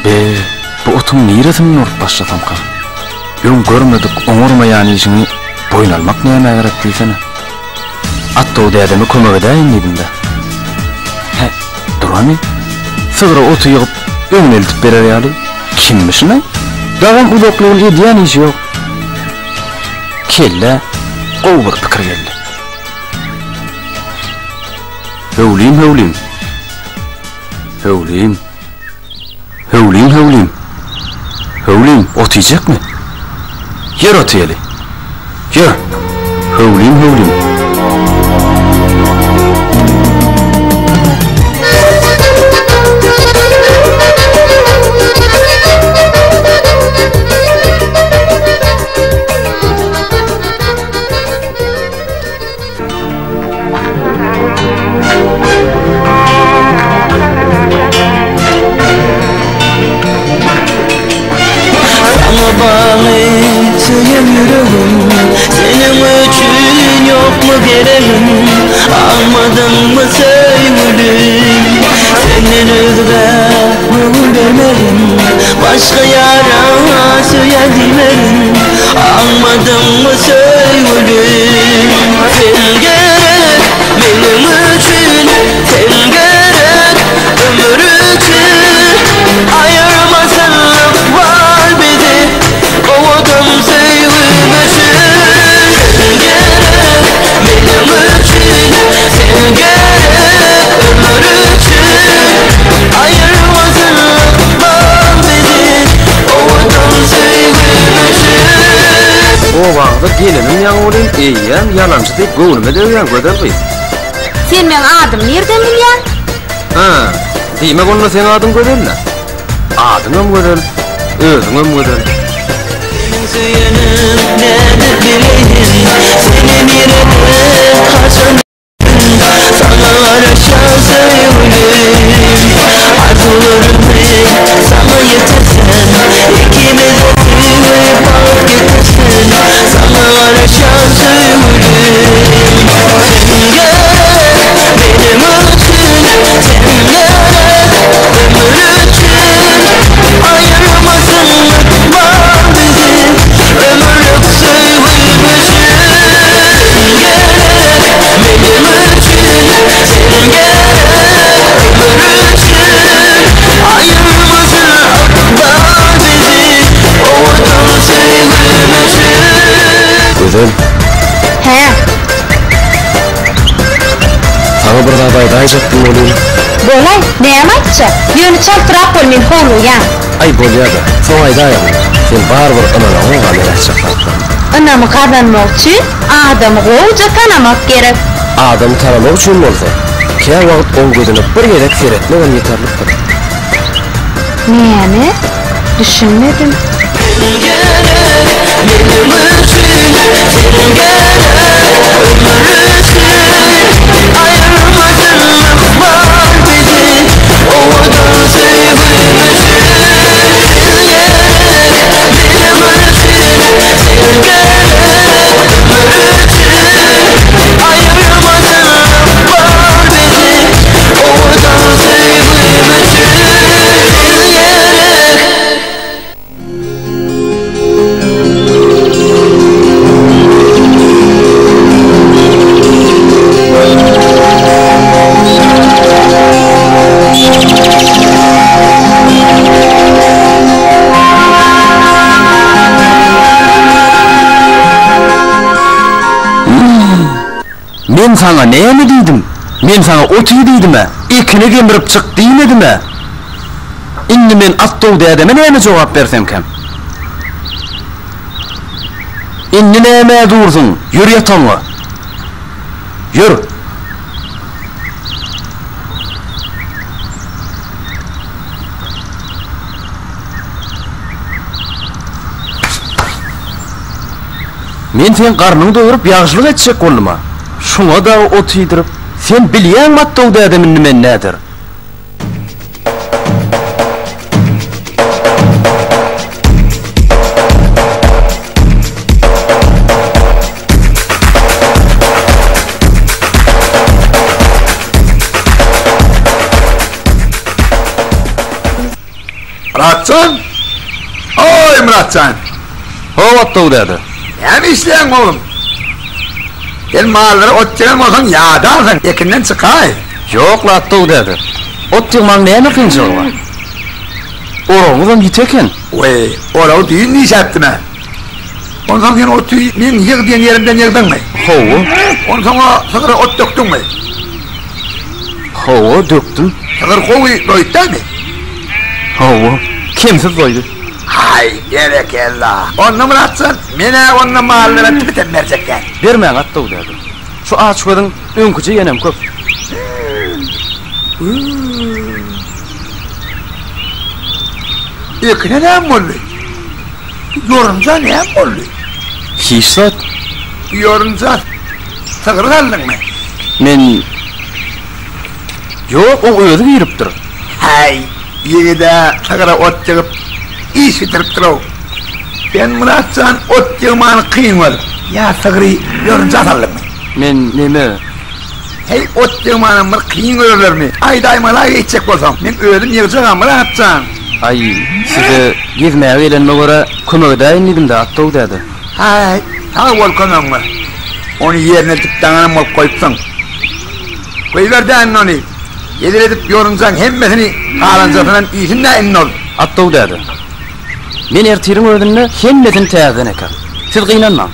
[SPEAKER 13] Be, bu otuň niresinden urup başlasamka? Öň görmedik, oňarmaýan işiňi boýun almak nämä gerek diýsene. Atdaw dädeme kömek edäýin diýdim-dä. Hä, duramy? Sygra oty ýygyp, öňüne eltip berer ýaly, kimmişin-aý? Dagam uzaklygyny edýän işi ýok. Kellä gowy bir pikir geldi. Höwlim, höwlim. Höwlim. Höwlim, höwlim. Höwlim, ot iýjekmi? Ýör ot iýeli. Ýör. Höwlim, höwlim.
[SPEAKER 15] Saňa bagly söýen ýüregim Seniň üçin ýokmy geregim Aňmadyňmy söýgülim Senden özgä göwün bermerin Başga ýara söýen diýmerin Aňmadyňmy söýgülim Sen gerek meniň üçin Sen gerek ömür üçin Aýyrmasyn ykbal bizi Owadan söýgim üçin Sen gerek meniň üçin Sen gerek ömür üçin Aýyrmasyn ykbal bizi Owadan söýgim üçin.
[SPEAKER 14] Obaňyza gelenim ýaňy welin eýýäm ýalançy diýip göwnüme degýäň gözel gyz.
[SPEAKER 1] Sen meň adymy nirden bilýäň?
[SPEAKER 14] Hä, diýmek onda seň adyň Gözel-dä? Adyňam gözel, özüňem gözel.
[SPEAKER 15] Seniň söýeniň nädip bileýin Seni nirede haçan Saňa garaşýan söýgülim Arzuwlarymy saňa ýetirsem Ikimize söýgi bagt getirsin Saňa garaşýan söýgülim Sen gerek meniň üçin Sen gerek ömür üçin Aýyrmasyn ykbal bizi Ömürlik söýgüm üçin Sen gerek meniň üçin Sen gerek ömür üçin Aýyrmasyn ykbal bizi Owadan söýgüm üçin.
[SPEAKER 14] Gözel.
[SPEAKER 1] Hä.
[SPEAKER 14] Saňa bir zat aýdaýjakdym welin.
[SPEAKER 1] Bolaý, näme aýtjak? Ýöne çaltrak bol, men howlugýan.
[SPEAKER 14] Aý, bolýa-da, soň aýdaýaryn. Sen barybir ynanaňok-a men aýtjak zatlaryma.
[SPEAKER 1] Ynamy gazanmak üçin adamy gowuja tanamak gerek.
[SPEAKER 14] Adamy tanamak üçin bolsa, käwagt oň gözüne bir gezek seretmegem ýeterlikdir.
[SPEAKER 1] Näme? Düşünmedim.
[SPEAKER 15] Sen gerek meniň üçin Sen gerek ömür üçin Aýyrmasyn ykbal bizi Owadan söýgim üçin Sen gerek meniň üçin Sen gerek ömür üçin Aýyrmasyn ykbal bizi Owadan söýgim üçin Sen gerek.
[SPEAKER 13] Men saňa näme diýdim? Men saňa ot iý diýdim-ä, ekini gemirip çyk diýmedim-ä. Indi men Atdow dädeme näme jogap bersemkäm? Indi nämä dursuň, ýör ýatagyňa. Ýör! Men seň garnyňy doýuryp ýagşylyk etjek boldum-a. Şuňa dagy ot iýdirip. Sen bilýäňmi Atdow dädem indi men näder?
[SPEAKER 9] Myratjan! Oý, Myratjan!
[SPEAKER 13] Hawa, Atdaw däde.
[SPEAKER 9] Näme işleýäň, oglum? Sen mallara ot ýygan bolsaň, ýadarsyň, ekinden çykaý.
[SPEAKER 13] Ýok-la, Atdaw däde. Ot ýygmagyň näme kynçylygy bar? Oragyňyzam ýiti eken.
[SPEAKER 9] Weý, oragy düýn dişäpdim-ä. Onsoň sen oty meň ýyg diýen ýerimden ýygdyňmy?
[SPEAKER 13] Hawa.
[SPEAKER 9] Onsoň o sygyra ot dökdüňmi?
[SPEAKER 13] Hawa, dökdüm.
[SPEAKER 9] Sygyr gowy doýdy dälmi?
[SPEAKER 13] Hawa, kemsiz doýdy.
[SPEAKER 9] Haý, berekella. Onda Myratjan, men-ä onda mallara tüpetem berjek däl.
[SPEAKER 13] Bermäň Atdaw däde. Şu açgözüň öňküje ýenem köp.
[SPEAKER 9] Ekine näme boldy? Ýorunja näme boldy?
[SPEAKER 13] Hiç zat.
[SPEAKER 9] Ýorunja sygyr aldyňmy?
[SPEAKER 13] Men Ýok, oň özi giripdir.
[SPEAKER 9] Häý, ýigid-ä sygyra ot ýygyp, iş bitiripdir-ow. Sen Myrat jan ot ýygmany kyn görüp, ýa sygry ýorunja saldyňmy?
[SPEAKER 13] Men neme?
[SPEAKER 9] Heý, ot ýygmanam bir kyn görerlermi? Aýdaýmaly-a eýtjek bolsaň. Men özüm ýygjag-a, Myrat jan.
[SPEAKER 13] Aý, size gezmäge gelenime görä kömek edäýin diýdim-dä, Atdow däde.
[SPEAKER 9] Häý, sag bol kömegiňe. Ony ýerine eltip daňanam bolup goýupsyň. Goýber-dä indi ony. Hezil edip ýorunjaň hemmesini halanjasynam iýsin-dä indi ol.
[SPEAKER 13] Atdow däde, men ertiriň özünde hemmesini täzeden ekerin. Siz gynanmaň.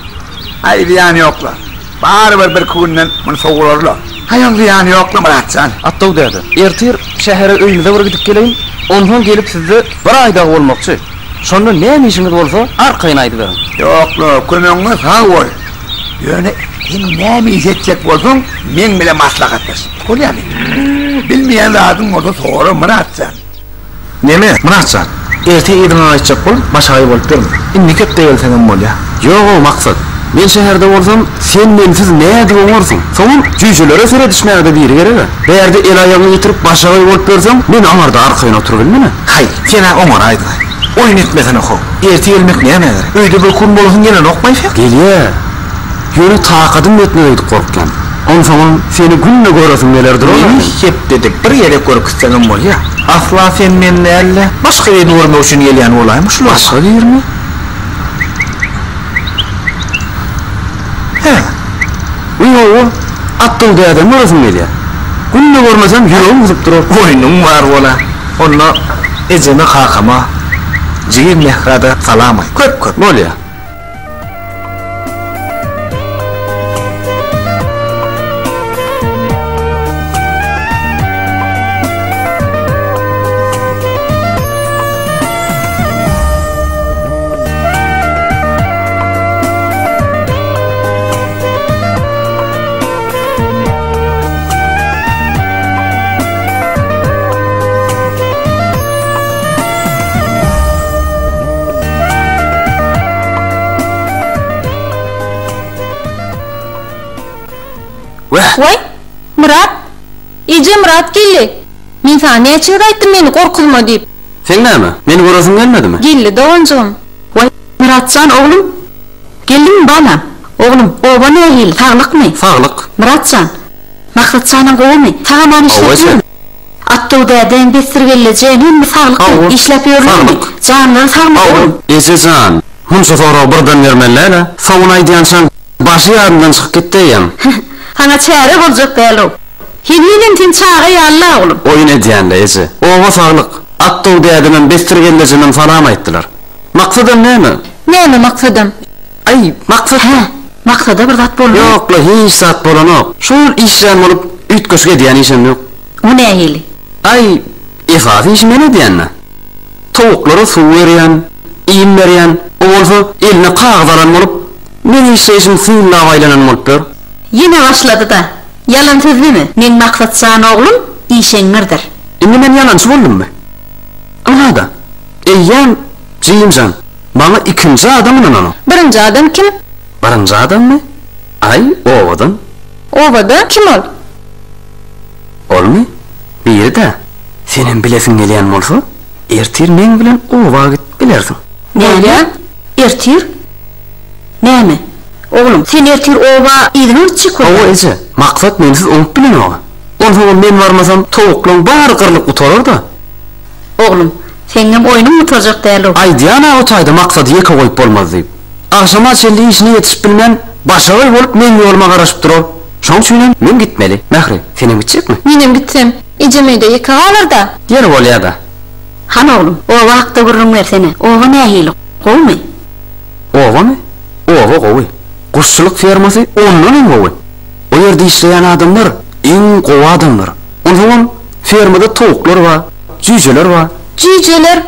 [SPEAKER 9] Aý, zyýany ýok-la. Barybir birki günden muny sowurarlar. Haý, oň zyýany ýok-la, Myrat jan.
[SPEAKER 13] Atdaw däde, ertir şähere öýümize bir gidip geleýin, onsoň gelip sizde bir aý dagy bolmakçy. Şonda näme işiňiz bolsa, arkaýyn aýdyberiň.
[SPEAKER 9] Ýok-la, kömegiňe sag bol. Ýöne sen näme iş etjek bolsaň, meň bilen maslahatlaş. Bolýamy? Bilmeýän zadyň bolsa sora, Myrat jan.
[SPEAKER 12] Neme, Myrat jan, ertir yzyňa gaýtjak bolup, başagaý bolup ýörme. Indiki hepde gelseňem bolýa.
[SPEAKER 13] Ýog-ow, Maksat. Men şäherde bolsam, sen mensiz nädip oňarsyň? Soňam, jüýjelere seredişmäge-de biri gereg-ä. Bärde el-aýagyňy ýitirip, başagaý bolup ýörseň, men aňarda arkaýyn oturybilmen-ä.
[SPEAKER 12] Haý, sen-ä oňaraýdyň-aý. Oýun etmesene-how. Ertir gelmek nämä gerek? Öýde bir kun bolasyň gelenokmaý seň?
[SPEAKER 13] Gelýä. Ýöne takadym ýetmez öýdüp gorkýan. Onsoňam seni günde göresim geler duranok.
[SPEAKER 12] Meni hepdede bir gezek görüp gitseňem bolýa. Asla sen meni däl-de, başga birini görmek üçin gelýän bolaýma şular?
[SPEAKER 13] Başga birimi?
[SPEAKER 12] Hä.
[SPEAKER 13] Ýo-o, Atdyl dädemi göresim gelýär. Günde görmesem ýüregim gysyp durar.
[SPEAKER 12] Oýnuň bar bola. Onda ejeme, kakama, jigim Mährä-de salam aýt. Köp-köp.
[SPEAKER 13] Bolýa. Wäh!
[SPEAKER 4] Waý, Myrat! Eje, Myrat geldi! Men saňa näçe gezek aýtdym meni gorkuzma diýip.
[SPEAKER 13] Seň näme, meni göresiň gelmedimi?
[SPEAKER 4] Geldi, doganjygym.
[SPEAKER 6] Waý, Myrat jan, oglum! Geldiňmi, balam? Oglum, oba nähili, saglykmy?
[SPEAKER 13] Saglyk.
[SPEAKER 6] Myrat jan, Maksat janam gowumy? Sag-aman işläp
[SPEAKER 13] Hawa, eje.
[SPEAKER 6] ýörmi? Atdow dädeň, Bessir gellejeň, hemme saglykmy?
[SPEAKER 13] Hawa.
[SPEAKER 6] Işläp ýörlermi?
[SPEAKER 13] Saglyk.
[SPEAKER 6] Janlary sagmy,
[SPEAKER 13] Hawa.
[SPEAKER 6] oglum?
[SPEAKER 13] Eje jan, munça soragy birden bermeli däl-ä. Soňuny aýdýançaň başy ýadymdan çykyp gitdi eýýäm.
[SPEAKER 6] Saňa çäre boljak däl-ow. Henizem sen çaga ýaly-la, oglum.
[SPEAKER 13] Oýun edýän-le, eje. Oba saglyk. Atdow dädemem, Bessir gelnejemem salam aýtdylar. Maksadam näme?
[SPEAKER 4] Näme maksadam?
[SPEAKER 13] Aý, Maksat.
[SPEAKER 6] Hä, Maksada bir zat boldumy?
[SPEAKER 13] Ýok-la, hiç zat bolanok. Şol işlän bolup, üýtgeşik edýän işem ýok.
[SPEAKER 6] O nähili?
[SPEAKER 13] Aý, esasy işi men edýän-dä. Towuklara suw berýän, iým berýän, o bolsa eline kagyz alan bolup, meň işleýşimi synlap aýlanan bolup ýör.
[SPEAKER 6] Ýene başlady-da. Ýalan sözleme, meň Maksat jan oglum işeňňirdir.
[SPEAKER 13] Indi men ýalançy boldummy? Ynha-da, eýýäm jigim jan, maňa ikinji adam ynananok.
[SPEAKER 4] Birinji adam kim?
[SPEAKER 13] Birinji adammy? Aý, obadan.
[SPEAKER 4] Obada? Kim ol?
[SPEAKER 13] Olmy? Biri-dä. Senem bilesiň gelýän bolsa, ertir meň bilen oba git, bilersiň.
[SPEAKER 6] Näme? Ertir? Näme? Oglum, sen ertir oba yzyna gitjek bolýaň?
[SPEAKER 13] Hawa, eje. Maksat mensiz oňup bilenok-a. Onsoňam men barmasam, towuklaň bary gyrlyp gutarar-da.
[SPEAKER 6] Oglum, seňňem oýnuň gutarjak däl-ow.
[SPEAKER 13] Aýdýan-a o taýda Maksady ýeke goýup bolmaz diýip. Agşama çenli işine ýetişip bilmän, başagaý bolup meň ýoluma garaşyp durar. Şoň üçinem men gitmeli. Mähri, senem gitjekmi?
[SPEAKER 4] Menem gitsem, ejem öýde ýeke galar-da.
[SPEAKER 13] Ýeri bolýa-da.
[SPEAKER 6] Hany oglum, oba hakda gürrüň bersene, oba nähili, gowumy?
[SPEAKER 13] Obamy? Oba gowy. Guşçulyk fermasy ondan hem gowy. O ýerde işleýän adamlar iň gowy adamlar. Onsoňam fermada towuklar bar, jüýjeler bar.
[SPEAKER 4] Jüýjeler?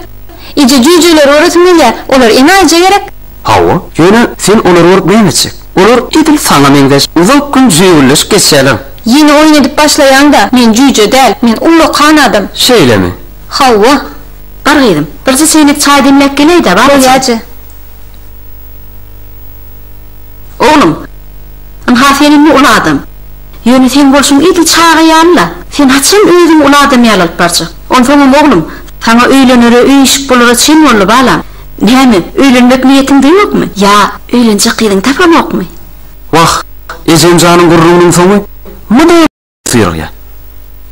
[SPEAKER 4] Eje, jüýjeleri göresim gelýär. Olar enaýyja gerek.
[SPEAKER 13] Hawa, ýöne sen olary görüp näme etjek? Olar edil saňa meňzeş, uzak gün jüýgülleşip geçýärler.
[SPEAKER 4] Ýene oýun edip başlaýaň-da, men jüýje däl, men ullakan adam.
[SPEAKER 13] Şeýlemi?
[SPEAKER 4] Hawa.
[SPEAKER 6] Bar gyzym, birje çeýnek çaý demläp geleý-dä, bar
[SPEAKER 4] Bolýa, eje.
[SPEAKER 6] Oglum, ynha sen indi uly adam. Ýöne seň bolşuň edil çaga ýaly-la. Sen haçan özüňi uly adam ýaly alyp barjak? Onsoňam oglum, saňa öýlenere, öý-işik bolara çen boldy, balam. Näme, öýlenmek niýetiňde ýokmy? Ýa öýlenjek gyzyňy tapaňokmy?
[SPEAKER 13] Wah, ejem janyň gürrüňiniň soňy mydama syrygýar.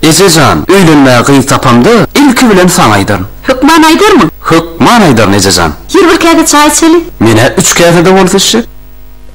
[SPEAKER 13] Eje jan, öýlenmäge gyz tapamda, ilki bilen saňa aýdaryn.
[SPEAKER 6] Hökman aýdarmyň?
[SPEAKER 13] Hökman aýdaryn, eje jan.
[SPEAKER 6] Ýör bir käse çaý içeli.
[SPEAKER 13] Men-ä üç käse-de bolsa içjek.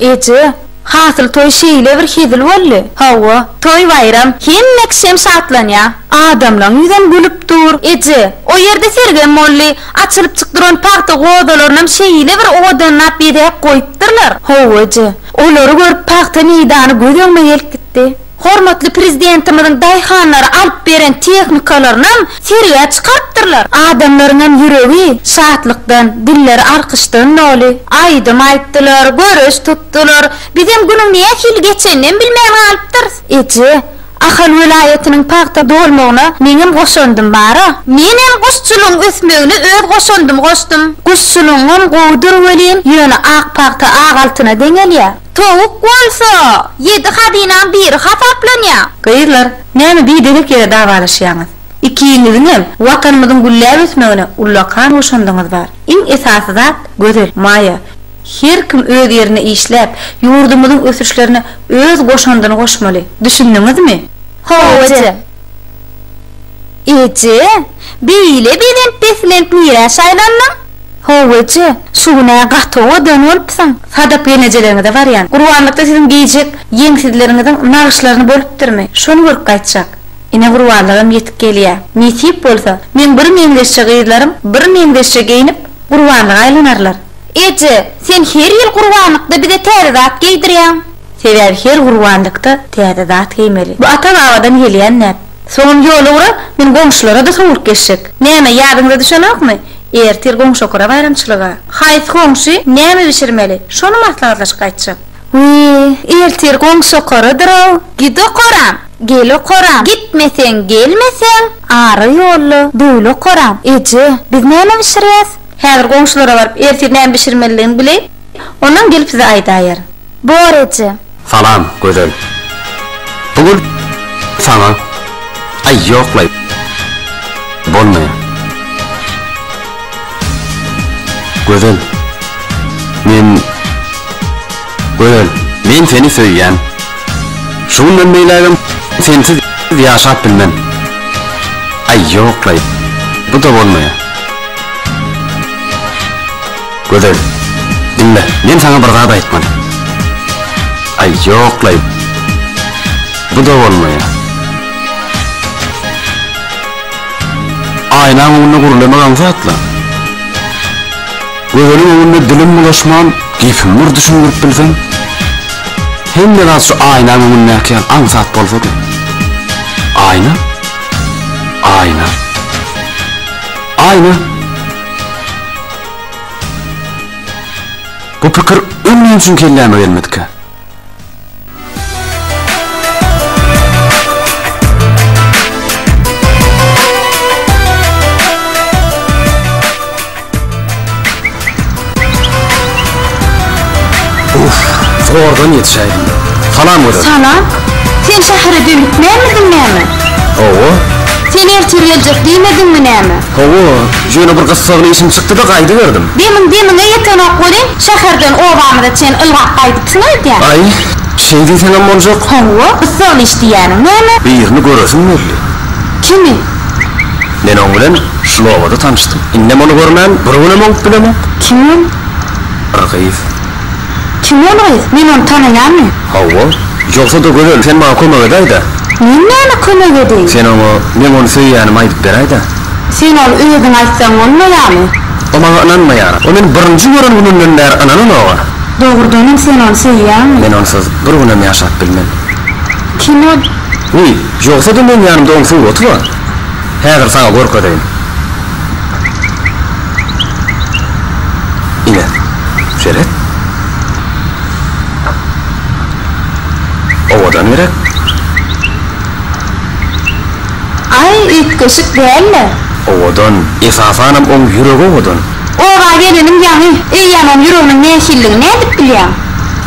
[SPEAKER 1] Eje, hasyl toý şeýle bir hezil boldy. Hawa, toý-baýram, hemme kişem şatlanýar. Adamlaň ýüzem gülüp dur. Eje, o ýerde sergem boldy. Açylypjyk duran pagta gozalarynam şeýle bir owadanlap bezäp goýupdyrlar. Hawa, eje, olary görüp pagta meýdany göz öňüme gelip gitdi. Hormatly Prezidentimiziň daýhanlara alyp beren tehnikalarynam sergä çykarypdyrlar. Adamlaryňam ýüregi şatlykdan, dilleri alkyşdan doly. Aýdym aýtdylar, göreş tutdular. Bizem günüň nähili geçeninem bilmän galypdyrys. Eje, Ahal welaýatynyň pagta dolmagyna meňem goşandym bar-a. Menem guşçulygyň ösmegine öz goşandymy goşdum. Guşçulygyňam gowudyr welin, ýöne ak pagta ak altyna deňelýär. Towuk bolsa, ýedi hazynaň biri hasaplanýar.
[SPEAKER 2] Gyzlar, näme biderek ýere dawalaşýaňyz? Ikiňiziňem Watanymyzyň gülläp ösmegine ullakan goşandyňyz bar. Iň esasy zat, Gözel, Maýa, her kim öz ýerinde işläp, ýurdumyzyň ösüşlerine öz goşandyny goşmaly. Düşündiňizmi?
[SPEAKER 1] Hawa, eje. Eje, beýle belent-beslent nirä şaýlandyň? Hawa eje, şu gün-ä gaty owadan bolupsyň.
[SPEAKER 2] Sadap gelnejeleriňize barýan. Gurbanlykda siziň geýjek ýeňsizleriňiziň nagyşlaryny bolupdyrmy, şony görüp gaýtjak. Ine gurbanlygam ýetip gelýä. Nesip bolsa, meň bir meňzeşje gyzlarym bir meňzeşje geýnip, gurbanlyga aýlanarlar.
[SPEAKER 1] Eje, sen her ýyl gurbanlykda bize täze zat geýdirýäň.
[SPEAKER 2] Sebäbi her gurbanlykda täze zat geýmeli. Bu ata-babadan gelýän däp. Soňam ýolugra men goňşulara-da sowulyp geçjek. Näme, ýadyňyza düşenokmy? Ertir goňşokara baýramçylyga. Haýsy goňşy näme bişirmeli, şony maslahatlaşyp gaýtjak.
[SPEAKER 1] Wiý, ertir goňşokaradyr-ow. Git okaram, gel okaram, gitmeseň, gelmeseň, ara ýolda döwli okaram. Eje, biz näme bişirýäs?
[SPEAKER 2] Häzir goňşulara baryp, ertir näme bişirmelidigini bileýin, ondan gelip size aýdaýaryn.
[SPEAKER 1] Bor, eje.
[SPEAKER 13] Salam, Gözel. Bu gül saňa. Aý, ýok-laý. Bolmaýar. Gözel. Men Gözel, men seni söýýän. Şu günden beýlägem sensiz ýaşap bilmen. Aý, ýok-laý. Bu-da bolmaýar. Gözel, diňle, men saňa bir zat aýtmaly. Aý, ýok-laý, bu-da bolmaýar. Aýnaň öňünde gürlemek aňsat-la. Gözeliň öňünde dilim bulaşman, gepimi bir düşündirip bilsem. Hemme zat şu aýnaň öňündäki ýaly aňsat bolsady. Aýna? Aýna. Aýna! Bu pikir öň näme üçin kelläme gelmedikä? Uff, zordan ýetişäýdim. Salam Gözel.
[SPEAKER 1] Salam. Sen şähere dönüpmämidiň näme?
[SPEAKER 13] Hawa.
[SPEAKER 1] Sen ertir geljek diýmediňmi näme?
[SPEAKER 13] Hawa, ýöne bir gyssagly işim çykdy-da gaýdyberdim.
[SPEAKER 1] Demiň demiňe ýetenok welin, şäherden obamyza çen ylgap gaýdypsyň öýdýän.
[SPEAKER 13] Aý, şeý diýseňem boljak.
[SPEAKER 1] Hawa, gyssagly iş diýýäniň näme?
[SPEAKER 13] Birini göresim geldi.
[SPEAKER 1] Kimi?
[SPEAKER 13] Men oň bilen şul obada tanyşdym. Indem ony görmän bir günem oňup bilemok.
[SPEAKER 1] Kim ol?
[SPEAKER 13] Bir gyz.
[SPEAKER 1] Kim ol gyz? Men ony tanaýanmy?
[SPEAKER 13] Hawa. Ýogsa-da Gözel, sen maňa kömek edäý-dä.
[SPEAKER 1] Men näme kömek edeýin?
[SPEAKER 13] Sen oňa meň ony söýýänimi aýdyp beräý-dä.
[SPEAKER 1] Sen ony özüň aýtsaň bolmaýarmy?
[SPEAKER 14] O maňa ynanmaýar. O meni birinji gören gününden bäri ynananok-a.
[SPEAKER 1] Dogrudanam sen ony söýýäňmi?
[SPEAKER 14] Men onsuz bir günem ýaşap bilmen.
[SPEAKER 1] Kim ol?
[SPEAKER 14] Wiý, ýogsa-da meň ýanymda oň suraty bar. Häzir saňa görkezeýin. Ine, seret. Owadan gerek?
[SPEAKER 1] Aý, üýtgeşik däl-le.
[SPEAKER 14] Owadan, esasanam oň ýüregi owadan.
[SPEAKER 1] Oba geleniň ýaňy, eýýäm oň ýüreginiň nähilidigini nädip bilýäň?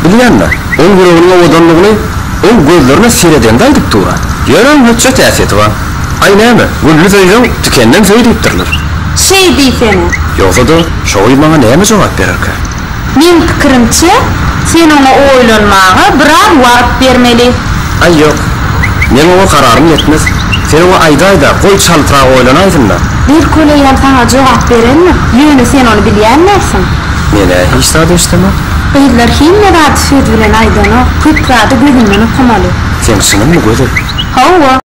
[SPEAKER 14] Bilýän-dä. Oň ýüreginiň owadanlygyny oň gözlerine seredende aýdyp dur-a. Ýöne oň hötjet häsiýeti bar. Aý näme, gülli söýseň, tikenden söý diýipdirler.
[SPEAKER 1] Şeý diýsene.
[SPEAKER 14] Ýogsa-da, şo gyz maňa näme jogap bererkä?
[SPEAKER 1] Meň pikirimçe, sen oňa oýlanmaga biraz wagt bermeli.
[SPEAKER 14] Aý ýok. Meň oňa kararym ýetmez. Sen oňa aýdaý-da, goý çaltrak oýlanaýsyn-da.
[SPEAKER 1] Belki ol eýýäm saňa jogap berendir, ýöne sen ony bilýän dälsiň.
[SPEAKER 14] Men-ä hiç zat eşidemok.
[SPEAKER 1] Gyzlar hemme zady söz bilen aýdanok, köp zady gözünden okamaly.
[SPEAKER 14] Seň çynyňmy, Gözel?
[SPEAKER 1] Hawa.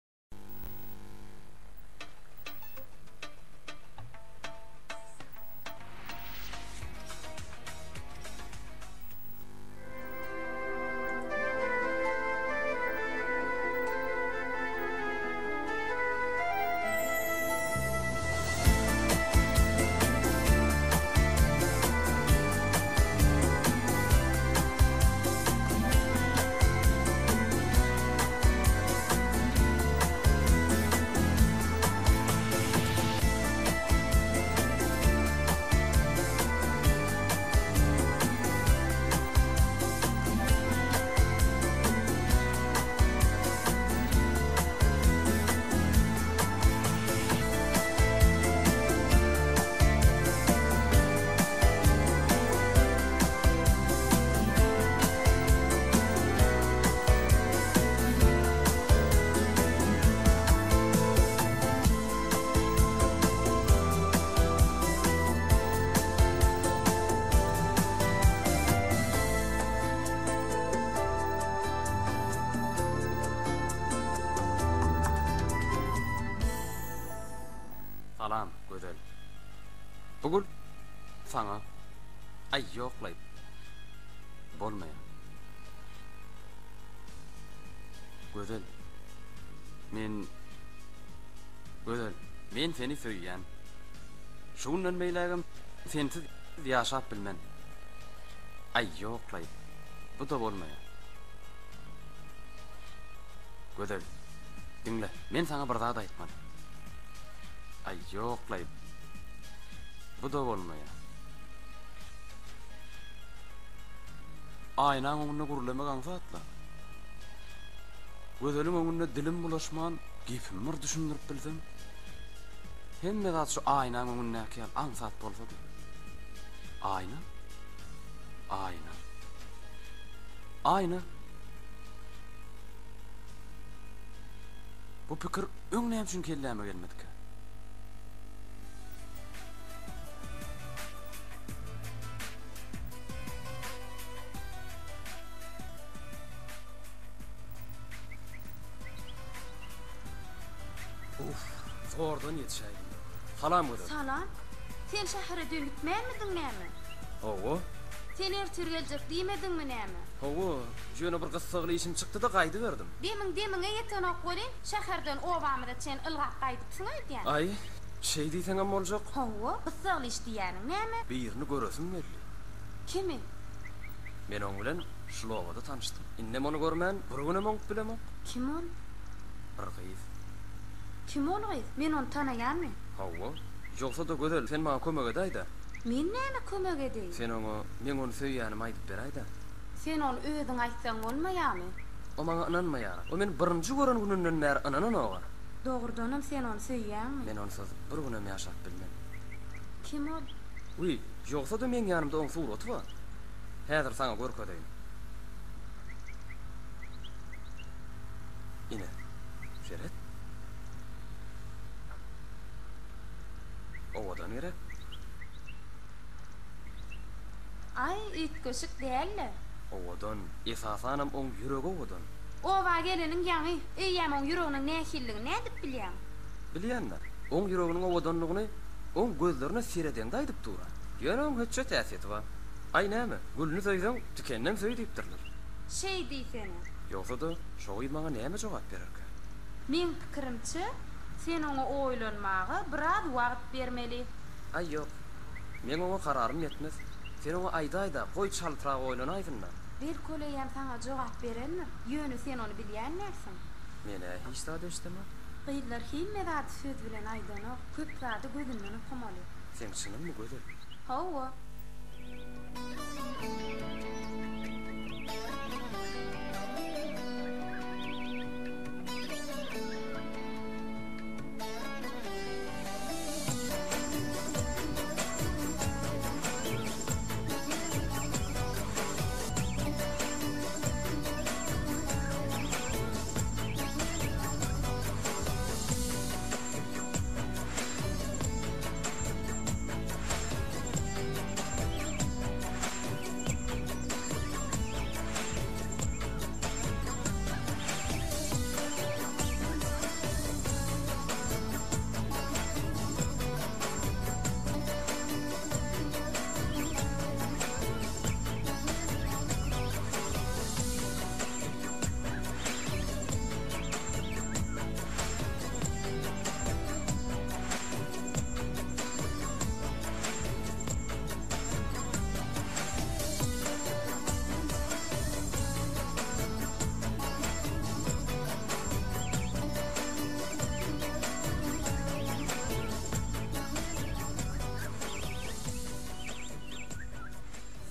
[SPEAKER 10] Salam, Gözel. Bu gül saňa. Aý, ýok-laý. Bolmaýar. Gözel. Men Gözel, men seni söýýän. Şu günden beýlägem sensiz ýaşap bilmen. Aý, ýok-laý. Bu-da bolmaýar. Gözel, diňle, men saňa bir zat aýtmaly. Aý, ýok-laý. Bu-da bolmaýar.
[SPEAKER 13] Aýnaň öňünde gürlemek aňsat-la. Gözeliň öňünde dilim bulaşman, gepimi bir düşündirip bilsem. Hemme zat şu aýnaň öňündäki ýaly aňsat bolsady. Aýna? Aýna. Aýna. Bu pikir öň näme üçin kelläme gelmedikä? Uff, zordan ýetişäýdim. Salam Gözel.
[SPEAKER 1] Salam. Sen şähere düýn gitmänmidiň näme?
[SPEAKER 13] Hawa.
[SPEAKER 1] Sen ertir geljek diýmediňmi näme?
[SPEAKER 10] Hawa, ýöne bir gyssagly işim çykdy-da gaýdyberdim.
[SPEAKER 1] Demiň demiňe ýetenok welin, şäherden obamyza çen ylgap gaýdypsyň öýdýän.
[SPEAKER 10] Aý, şeý diýseňem boljak.
[SPEAKER 1] Hawa, gyssagly iş diýýäniň näme?
[SPEAKER 10] Birini göresim geldi.
[SPEAKER 1] Kimi?
[SPEAKER 10] Men oň bilen şul obada tanyşdym. Indem ony görmän bir günem oňup bilemok.
[SPEAKER 1] Kim ol?
[SPEAKER 10] Bir gyz.
[SPEAKER 1] Kim ol gyz? Men ony tanaýanmy?
[SPEAKER 10] Hawa. Ýogsa-da Gözel, sen maňa kömek edäý-dä.
[SPEAKER 1] Men näme kömek edeýin?
[SPEAKER 10] Sen oňa meň ony söýýänimi aýdyp beräý-dä.
[SPEAKER 1] Sen ony özüň aýtsaň bolmaýarmy?
[SPEAKER 10] O maňa ynanmaýar. O meni birinji gören gününden bäri ynananok-a.
[SPEAKER 1] Dogrudanam sen ony söýýäňmi?
[SPEAKER 10] Men onsuz bir günem ýaşap bilmen.
[SPEAKER 1] Kim ol?
[SPEAKER 10] Wiý, ýogsa-da meň ýanymda oň suraty bar. Häzir saňa görkezeýin. Ine, seret. Owadan gerek?
[SPEAKER 1] Aý, üýtgeşik däl-le.
[SPEAKER 10] Owadan, esasanam oň ýüregi owadan.
[SPEAKER 1] Oba geleniň ýaňy, eýýäm oň ýüreginiň nähilidigini nädip bilýäň?
[SPEAKER 10] Bilýän-dä. Oň ýüreginiň owadanlygyny oň gözlerine seredeňde aýdyp dur-a. Ýöne oň hötjet häsiýeti bar. Aý näme, gülüni söýseň, tikeninem söý diýipdirler.
[SPEAKER 1] Şeý diýsene.
[SPEAKER 10] Ýogsa-da, şo gyz maňa näme jogap bererkä?
[SPEAKER 1] Meň pikirimçe, sen oňa oýlanmaga biraz wagt bermeli.
[SPEAKER 10] Aý ýok. Meň oňa kararym ýetmez. Sen oňa aýdaý-da, goý çaltrak oýlanaýsyn-da.
[SPEAKER 1] Belki ol eýýäm saňa jogap berendir, ýöne sen ony bilýän dälsiň.
[SPEAKER 10] Men-ä hiç zat eşidemok.
[SPEAKER 1] Gyzlar hemme zady söz bilen aýdanok, köp zady gözünden okamaly.
[SPEAKER 10] Seň çynyňmy, Gözel?
[SPEAKER 1] Hawa.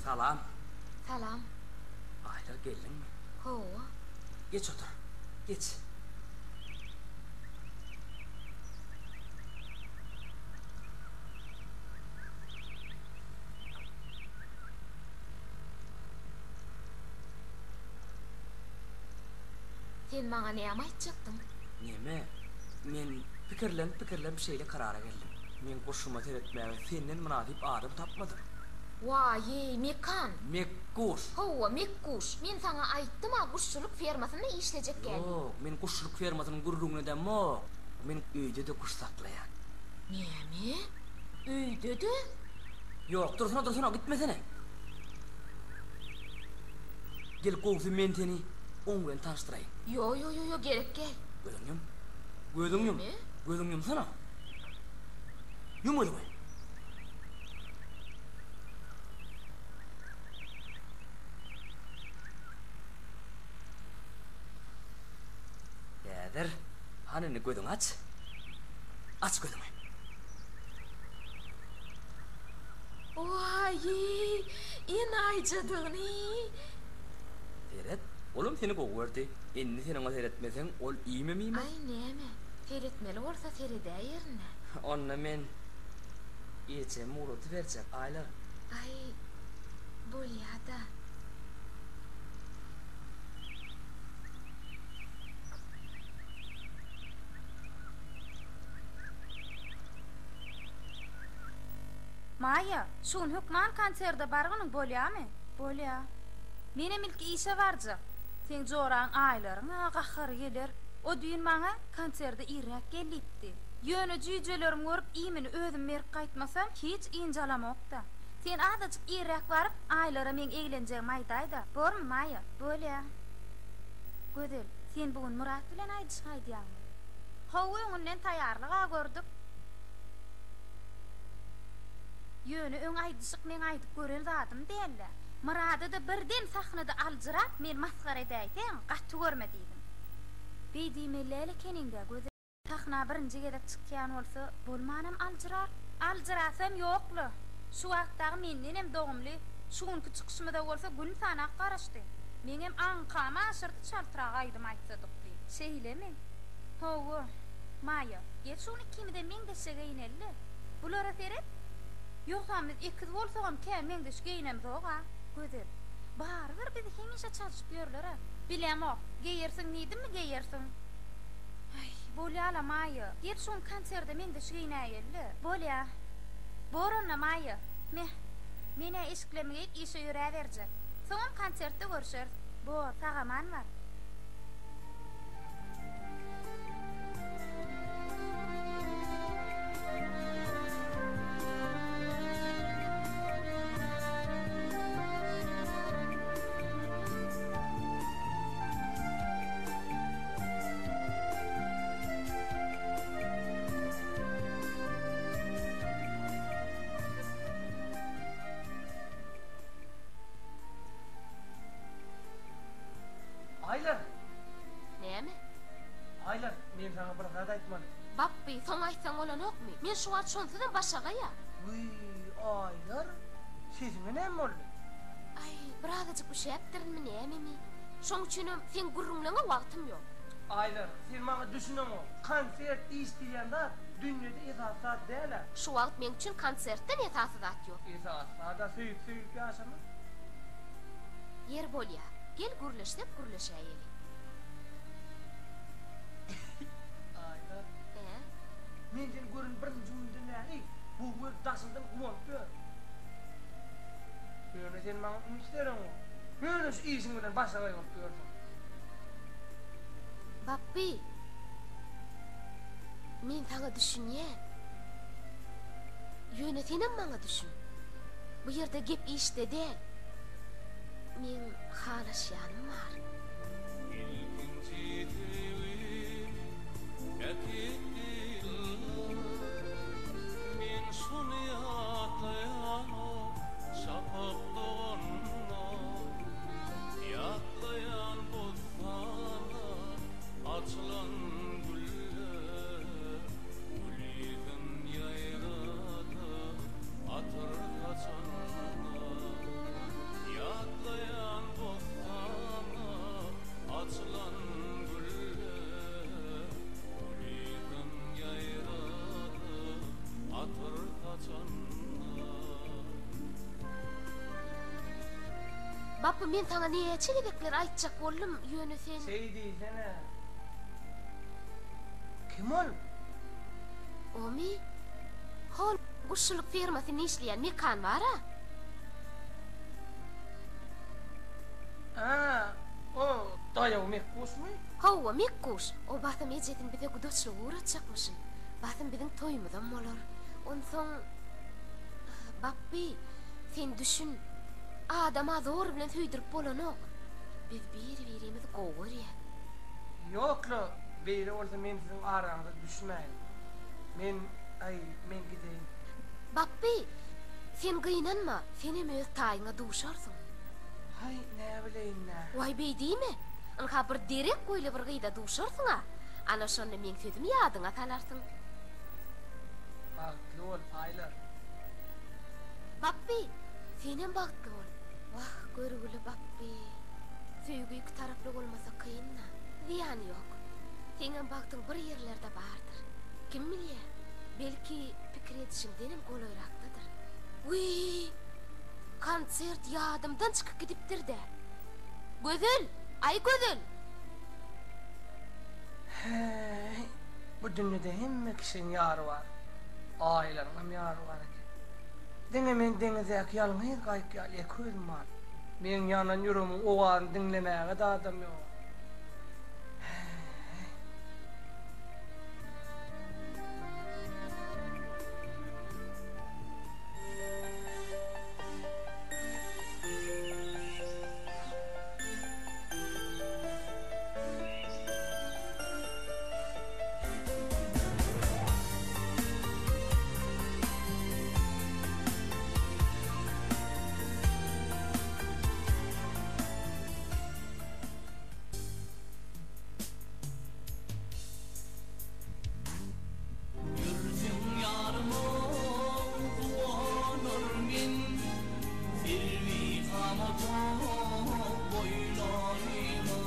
[SPEAKER 10] Salam.
[SPEAKER 7] Salam.
[SPEAKER 10] Aýlar geldiňmi?
[SPEAKER 7] Hawa.
[SPEAKER 10] Geç otur. Geç.
[SPEAKER 7] Sen maňa näme aýtjakdyň?
[SPEAKER 10] Neme? Men pikirlenip-pikirlenip şeýle karara geldim. Men guşuma seretmäge senden mynasyp adam tapmadym.
[SPEAKER 7] Waý-eý, Mekan!
[SPEAKER 10] Mekguş!
[SPEAKER 7] Hawa, Mekguş. Men saňa aýtdym-a, guşçulyk fermasynda işlejek gel diýip.
[SPEAKER 10] Ýok, men guşçulyk fermasynyň gürrüňini edemok. Men öýde-de guş saklaýan.
[SPEAKER 7] Näme? Öýde-de?
[SPEAKER 10] Ýok, dursana, dursana, gitmesene. Gel, gowusy men seni oň bilen tanyşdyraýyn.
[SPEAKER 7] Ýo, ýo, ýo, ýo, gerek däl.
[SPEAKER 10] Gözüňi ýum. Gözüňi ýum.
[SPEAKER 7] Näme?
[SPEAKER 10] Gözüňi ýumsana. Ýum gözüňi. Häzir, hany indi gözüňi aç. Aç gözüňi.
[SPEAKER 7] Waý, enaýyjadygyny!
[SPEAKER 10] Seret, olam seni gowy gördi. Indi sen oňa seretmeseň, ol iýmem iýmez.
[SPEAKER 7] Aý, näme, seretmeli bolsa seredäýerin-dä.
[SPEAKER 10] Onda men ejemi ugradyberjek, Aýlar.
[SPEAKER 7] Aý, bolýa-da.
[SPEAKER 1] Maýa, şu gün hökman konserde bargynyň bolýamy? Bolýa. Menem ilki işe barjak. Seň joraň Aýlaryň-a gahary geler. O düýn maňa konserde irräk gel diýipdi. Ýöne jüýjelerimi görüp iýmini özüm berip gaýtmasam, hiç ynjalamok-da. Sen azajyk irräk baryp, Aýlara meň eglenjegimi aýdaý-da. Bormy, Maýa? Bolýa. Gözel, sen bu gün Myrat bilen aýdyşyk aýdýaňmy? Hawa, öňünden taýýarlyg-a gördük. Ýöne öň aýdyşyk meň aýdyp gören zadym däldi. Myrada-da birden sahnada aljyrap, meni masgara edäýseň, gaty görme diýdim. Beý diýmeli däl ekeniň-dä, Gözel. Sahna birinji gezek çykýan bolsa, bolmanam aljyrar. Aljyrasam ýok-la. Şu wagt dagy mendenem dogumly. Şu günki çykyşymyza bolsa gün sanap garaşdy. Meňem aňkamy aşyrdy çaltrak aýdym aýtsadyk diýip. Şeýlemi? Hawa. Maýa, gel şu gün ikimizem meňzeşje geýineli-le. Bulara seret. Ýogsam biz ekiz bolsagam kän meňzeş geýinemzog-a. Gözel. Barybir bizi hemişe çalşyp ýörler-ä. Bilemok. Geýersiň diýdimmi, geýersiň. Aý, bolýa-la, Maýa. Gel şu gün konserde meňzeş geýinäýeli-le. Bolýa. Bor onda, Maýa. Meh. Men-ä eşiklerimi geýip işe ýöräberjek. Soňam konsertde görşeris. Bor, sag-aman bar.
[SPEAKER 16] Aýlar!
[SPEAKER 7] Näme?
[SPEAKER 16] Aýlar, men saňa bir zat aýtmaly.
[SPEAKER 7] Bapby, soň aýtsaň bolanokmy? Men şu wagt şonsuzam başagaý-a.
[SPEAKER 16] Wiý, Aýlar, sesiňe näme boldy?
[SPEAKER 7] Aý, birazajyk üşäpdirinmi, nämemi? Şoň üçinem seň gürrüňleňe wagtym ýok.
[SPEAKER 16] Aýlar, sen maňa düşüneňok. Konsert, iş diýýän zat dünýede esasy zat däl-ä.
[SPEAKER 7] Şu wagt meň üçin konsertden esasy zat ýok.
[SPEAKER 16] Esasy zad-a söýüp-söýülip ýaşamak.
[SPEAKER 7] Ýer bolýa, gel gürleşsek gürleşäýeli.
[SPEAKER 16] Aýlar.
[SPEAKER 7] Hä?
[SPEAKER 16] Men seni gören birinji günümden bäri gowy görüp daşyňdan guwanyp ýörün. Ýöne sen maňa üns bereňok. Ýöne şu işiň bilen başagaý bolup ýörsüň.
[SPEAKER 7] Bapby. Men saňa düşünýän. Ýöne senem maňa düşün. Bu ýerde gep işde däl. Meň halaşýanym bar.
[SPEAKER 15] Ilkinji söýgim äkitdi ýyllar Men şony ýatlaýan şapak doganda Ýatlaýan bossanda açylan güller Gülisin ýaýradyp atyr saçanda Ýatlaýan bossanda açylan güller Gülisin ýaýradyp atyr saçanda.
[SPEAKER 7] Bapby men saňa näçe gezekler aýtjak boldum ýöne sen.
[SPEAKER 16] Şeý diýsene. Kim ol?
[SPEAKER 7] Omy? Hol guşçulyk fermasynda işleýän Mekan bar-a.
[SPEAKER 16] Hä, o daýaw Mekguşmy?
[SPEAKER 7] Hawa, Mekguş. O basym ejesini bize gudaçlyga ugratjakmyşyn. Basym biziň toýumyzam bolar. Onsoň, Bapby, sen düşün. Adama zor bilen söýdürip bolanok. Biz bir-birimizi gowy görýäs.
[SPEAKER 16] Ýok-la, beýle bolsa men siziň araňyza düşmäýin. Men, aý, men gideýin.
[SPEAKER 7] Bapby, sen gynanma, senem öz taýyňa duşarsyň.
[SPEAKER 16] Haý, näbileýin-dä.
[SPEAKER 7] Waý, beý diýme. Ynha, bir derek boýly bir gyza duşarsyň-a. Ana, şonda meň sözümi ýadyňa salarsyň.
[SPEAKER 16] Bagtly bol, Aýlar.
[SPEAKER 7] Bapby, senem bagtly bol. Wah, görgüli Bapby. Söýgi iki taraply bolmasa kyn-da. Zyýany ýok. Seňem bagtyň bir ýerlerde bardyr. Kim bilýä, belki, pikir edişiňdenem golaýrakdadyr. Wiý! Konsert ýadymdan çykyp gidipdir-dä. Gözel! Aý, Gözel!
[SPEAKER 16] Häý, bu dünýede hemme kişiň ýary bar. Aýylaryňam ýary bar eken. Diňe men deňizdäki ýalňyz gaýyk ýaly ýeke özüm bar. Meň ýanan ýüregimiň owazyny diňlemäge-de adam ýok. Häý.
[SPEAKER 15] Ýürsem ýarymyň guwanar men, Serwi kamatyň boýlaryna.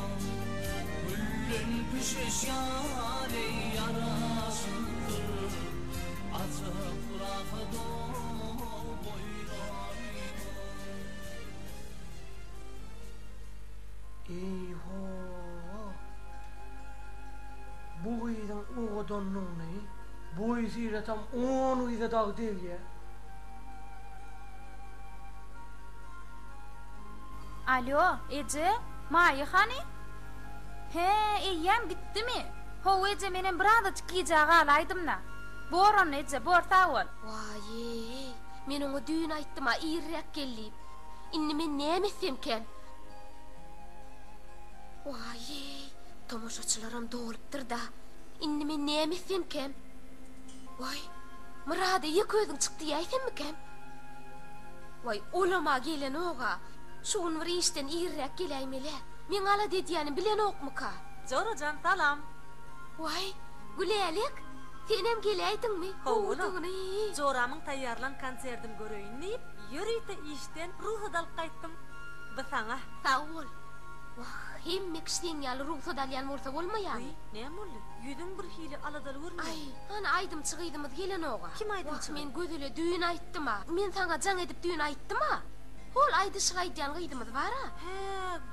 [SPEAKER 15] Güllen pişeşýär eý ýaraşykdyr, Açyk rahadow boýlaryna.
[SPEAKER 16] Eý-ho-o! Bu gyzyň owadanlygyny, boý-syratam on gyza dagy degýär.
[SPEAKER 1] Alýo, eje, Maýa hany? Hä, eýýäm gitdimi? Hawa eje, menem birazajyk gijä galaýdym-da. Bor onda eje, bor, sag bol.
[SPEAKER 7] Waý-eý, men oňa düýn aýtdym-a, irräk gel diýip. Indi men näme etsemkäm? Waý-eý, tomaşaçylaram dolupdyr-da. Indi men näme etsemkäm? Waý, Myrada ýeke özüň çyk diýäýsemmikäm? Waý, olam-a gelenog-a. Şu gün bir işden irräk geläýmel-ä. Meň alada edýänim bilenokmyka?
[SPEAKER 2] Jora jan, salam!
[SPEAKER 7] Waý, Gülälek, senem geläýdiňmi?
[SPEAKER 2] Hawa-la.
[SPEAKER 7] Gowudygyny.
[SPEAKER 2] Joramyň taýýarlan konserdini göreýin diýip, ýörite işden rugsat alyp gaýtdym. Bu saňa.
[SPEAKER 7] Sag bol. Wah, hemme kişi seň ýaly rugsat alýan bolsa bolmaýarmy?
[SPEAKER 2] Wiý, näme boldy? Ýüzüň birhili aladaly görünýär.
[SPEAKER 7] Aý, hany aýdymçy gyzymyz gelenog-a.
[SPEAKER 2] Kim aýdymçy
[SPEAKER 7] Wah,
[SPEAKER 2] gyz?
[SPEAKER 7] men Gözele düýn aýtdym-a. Men saňa jaň edip düýn aýtdym-a. Hol aýdyşyk aýdýan gyzymyz bar-a.
[SPEAKER 2] Hä,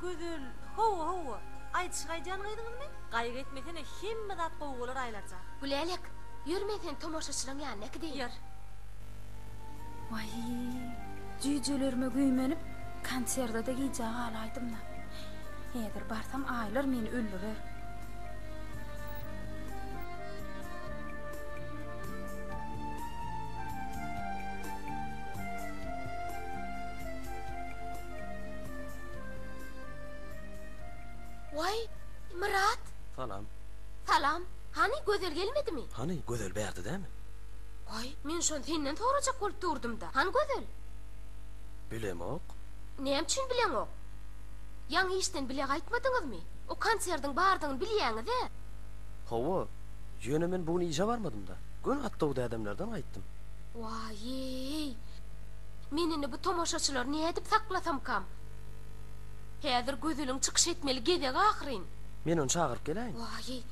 [SPEAKER 2] Gözel, hawa, hawa. Aýdyşyk aýdýan gyzyňyzmy? Gaýgy etmesene, hemme zat gowy bolar Aýlarjan.
[SPEAKER 7] Gülälek, ýör men seni tomaşaçylaň ýanyna äkideýin.
[SPEAKER 2] Ýör.
[SPEAKER 1] Waý, jüýjelerime güýmenip, konserde-de gijä galaýdym-da. Häzir barsam Aýlar meni öldürer.
[SPEAKER 7] Waý, Myrat!
[SPEAKER 10] Salam.
[SPEAKER 7] Salam. Hany, Gözel gelmedimi?
[SPEAKER 10] Hany, Gözel bärde dämi?
[SPEAKER 7] Waý, men şony senden sorajak bolup durdum-da. Hany Gözel?
[SPEAKER 10] Bilemok.
[SPEAKER 7] Näme üçin bileňok? Ýaňy işden bile gaýtmadyňyzmy? O konserdiň bardygyny bilýäňiz-ä?
[SPEAKER 10] Hawa, ýöne men bu gün işe barmadym-da. Göni Atdaw dädemlerden gaýtdym.
[SPEAKER 7] Waý-eý! Men indi bu tomaşaçylary nädip saklasamkam? Häzir Gözeliň çykyş etmeli gezegi ahyryn.
[SPEAKER 10] Men ony çagyryp geläýin.
[SPEAKER 7] Waý-eý!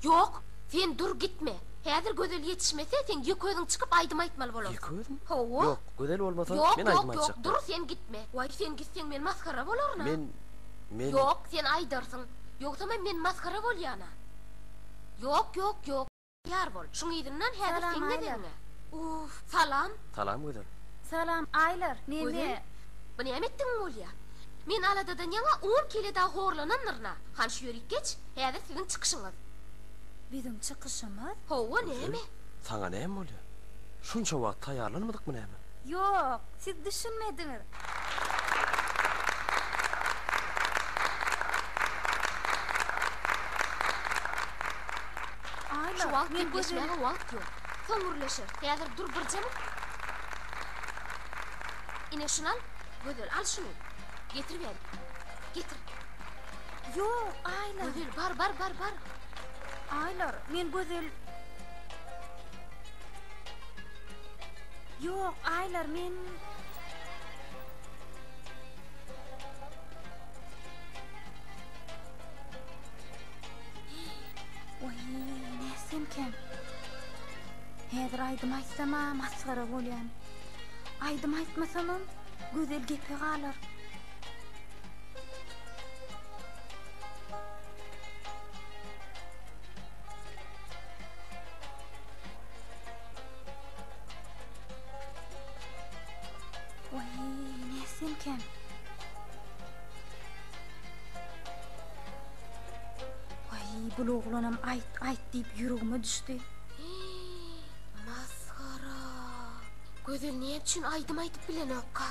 [SPEAKER 7] Ýok, sen dur gitme. Häzir Gözel ýetişmese, sen ýeke özüň çykyp aýdym aýtmaly bolarsyň.
[SPEAKER 10] Ýeke özüm?
[SPEAKER 7] Hawa.
[SPEAKER 10] Ýok, Gözel bolmasa,
[SPEAKER 7] Ýok,
[SPEAKER 10] men
[SPEAKER 7] ýok,
[SPEAKER 10] aýdym
[SPEAKER 7] ýok,
[SPEAKER 10] aýtjak däl.
[SPEAKER 7] dur sen gitme. Waý, sen gitseň men masgara bolaryn-a.
[SPEAKER 10] Men, men.
[SPEAKER 7] Ýok, sen aýdarsyň. Ýogsamam men masgara bolýan-a. Ýok, ýok, ýok. Ýar bol. Şuň yzyndan häzir
[SPEAKER 1] Salam,
[SPEAKER 7] seň
[SPEAKER 1] Aýlar.
[SPEAKER 7] gezegiňe. Uff, salam.
[SPEAKER 10] Salam Gözel.
[SPEAKER 1] Salam, Aýlar. Neme?
[SPEAKER 7] Gözel, bu näme etdigiň bolýa? Men aladadan ýaňa on kile dagy horlanandyryn-a. Hany şu ýerik geç, häzir siziň çykyşyňyz.
[SPEAKER 1] Biziň çykyşymyz?
[SPEAKER 7] Hawa,
[SPEAKER 10] Gözel,
[SPEAKER 7] näme?
[SPEAKER 10] saňa näme bolýa? Şunça wagt taýýarlanmadykmy näme?
[SPEAKER 1] Ýok, siz düşünmediňiz.
[SPEAKER 7] Şu wagt gepleşmäge wagt ýok. Soň gürleşeris. Häzir dur birje mut. Ine şuny al. Gözel, al şuny. Getir beri. Getir.
[SPEAKER 1] Ýok, Aýlar.
[SPEAKER 7] Gözel, bar, bar, bar, bar.
[SPEAKER 1] Aýlar, men Gözel. Ýok, Aýlar, men. Oý, nätsemkäm? Häzir aýdym aýtsam-a masgara bolýan. Aýdym aýtmasamam, Gözel gepe galar. Oý, nätsemkäm? Waý, bul oglanam aýt, aýt diýip ýüregime düşdi.
[SPEAKER 7] Hii, masgara. Gözel näme üçin aýdym aýdyp bilenokka?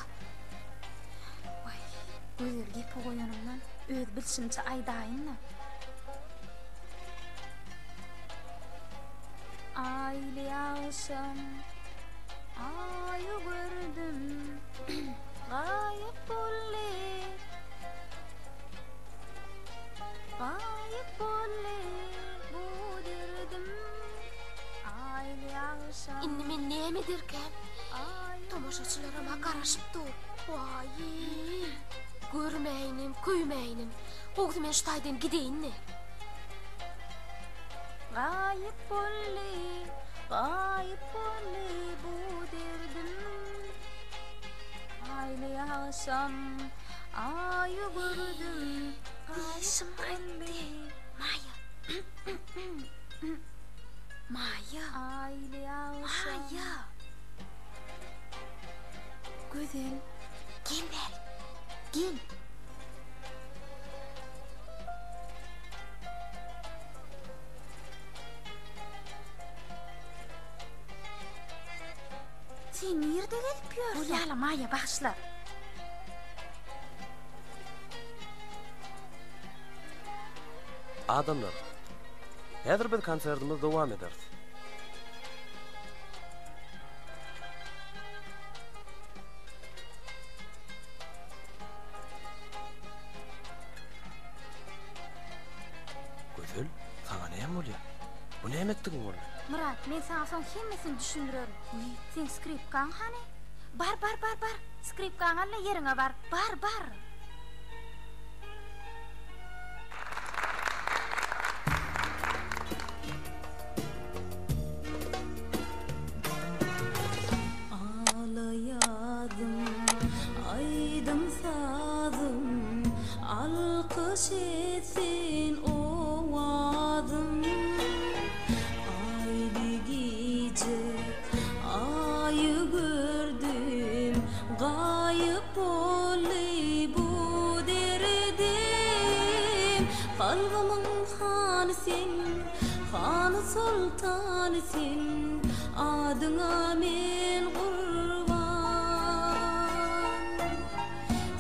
[SPEAKER 1] Waý, Gözel gepe goýanymdan öz bilşimçe aýdaýyn-da. Aýly agşam Aýy gördüm, gaýyp boldy. Gaýyp boldy bu derdim Aýly agşam.
[SPEAKER 7] Indi men näme ederkäm? Tomaşaçylaram-a garaşyp dur. Waý-y! Görmäýinem, köýmäýinem. Gowusy men şu taýdan gideýin-le.
[SPEAKER 1] Gaýyp boldy, gaýyp boldy bu derdim Aýly agşam Aýy gördüm
[SPEAKER 7] Işim gaýtdy. Maýa. Maýa.
[SPEAKER 1] Aýly agşam.
[SPEAKER 7] Maýa.
[SPEAKER 1] Gözel.
[SPEAKER 7] Gel bäri. Gel.
[SPEAKER 1] Sen nirde gezip ýörsüň? Bolýala Maýa bagyşla.
[SPEAKER 10] Adamlar, häzir biz konsertimizi dowam ederis.
[SPEAKER 14] Näme bolýar? Bu näme etdigiň boldy?
[SPEAKER 1] Myrat, men saňa soň hemmesini düşündirerin. Wiý, seň skripkaň hany? Bar, bar, bar, bar! Skripkaňy al-da ýeriňe bar. Bar, bar!
[SPEAKER 17] Alaýadym aýdym-sazym, Alkyş etsin owazym. Aýly gije Aýy gördüm, Gaýyp boldy bu derdim. Kalbymyň hany sen, Hany soltany sen, Adyňa men gurban.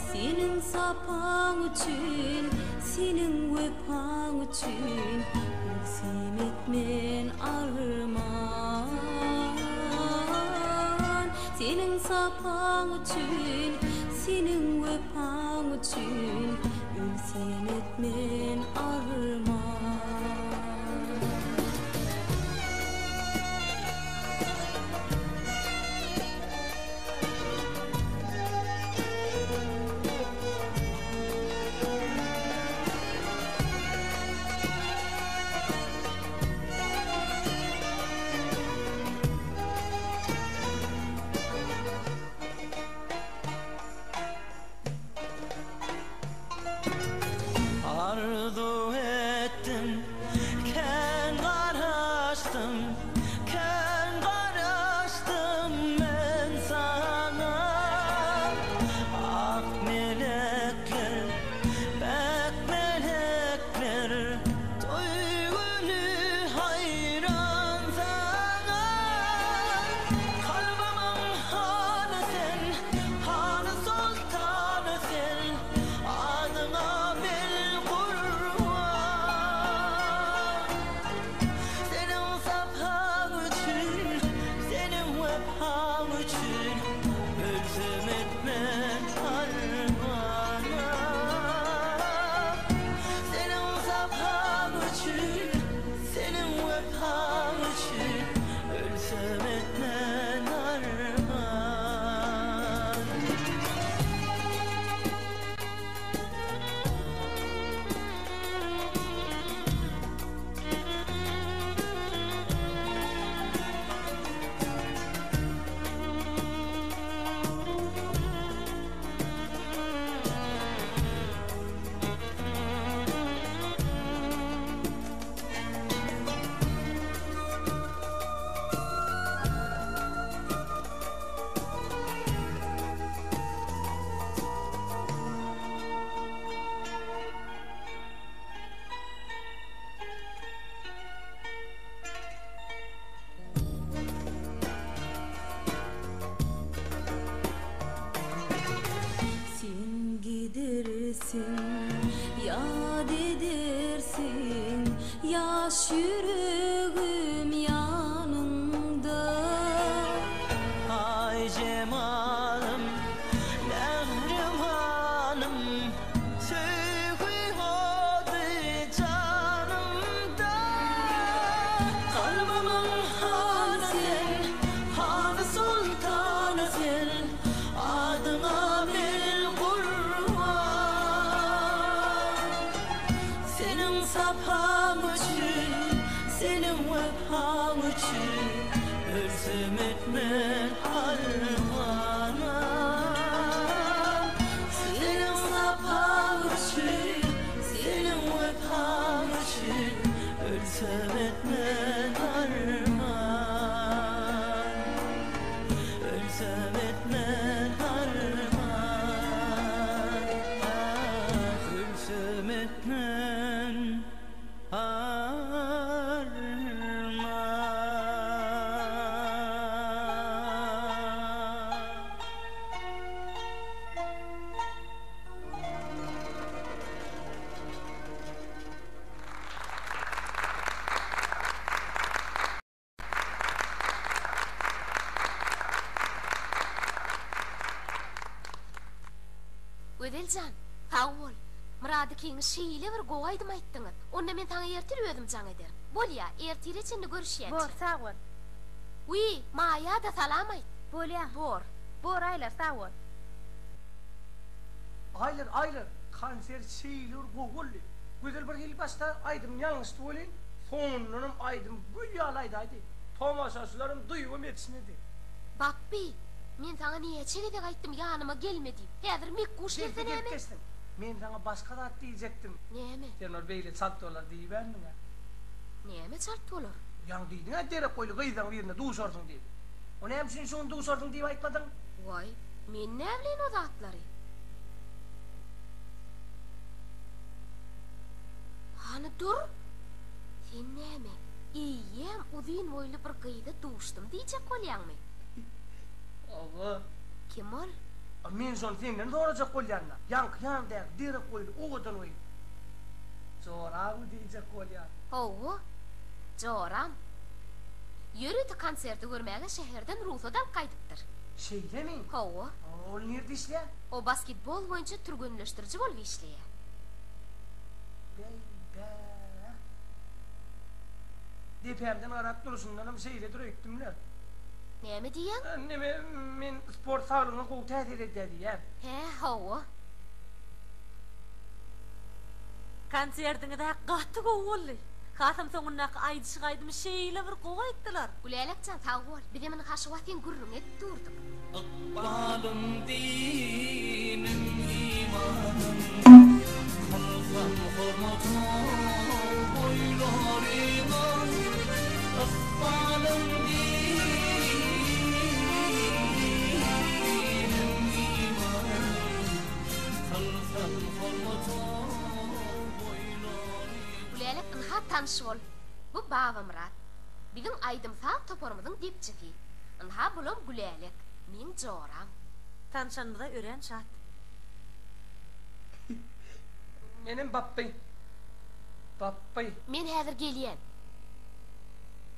[SPEAKER 17] Seniň sapaň üçin, Seniň wepaň üçin, Ölsem etmen arman. Seniň sapaň üçin, Seniň wepaň üçin, Ölsem etmen arman.
[SPEAKER 15] Arzuw etdim, kän garaşdym, kän garaşdym men saňa. Ak melekler, päk melekler, toý güni haýran saňa. Kalbymyň hany sen, hany soltany sen, Adyňa men gurban. Seniň sapaň üçin, seniň wepaň üçin Ölsem etmen arman. Seniň sapaň üçin, seniň wepaň üçin Ölsem etmen arman.
[SPEAKER 17] Sen gidersiň, ýat edersiň, Ýaş ýüregim ýanyňda.
[SPEAKER 15] Aý jemalym, mähribanym, Söýgi ody janymda. Kalbymyň hany sen, hany soltany sen, Adyňa men gurban. Seniň sapaň üçin, seniň wepaň üçin Ölsem etmen armanam. Seniň sapaň üçin, seniň wepaň üçin Ölsem etmen arman. Ölsem etmen arman. Ölsem etmen arman.
[SPEAKER 7] Gözel jan, sag bol. Myrat ikiňiz şeýle bir gowy aýdym aýtdyňyz. Onda men saňa ertir özüm jaň ederin. Bolýa, ertire çenli görüşýänçä.
[SPEAKER 1] Bor, sag bol.
[SPEAKER 7] Wiý, Maýa-da salam aýt.
[SPEAKER 1] Bolýa.
[SPEAKER 7] Bor.
[SPEAKER 1] Bor, Aýlar, sag bol.
[SPEAKER 16] Aýlar, Aýlar, konsert şeýle bir gowy boldy. Gözel bir hili başda aýdym ýalňyşdy welin, soňundanam aýdym gül ýaly aýdaýdy. Tomaşaçylaram duýubam ýetişmedi.
[SPEAKER 7] Bapby, men saňa näçe gezek aýtdym ýanyma gelme diýip. Häzir Mekguş
[SPEAKER 16] Gelse
[SPEAKER 7] gelse
[SPEAKER 16] gelip
[SPEAKER 7] näme?
[SPEAKER 16] geçsin. Men saňa başga zat diýjekdim.
[SPEAKER 7] Näme?
[SPEAKER 16] Sen ol beýle çalt bolar diýibändiň-ä.
[SPEAKER 7] Näme çalt bolar?
[SPEAKER 16] Ýaňy diýdiň-ä derek goýly gyzlaň birine duşarsyň diýip. O näme üçin şu gün duşarsyň diýip aýtmadyň?
[SPEAKER 7] Waý, men näbileýin o zatlary. Hany dur! Sen näme, eýýäm uzyn boýly bir gyza duşdum diýjek bolýaňmy?
[SPEAKER 16] Hawa.
[SPEAKER 7] Kim ol?
[SPEAKER 16] A men şony senden sorajak bolýan-da. Ýaňky ýandaky derek boýly owadan gyz. Joraňmy diýjek bolýan.
[SPEAKER 7] Hawa, joram. Ýörite konserti görmäge şäherden rugsat alyp gaýdypdyr.
[SPEAKER 16] Şeýlemi?
[SPEAKER 7] Hawa.
[SPEAKER 16] Ol nirde işleýär?
[SPEAKER 7] O basketbol boýunça türgenleşdiriji bolup işleýär.
[SPEAKER 16] Beý-bä. Depämden garap durşundanam şeýledir öýtdüm-le.
[SPEAKER 7] Näme diýýäň?
[SPEAKER 16] Neme, men sport saglygyňa gowy täsir edýär diýýän.
[SPEAKER 7] Hä, hawa.
[SPEAKER 2] Konsertiňiz-ä gaty gowy boldy. Hasam soňundaky aýdyşyk aýdymy şeýle bir gowy aýtdylar.
[SPEAKER 7] Gülälek jan sag bol. Bizem ynha şu wagt seň gürrüňiňi edip durduk.
[SPEAKER 15] Ykbalym dinim imanym Kylsam hormatyň boýlaryňa Ykbalym dinim imanym Kylsam hormatyň boýlaryňa.
[SPEAKER 7] Gülälek ynha tanyş bol. Bu Babamyrat. Biziň aýdym-saz toparymyzyň depçisi. Ynha bulam Gülälek, meň joram.
[SPEAKER 2] Tanyşanymyza örän şat.
[SPEAKER 16] Menem Bapby. Bapby.
[SPEAKER 7] Men häzir gelýän.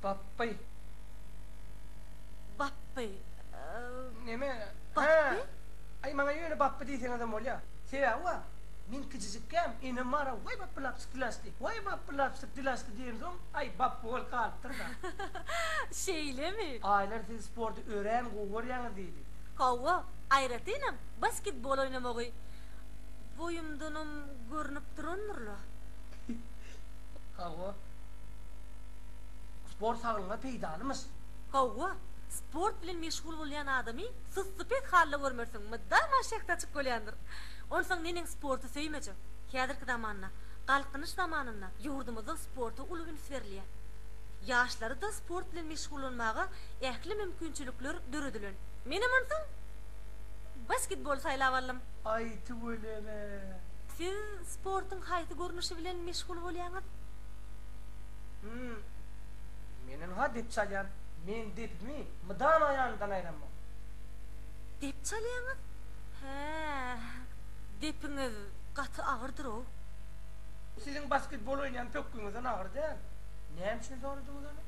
[SPEAKER 16] Bapby.
[SPEAKER 2] Bapby.
[SPEAKER 16] Neme?
[SPEAKER 2] Bapby?
[SPEAKER 16] Hä. Aý maňa ýöne Bapby diýseňizem bolýa. Sebäbi bar. Men kiçijikkäm enem bara waý Bapby lapjyk dil açdy, waý Bapby lapjyk dil açdy diýensoň, aý Bapby bolup galypdyr-da.
[SPEAKER 2] Şeýlemi?
[SPEAKER 16] Aýlar siz sporty örän gowy görýäňiz diýdi.
[SPEAKER 2] Hawa, aýratynam basketbol oýnamagy. Boýumdanam görnüp durandyr-la.
[SPEAKER 16] Hawa. Sport saglygyňa peýdalymyş.
[SPEAKER 2] Hawa, sport bilen meşgul bolýan adamy sussupes halda görmersiň, mydama şähdaçyk bolýandyr. Onsoň neneň sporty söýmejek? Häzirki zamanda, Galkynyş zamanynda ýurdumyzda sporta uly üns berilýär. Ýaşlary-da sport bilen meşgullanmaga ähli mümkinçilikler döredilen. Menem onsoň basketboly saýlap aldym.
[SPEAKER 16] Aý tüweleme.
[SPEAKER 2] Siz sportuň haýsy görnüşi bilen meşgul bolýaňyz?
[SPEAKER 16] Hum. Men ynha dep çalýan. Men depimi mydama ýanymdan aýramok.
[SPEAKER 2] Dep çalýaňyz? Hä, depiňiz gaty agyrdyr-ow.
[SPEAKER 16] Siziň basketbol oýnaýan pökgiňizden agyr däl. Näme üçin soradyňyz ony?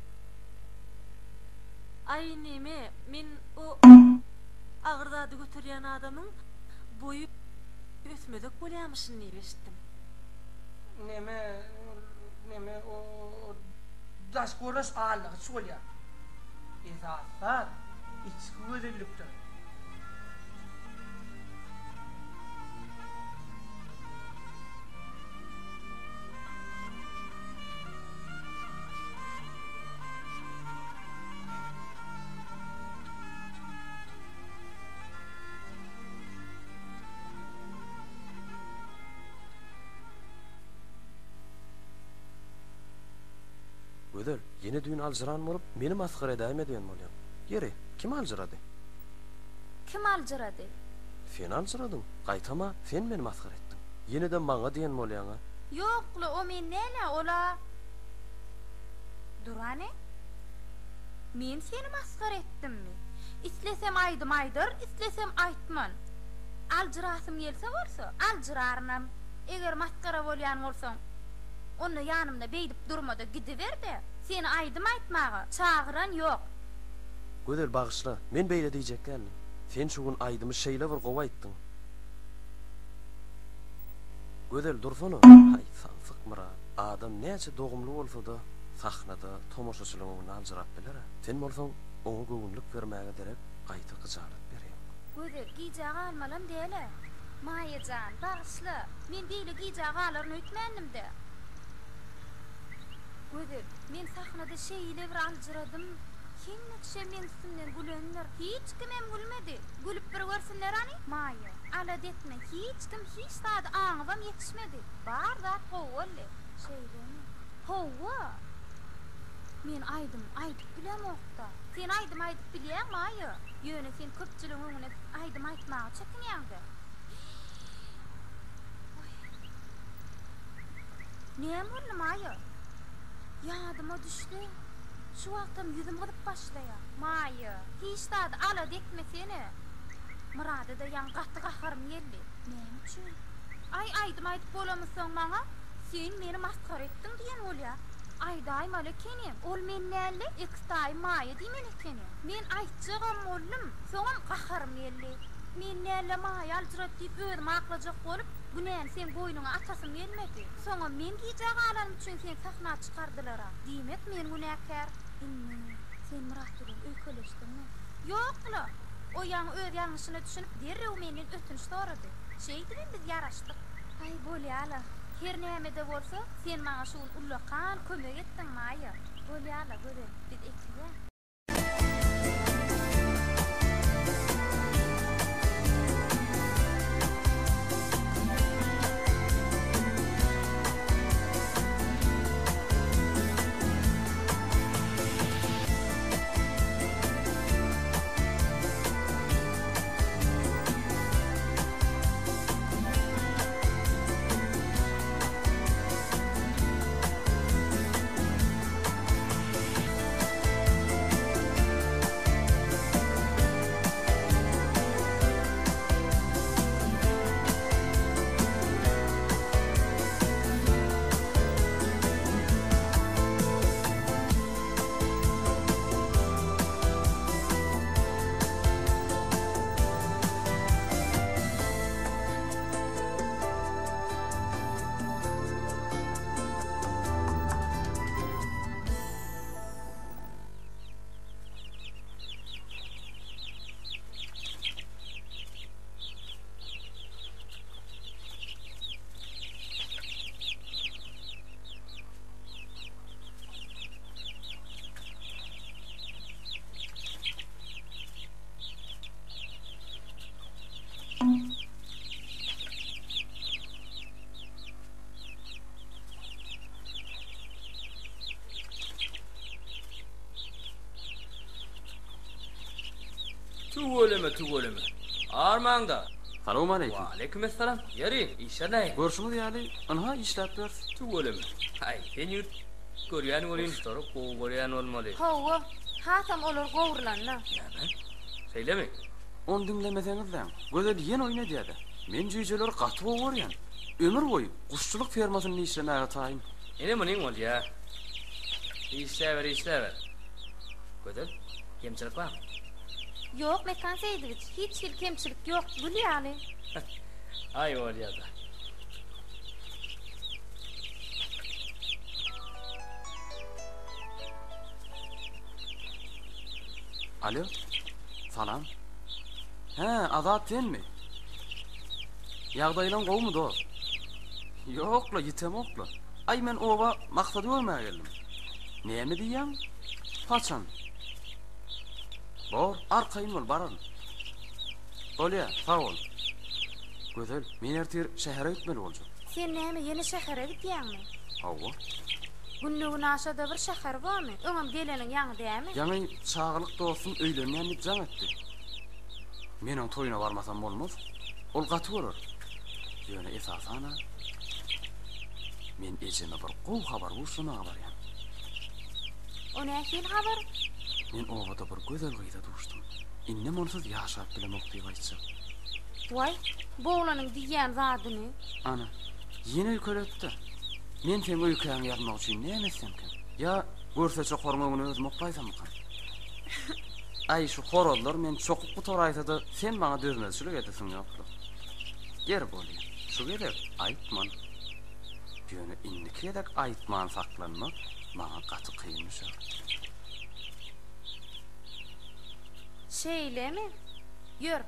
[SPEAKER 2] Aý, neme, men o agyr zady göterýän adamyň boýy ösmezek bolýamyşyn diýip eşitdim.
[SPEAKER 16] Neme, neme, o daş görnüş aldagyç bolýar. Esasy zat içki gözellikdir.
[SPEAKER 14] Gözel, ýene düýn aljyran bolup, meni masgara edäýme diýen bolýaň. Ýeri, kim aljyrady?
[SPEAKER 1] Kim aljyrady?
[SPEAKER 14] Sen aljyradyň. Gaýtama, sen meni masgara etdiň. Ýene-de maňa diýen bolýaň-a.
[SPEAKER 1] Ýok-la, o men däl-ä, ol-a. Dur hany. Men seni masgara etdimmi? Islesem aýdym aýdaryn, islesem aýtman. Aljyrasym gelse bolsa, aljyrarynam. Eger masgara bolýan bolsaň, onda ýanymda beýdip durma-da gidiber-de. Seni aýdym aýtmaga çagyran ýok.
[SPEAKER 14] Gözel, bagyşla, men beýle diýjek däldim. Sen şu gün aýdymy şeýle bir gowy aýtdyň. Gözel, dursana! Haý, samsyk Myrat. Adam näçe dogumly bolsa-da. Sahnada tomaşaçylaryň öňünde aljyrap biler-ä. Sen bolsaň, oňa göwünlik bermäge derek, gaýta gyjalat berýäň.
[SPEAKER 1] Gözel, gijä galmalam däl-ä. Maýa jan, bagyşla, men beýle gijä galaryn öýtmändim-dä. Gözel, men sahnada şeýle bir aljyradym, hemme kişem meň üstümden gülendir. Hiç kimem gülmedi. Gülüp bir görsünler hany. Maýa, alada etme, hiç kim hiç zady aňybam ýetişmedi. Bar zat gowy boldy. Şeýlemi? Hawa. Men aýdym aýdyp bilemok-da. Sen aýdym aýdyp bilýäň, Maýa. Ýöne sen köpçüligiň öňünde aýdym aýtmaga çekinýäň-dä. Oý. Näme boldy, Maýa? Ýadyma düşse, şu wagtam ýüzüm gyzyp başlaýar. Maýa, hiç zady alada etmesene. Myrada-da ýaňy gaty gaharym geldi. Näme üçin? Aý, aýdym aýdyp bolamyzsoň maňa, Sen meni masgara etdiň diýen bolýa. Aýdaýmaly ekenim. Ol men däl-de, ekiztaýy Maýa diýmeli ekeni. Men aýtjagam boldum. Soňam gaharym geldi. Men däl-de Maýa aljyrady diýip özümi aklajak bolup, günäni seň boýnuňa atasym gelmedi. Soňam men gijä galanym üçin seni sahna çykardylar-a. Diýmek, men günäkär. Indi sen Myrat bilen öýkeleşdiňmi? Ýok-la. O ýaňy öz ýalňyşyna düşünip, derrew menden ötünç sorady. Şeýdibem biz ýaraşdyk. Aý, bolýa-la. Her näme-de bolsa, sen maňa şu gün ullakan kömek etdiň, Maýa. Bolýa-la, Gözel, biz ekizä.
[SPEAKER 10] Tüweleme, tüweleme. Armaňda.
[SPEAKER 13] Salowmaleýkim.
[SPEAKER 10] Waleýkimessalam. Ýeri, işler nähili?
[SPEAKER 13] Görşüňiz ýaly, ynha işläp ýörüs.
[SPEAKER 10] Tüweleme. Aý, sen ýigit görýän welin, guşlary gowy görýän bolmaly.
[SPEAKER 1] Hawa, hasam olar gowrulanda.
[SPEAKER 10] Näme? Şeýlemi?
[SPEAKER 13] Ony diňlemeseňizläň, Gözel ýene oýun edýä-dä. Men jüýjeleri gaty gowy görýän. Ömür boýy guşçulyk fermasynda işlemäge taýyn.
[SPEAKER 10] Ine munyň bolýa. Işläber, işläber. Gözel, kemçilik barmy?
[SPEAKER 1] Ýok, Mekan Seýidowiç, hiç hili kemçilik ýok, gül ýaly.
[SPEAKER 10] Aý, bolýa-da.
[SPEAKER 13] Alo, salam. Hä, Azat senmi? Ýagdaýlaň gowumy, dost? Ýok-la, ýitemok-la. Aý, men oba Maksady görmäge geldim. Näme diýýäň? Haçan? Bor, arkaýyn bol, bararyn. Bolýa, sag bol. Gözel, men ertir şähere gitmeli boljak.
[SPEAKER 1] Sen näme, ýene şähere gidýäňmi?
[SPEAKER 13] Hawa.
[SPEAKER 1] Günde-günaşa-da bir şäher bormy? Öňem geleniň ýaňy dämi?
[SPEAKER 13] Ýaňy çagalyk dostum öýlenýän diýip jaň etdi. Men oň toýuna barmasam bolmaz. Ol gaty görer. Ýöne esasan-a, men ejeme bir gowy habar buşlamaga barýan.
[SPEAKER 1] O nähili habar?
[SPEAKER 13] Men obada bir gözel gyza duşdum. Indem onsuz ýaşap bilemok diýip aýtjak.
[SPEAKER 1] Waý, bu oglanyň diýýän zadyny.
[SPEAKER 13] Ana, ýene öýkeletdi. Men seň öýkäňi ýazmak üçin näme etsemkäm? Ýa görse çokaryň öňüne özüm oklaýsammykam? Aý, şu horazlar meni çokup gutaraýsa-da, sen maňa dözmezçilik edesiň ýok-la. Ýeri bolýa, şu gezek aýtman. Ýöne indiki gezek aýtman saklanmak maňa gaty kyn düşer.
[SPEAKER 1] Şeýlemi? Ýör.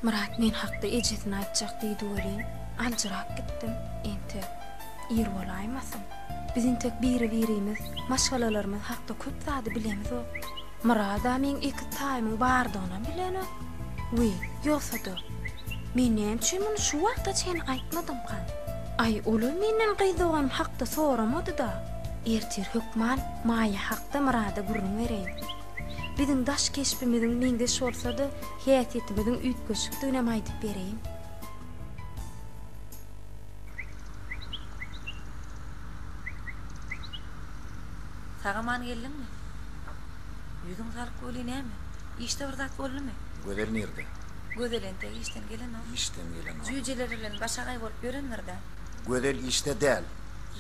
[SPEAKER 1] Myrat men hakda ejesine aýtjak diýdi welin, aljyrap gitdim. Entek ir bolaýmasyn. Biz entek biri-birimiz, maşgalalarymyz hakda köp zady bilemizok. Myrad-a meň ekiz taýymyň bardygynam bilenok. Wiý, ýogsa-da, men näme üçin muny şu wagta çenli aýtmadymkam? Aý, olam menden gyz doganym hakda soramady-da. Ertir hökman Maýa hakda Myrada gürrüň bereýin. Biziň daş keşbimiziň meňzeş bolsa-da, häsiýetimiziň üýtgeşikdiginem aýdyp bereýin.
[SPEAKER 2] Sag-aman geldiňmi? Ýüzüň salyk weli näme? Işde bir zat boldumy?
[SPEAKER 18] Gözel nirde?
[SPEAKER 2] Gözel entek işden gelenok.
[SPEAKER 18] Işden gelenok.
[SPEAKER 2] Jüýjeleri bilen başagaý bolup ýörendir-dä.
[SPEAKER 18] Gözel işde däl.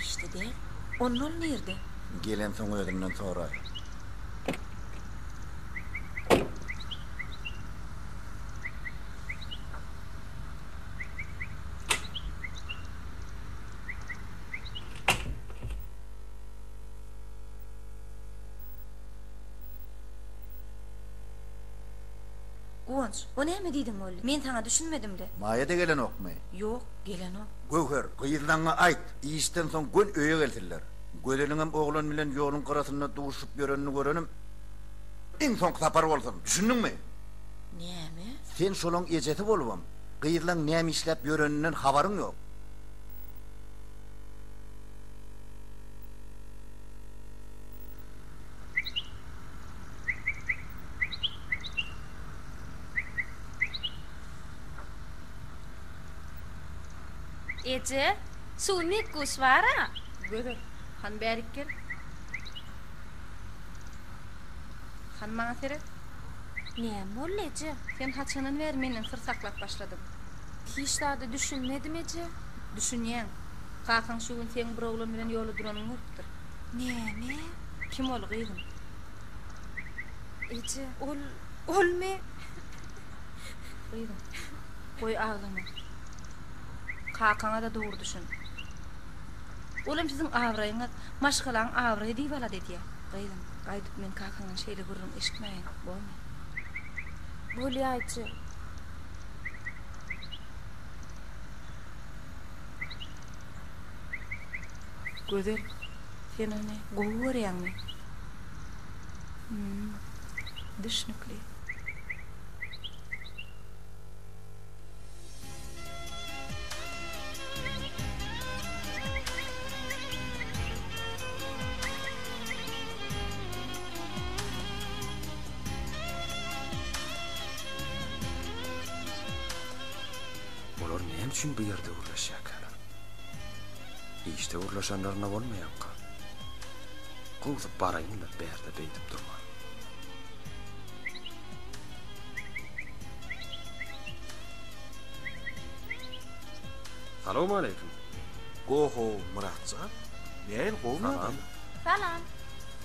[SPEAKER 2] Işde däl? Onda ol nirde?
[SPEAKER 18] Gelensoň özünden soraý.
[SPEAKER 2] Guwanç, o näme diýdiň boldy? Men saňa düşünmedim-le.
[SPEAKER 18] Maýa-da gelenokmy?
[SPEAKER 2] Ýok, gelenok.
[SPEAKER 18] Göwher, gyzlaňňa aýt, işden soň göni öýe gelsinler. Gözeliňem oglan bilen ýoluň gyrasynda duşup ýörenini görenim iň soňky sapar bolsun, düşündiňmi?
[SPEAKER 2] Näme?
[SPEAKER 18] Sen şolaň ejesi bolubam, gyzlaň näme işläp ýöreninden habaryň ýok.
[SPEAKER 1] Eje, şu gün mekguş bar-a?
[SPEAKER 2] Gözel, hany bärik gel. Hany maňa seret.
[SPEAKER 1] Näme boldy, eje?
[SPEAKER 2] Sen haçandan bäri menden syr saklap başladyň?
[SPEAKER 1] Hiç zada düşünmedim, eje.
[SPEAKER 2] Düşünýäň. Kakaň şu gün seň bir oglan bilen ýolda duranyňy görüpdir.
[SPEAKER 1] Näme?
[SPEAKER 2] Kim ol, gyzym?
[SPEAKER 1] Eje, ol, olmy?
[SPEAKER 2] Gyzym, goý aglama. Kakaňa-da dogry düşün. Ol hem siziň abraýyňyz, maşgalaň abraýy diýip alada edýär. Gyzym, gaýdyp men kakaňdan şeýle gürrüň eşitmäýin, bormy?
[SPEAKER 1] Bolýa, eje.
[SPEAKER 2] Gözel, sen ony gowy görýäňmi? Hum, düşnükli.
[SPEAKER 13] Olar näme üçin bu ýerde gürleşýärkäler? Işde gürleşenlerinde bolmaýarka? Gowusy baraýyn-da bärde beýdip durman. Salowmaleýkim.
[SPEAKER 12] Goho Myratjan. Nähili gowmy
[SPEAKER 13] Salam.
[SPEAKER 12] ýagdaýlar?
[SPEAKER 1] Salam.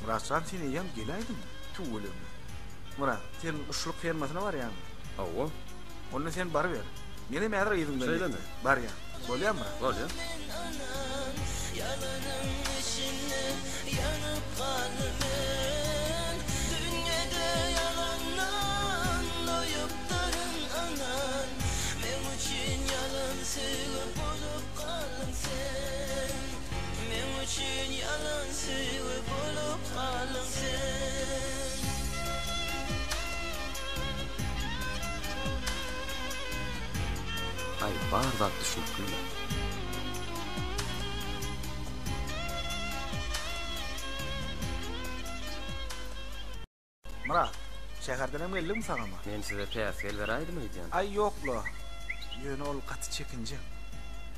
[SPEAKER 12] Myratjan sen eýýäm geläýdiňmi? Tüweleme. Myrat, sen guşluk fermasyna barýaňmy?
[SPEAKER 13] Hawa.
[SPEAKER 12] Onda sen baryber. Menem häzir yzyňdan
[SPEAKER 13] Şeýlemi?
[SPEAKER 12] Barýan. Bolýamy Myrat?
[SPEAKER 13] Bolýa.
[SPEAKER 5] Ýalanyň içinde ýanyp galdym men Dünýede ýalandan doýupdyryn ynan Meň üçin ýalan söýgi bolup galdyň sen Meň üçin ýalan söýgi bolup galdyň sen.
[SPEAKER 13] Aý bar zat düşnükli-le.
[SPEAKER 12] Myrat, şäherdenem geldiňmi sag-aman?
[SPEAKER 13] Men size päsgel beräýdim öýdýän.
[SPEAKER 12] Aý ýok-la. Ýöne ol gaty çekinjeň.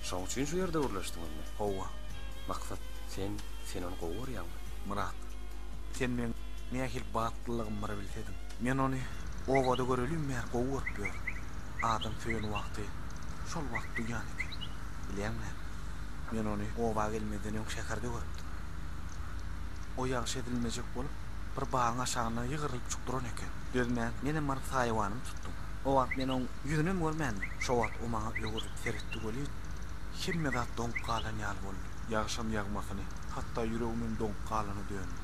[SPEAKER 13] Şoň üçin şu ýerde gürleşdiňizmi?
[SPEAKER 12] Hawa.
[SPEAKER 13] Maksat, sen, sen ony gowy görýäňmi?
[SPEAKER 12] Myrat, sen meň nähili bagtlylygymy bir bilsediň. Men ony obada görelim bäri gowy görüp ýörün. Adam söýen wagty şol wagt duýýan eken. Bilýäňmi näme? Men ony oba gelmezden öň şäherde görüpdim. O ýagşy edilmejek bolup, bir bagyň aşagynda ýygrylypjyk duran eken. Dözmän, menem baryp saýawanymy tutdum. O wagt men oň ýüzünem görmändim. Şo wagt o maňa öwrülip seretdi welin, hemme zat doňup galan ýaly boldy. Ýagşam ýagmasyny, hatda ýüregimem doňup galana döndi.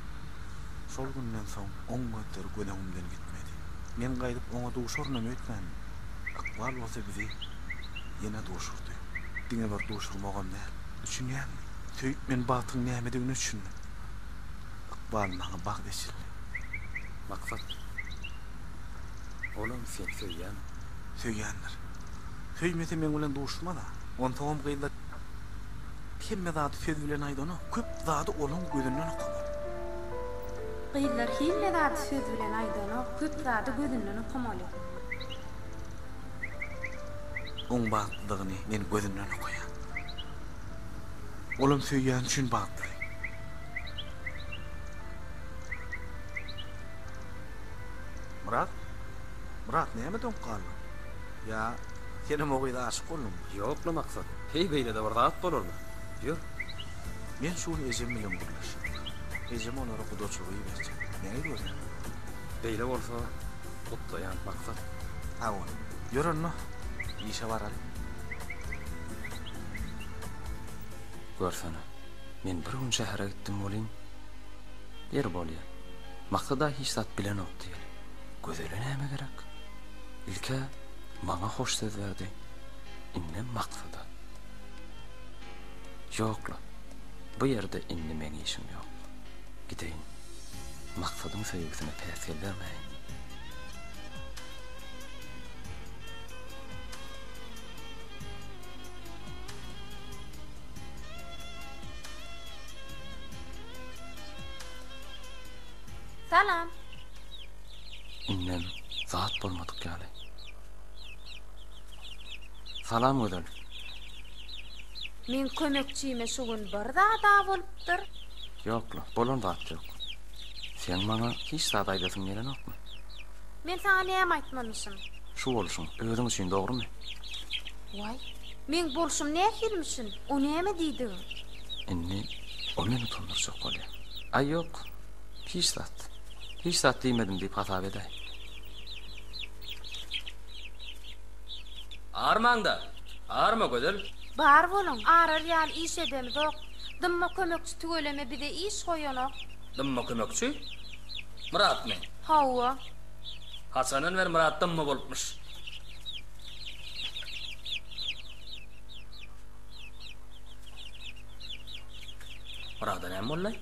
[SPEAKER 12] Şol günden soň oň gözleri göz öňümden gitmedi. Men gaýdyp oňa duşarynam öýtmändim. Ykbal bolsa bizi ýene duşurdy. Diňe bir duşurmagam däl. Düşünýäňmi? Söýüp men bagtyň nämedigine düşündim. Ykbal maňa bagt eçildi.
[SPEAKER 13] Maksat. Olam seni söýýämi?
[SPEAKER 12] Söýýändir. Söýmese meň bilen duşmaz-a. Onsoňam gyzlar hemme zady söz bilen aýdanok. Köp zady olaň gözünden okamaly.
[SPEAKER 1] Gyzlar hemme zady söz bilen aýdanok, köp zady gözünden okamaly.
[SPEAKER 12] Oň bagtlydygyny men gözünden okaýan. Olam söýýäni üçin bagtly. Myrat? Myrat, näme doňup galdyň? Ýa senem o gyza aşyk bolduňmy?
[SPEAKER 13] Ýok-la, Maksat. Heý, beýle-de bir zat bolarmy? Ýör.
[SPEAKER 12] Men şu gün ejem bilen gürleşdim. Ejem olary gudaçylyga iberjek. Nähili görýäň?
[SPEAKER 13] Beýle bolsa, gutlaýan, Maksat.
[SPEAKER 12] Sag bol. Ýör onda, işe baraly.
[SPEAKER 13] Görsene, men bir gün şähere gitdim welin, ýeri bolýa. Maksad-a hiç zat bilenok diýeli. Gözele näme gerek? Ilk-ä maňa hoş söz berdi, indem Maksada. Ýok-la, bu ýerde indi meň işim ýok. Gideýin. Maksadyň söýgüsine päsgel bermäýin.
[SPEAKER 1] Salam.
[SPEAKER 13] Indem zat bolmadyk ýaly. Salam Gözel.
[SPEAKER 1] Meň kömekçime şu gün bir zad-a bolupdyr.
[SPEAKER 13] Ýok-la, bolan zat ýok. Seň maňa hiç zat aýdasyň gelenokmy?
[SPEAKER 1] Men saňa näme aýtmalymyşym?
[SPEAKER 13] Şu bolşuň özüň üçin dogrumy?
[SPEAKER 1] Waý, meň bolşum nähilimişin? O näme diýdigiň?
[SPEAKER 13] Indi o meni utandyrjak bolýar. Aý ýok, hiç zat. Hiç zat diýmedim diýip hasap edäý.
[SPEAKER 10] Armaň-da, arma Gözel.
[SPEAKER 1] Bar boluň, arar ýaly iş edemizok. Dymma kömekçi tüweleme bize iş goýanok.
[SPEAKER 10] Dymma kömekçi? Myratmy?
[SPEAKER 1] Hawa.
[SPEAKER 10] Haçandan bäri Myrat dymma bolupmyş? Myrada näme boldy?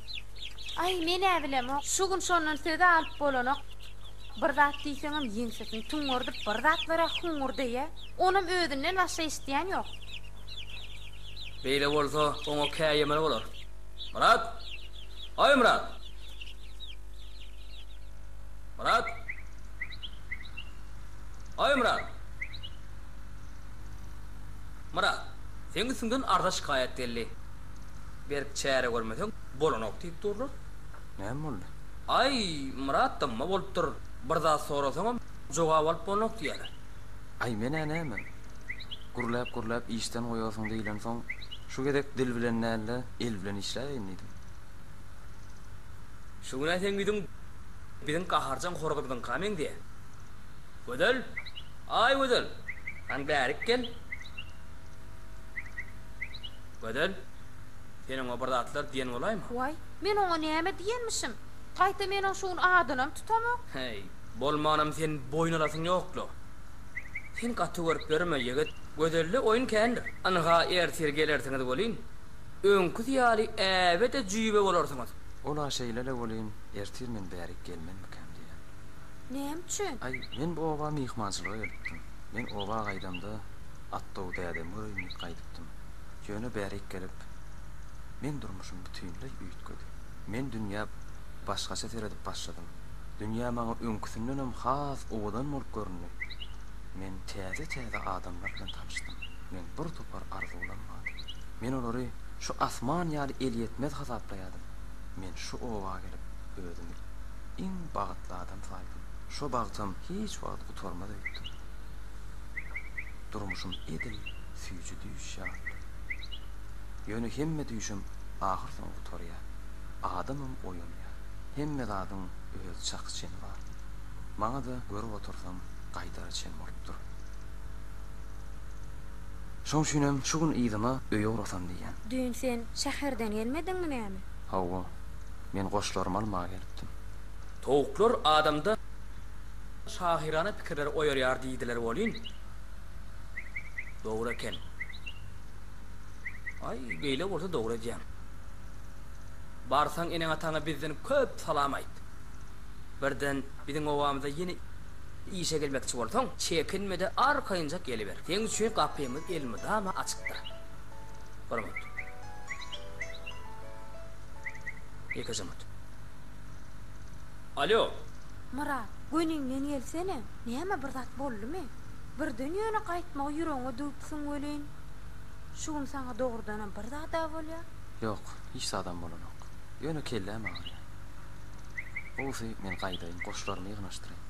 [SPEAKER 1] Aý, men-ä bilemok. Şu gün şondan söz-ä alyp bolanok. Bir zat diýseňem ýeňsesini tüňňerdip bir zatlar-a huňňurdaýa. Onam özünden başga eşidýän ýok.
[SPEAKER 10] Beýle bolsa oňa käýemeli bolar. Myrat! Aý, Myrat! Myrat! Aý, Myrat! Myrat, seň üstüňden arza-şikaýat geldi. Berk çäre görmeseň, bolanok diýip durlar.
[SPEAKER 13] Näme boldy?
[SPEAKER 10] Aý, Myrat dymma bolupdyr. Bir zat sorasaňam, jogap alyp bolanok diýýärler.
[SPEAKER 13] Aý, men-ä näme? Gürläp-gürläp işden goýarsyň diýlensoň, şu gezek dil bilen däl-de, el bilen işläýeýin diýdim.
[SPEAKER 10] Şu gün-ä seň ýüzüň biziň gaharjaň horazymyzyňka meňzeýär. Gözel! Aý, Gözel! Hany bärik gel. Gözel! Sen oňa bir zatlar diýen bolaýma?
[SPEAKER 7] Waý, men oňa näme diýenmişim? Gaýta men oň şu gün adynam tutamok.
[SPEAKER 10] Häý, bolmanam sen boýun alasyň ýok-la. Sen gaty görüp ýörme, ýigit. Gözelde oýun kändir. Ynha, ertir gelersiňiz welin, öňküsi ýaly äbe-de jüýbe bolarsyňyz.
[SPEAKER 13] Ol-a şeýle-le welin, ertir men bärik gelmenmikäm diýýän.
[SPEAKER 7] Näme üçin?
[SPEAKER 13] Aý, men bu oba myhmançylyga gelipdim. Men oba gaýdamda Atdow dädemi göreýin diýip gaýdypdym. Ýöne bärik gelip, meň durmuşym bütinleý üýtgedi. Men dünýä başgaça seredip başladym. Dünýä maňa öňküsindenem has owadan bolup göründi. Men täze-täze adamlar bilen tanyşdym. Meň bir topar arzuwlam bardy. Men olary şu asman ýaly elýetmez hasaplaýardym. Men şu oba gelip, özümi iň bagtly adam saýdym. Şo bagtam hiç wagt gutarmaz öýtdüm. Durmuşym edil süýji düýş ýalydy. Ýöne hemme düýşem ahyrsoňy gutarýar. Adamam oýanýar. Hemme zadyň öz çaky-çeni bar. Maňa-da görüp otursam gaýdara çen bolupdyr. Şoň üçinem şu gün yzyma öýe ugrasam diýýän.
[SPEAKER 1] Düýn sen şäherden gelmediňmi näme?
[SPEAKER 13] Hawa, men goşlarymy almaga gelipdim.
[SPEAKER 10] Towuklar adamda şahyrana pikirleri oýarýar diýdiler welin, dogry eken. Aý, beýle bolsa dogry edýäň. Barsaň eneň-ataňa bizden köp salam aýt. Birden biziň obamyza ýene işe gelmekçi bolsaň, çekinme-de arkaýynjak geliber. Seň üçin gapymyz elmydama açykdyr. Bir minut. Ýekeje minut. Alýo!
[SPEAKER 1] Myrat, göniňden gelsene, näme bir zat boldumy? Birden ýöne gaýtmagy ýüregiňe düwüpsiň welin, şu gün saňa dogrudanam bir zad-a bolýar.
[SPEAKER 13] Ýok, hiç zadam bolanok. Ýöne kelläm agyrýar. Gowusy, men gaýdaýyn, goşlarymy ýygnaşdyraýyn.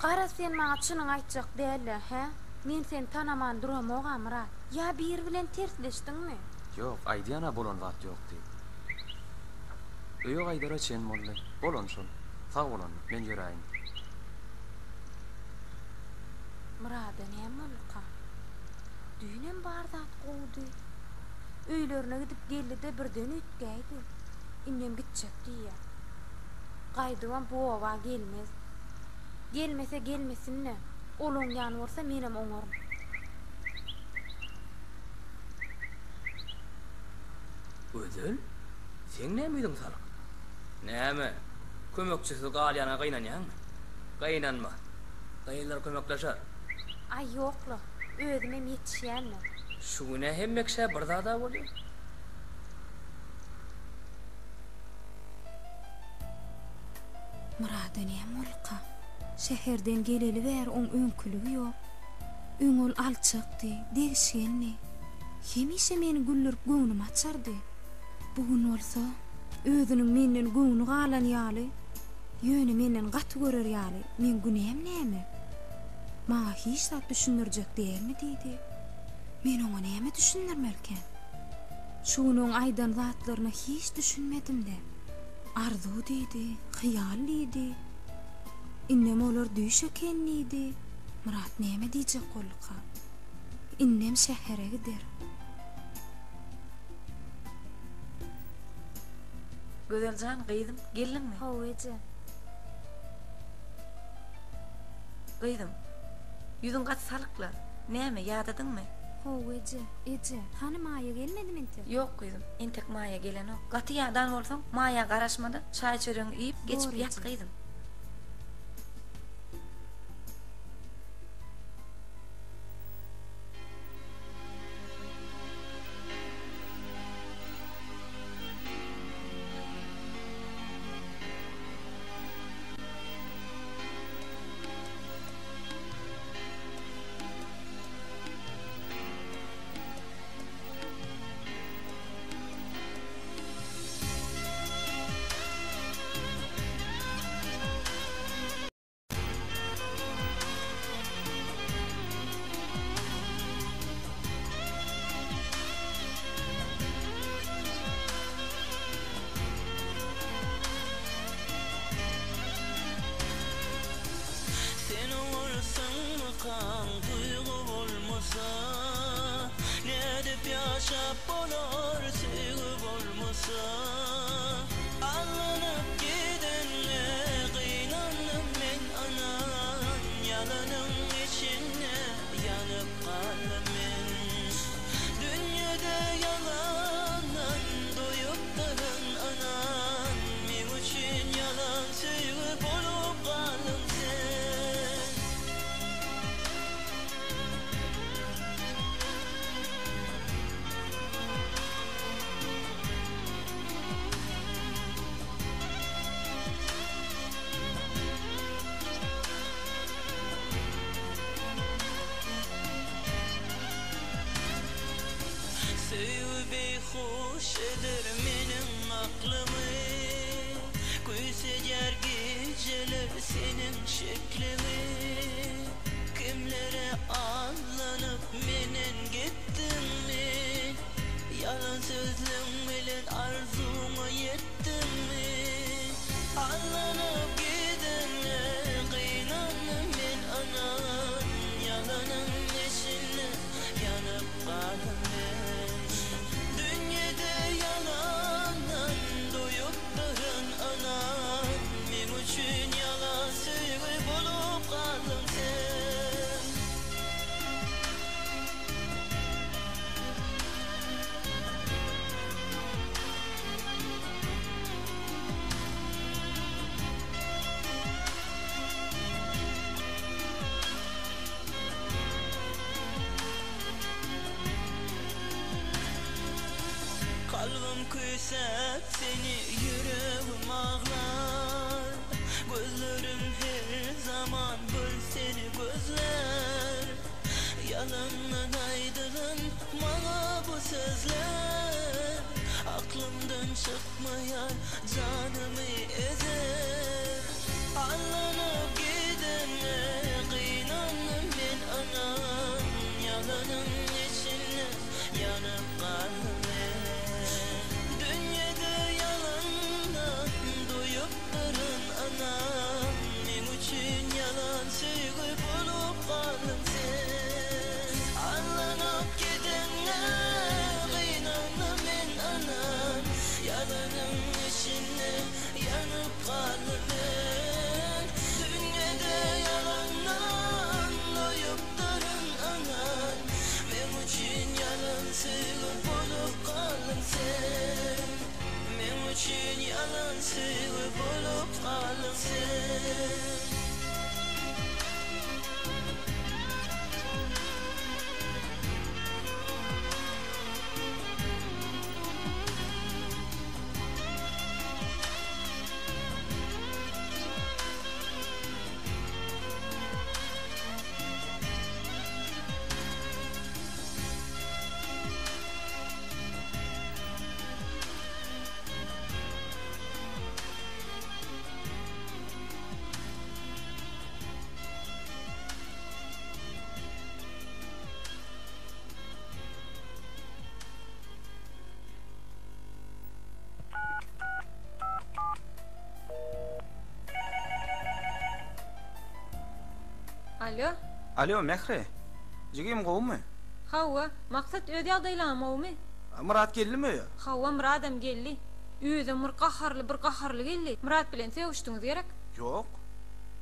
[SPEAKER 1] Garaz, sen maňa çynyňy aýtjak däl-dä, hä? Men seni tanaman duramog-a, Myrat. Ýa biri bilen tersleşdiňmi?
[SPEAKER 13] Ýok, aýdýan-a bolan zat ýok diýip. Öýe gaýdara çen boldy. Bolany şol. Sag bol onda, men ýöräýin.
[SPEAKER 1] Myrada näme bolduka? Düýnem bar zat gowudy. Öýlerine gidip geldi-de birden üýtgäýdi. Indem gitjek diýýär. Gaýdybam bu oba gelmez. Gelmese gelmesin-de, ol oňýan bolsa menem oňaryn.
[SPEAKER 10] Gözel, seň näme ýüzüň salyk? Näme, kömekçisiz galýanyňa gynanýaňmy? Gynanma. Gyzlar kömekleşer.
[SPEAKER 1] Aý ýok-la, özümem ýetişýän-le.
[SPEAKER 10] Şu gün-ä hemme kişä bir zad-a bolýar.
[SPEAKER 1] Myrada näme bolduka? Şäherden geleli bäri oň öňküligi ýok. Öň ol alçakdy, degişgendi. Hemişe meni güldürip göwnümi açardy. Bu gün bolsa özüniň menden göwni galan ýaly, ýöne menden gaty görer ýaly meň günäm näme? Maňa hiç zat düşündirjek dälmi diýdi. Men oňa näme düşündirmelikäm? Şu gün oň aýdan zatlaryna hiç düşünmedim-de. Arzuw diýdi, hyýal diýdi. Indem olar düýş eken diýdi. Myrat näme diýjek bolduka? Indem şähere gider.
[SPEAKER 2] Gözel jan, gyzym, geldiňmi?
[SPEAKER 1] Hawa, eje.
[SPEAKER 2] Gyzym, ýüzüň gaty salykla. Näme, ýadadyňmy?
[SPEAKER 1] Hawa, eje. Eje, hany Maýa gelmedimi entek?
[SPEAKER 2] Ýok, gyzym, entek Maýa gelenok. Gaty ýadan bolsaň, Maýa garaşma-da, çaý-çöregiňi iýip, geçip
[SPEAKER 1] Bor,
[SPEAKER 2] ýat,
[SPEAKER 1] eje.
[SPEAKER 2] gyzym.
[SPEAKER 5] Sen oňarsaňmykaň duýgy bolmasa Nädip ýaşap bolar söýgi bolmasa. bolsa Allanyp gidenňe gynandym men ynan Ýalanyň içinde ýanyp galdym men Dünýede ýalandan doýupdyryn ynan Meň üçin ýalan söýgi bolup galdyň sen. Söýgi beýhuş eder meniň aklymy, Küýsedýär gijeler seniň şekliňi. Kimlere allanyp menden gitdiňmi? Ýalan sözleň bilen arzuwňa ýetdiňmi? Allanyp gidenňe gynandym men ynan Ýalanyň içinde ýanyp galdym men Dünýede ýalandan doýupdyryn ynan Meň üçin ýalan söýgi bolup galdyň sen. Kalbym küýsäp seni ýüregim aglar Gözlerim her zaman bir seni gözlär Ýalandan aýdylan maňa bu sözler Aklymdan çykmaýar janymy ezer Allanyp gidenňe gynandym men ynan Ýalanyň içinde ýanyp galdym men Dünýede ýalandan doýupdyryn ynan Meň üçin ýalan söýgi bolup galdyň sen Allanyp gidenňe gynandym men ynan Ýalanyň içinde ýanyp galdym men Dünýede ýalandan doýupdyryn ynan Meň üçin ýalan söýgi bolup galdyň sen Meň üçin ýalan söýgi bolup galdyň sen.
[SPEAKER 4] Alo.
[SPEAKER 12] Alo, Mähri. Jigim gowumy?
[SPEAKER 4] Hawa, Maksat öz ýagdaýlaňam gowumy?
[SPEAKER 12] Myrat geldimi öýe?
[SPEAKER 4] Hawa, Myradam geldi. Özem bir gaharly, bir gaharly geldi. Myrat bilen sögüşdiňiz gerek?
[SPEAKER 12] Ýok.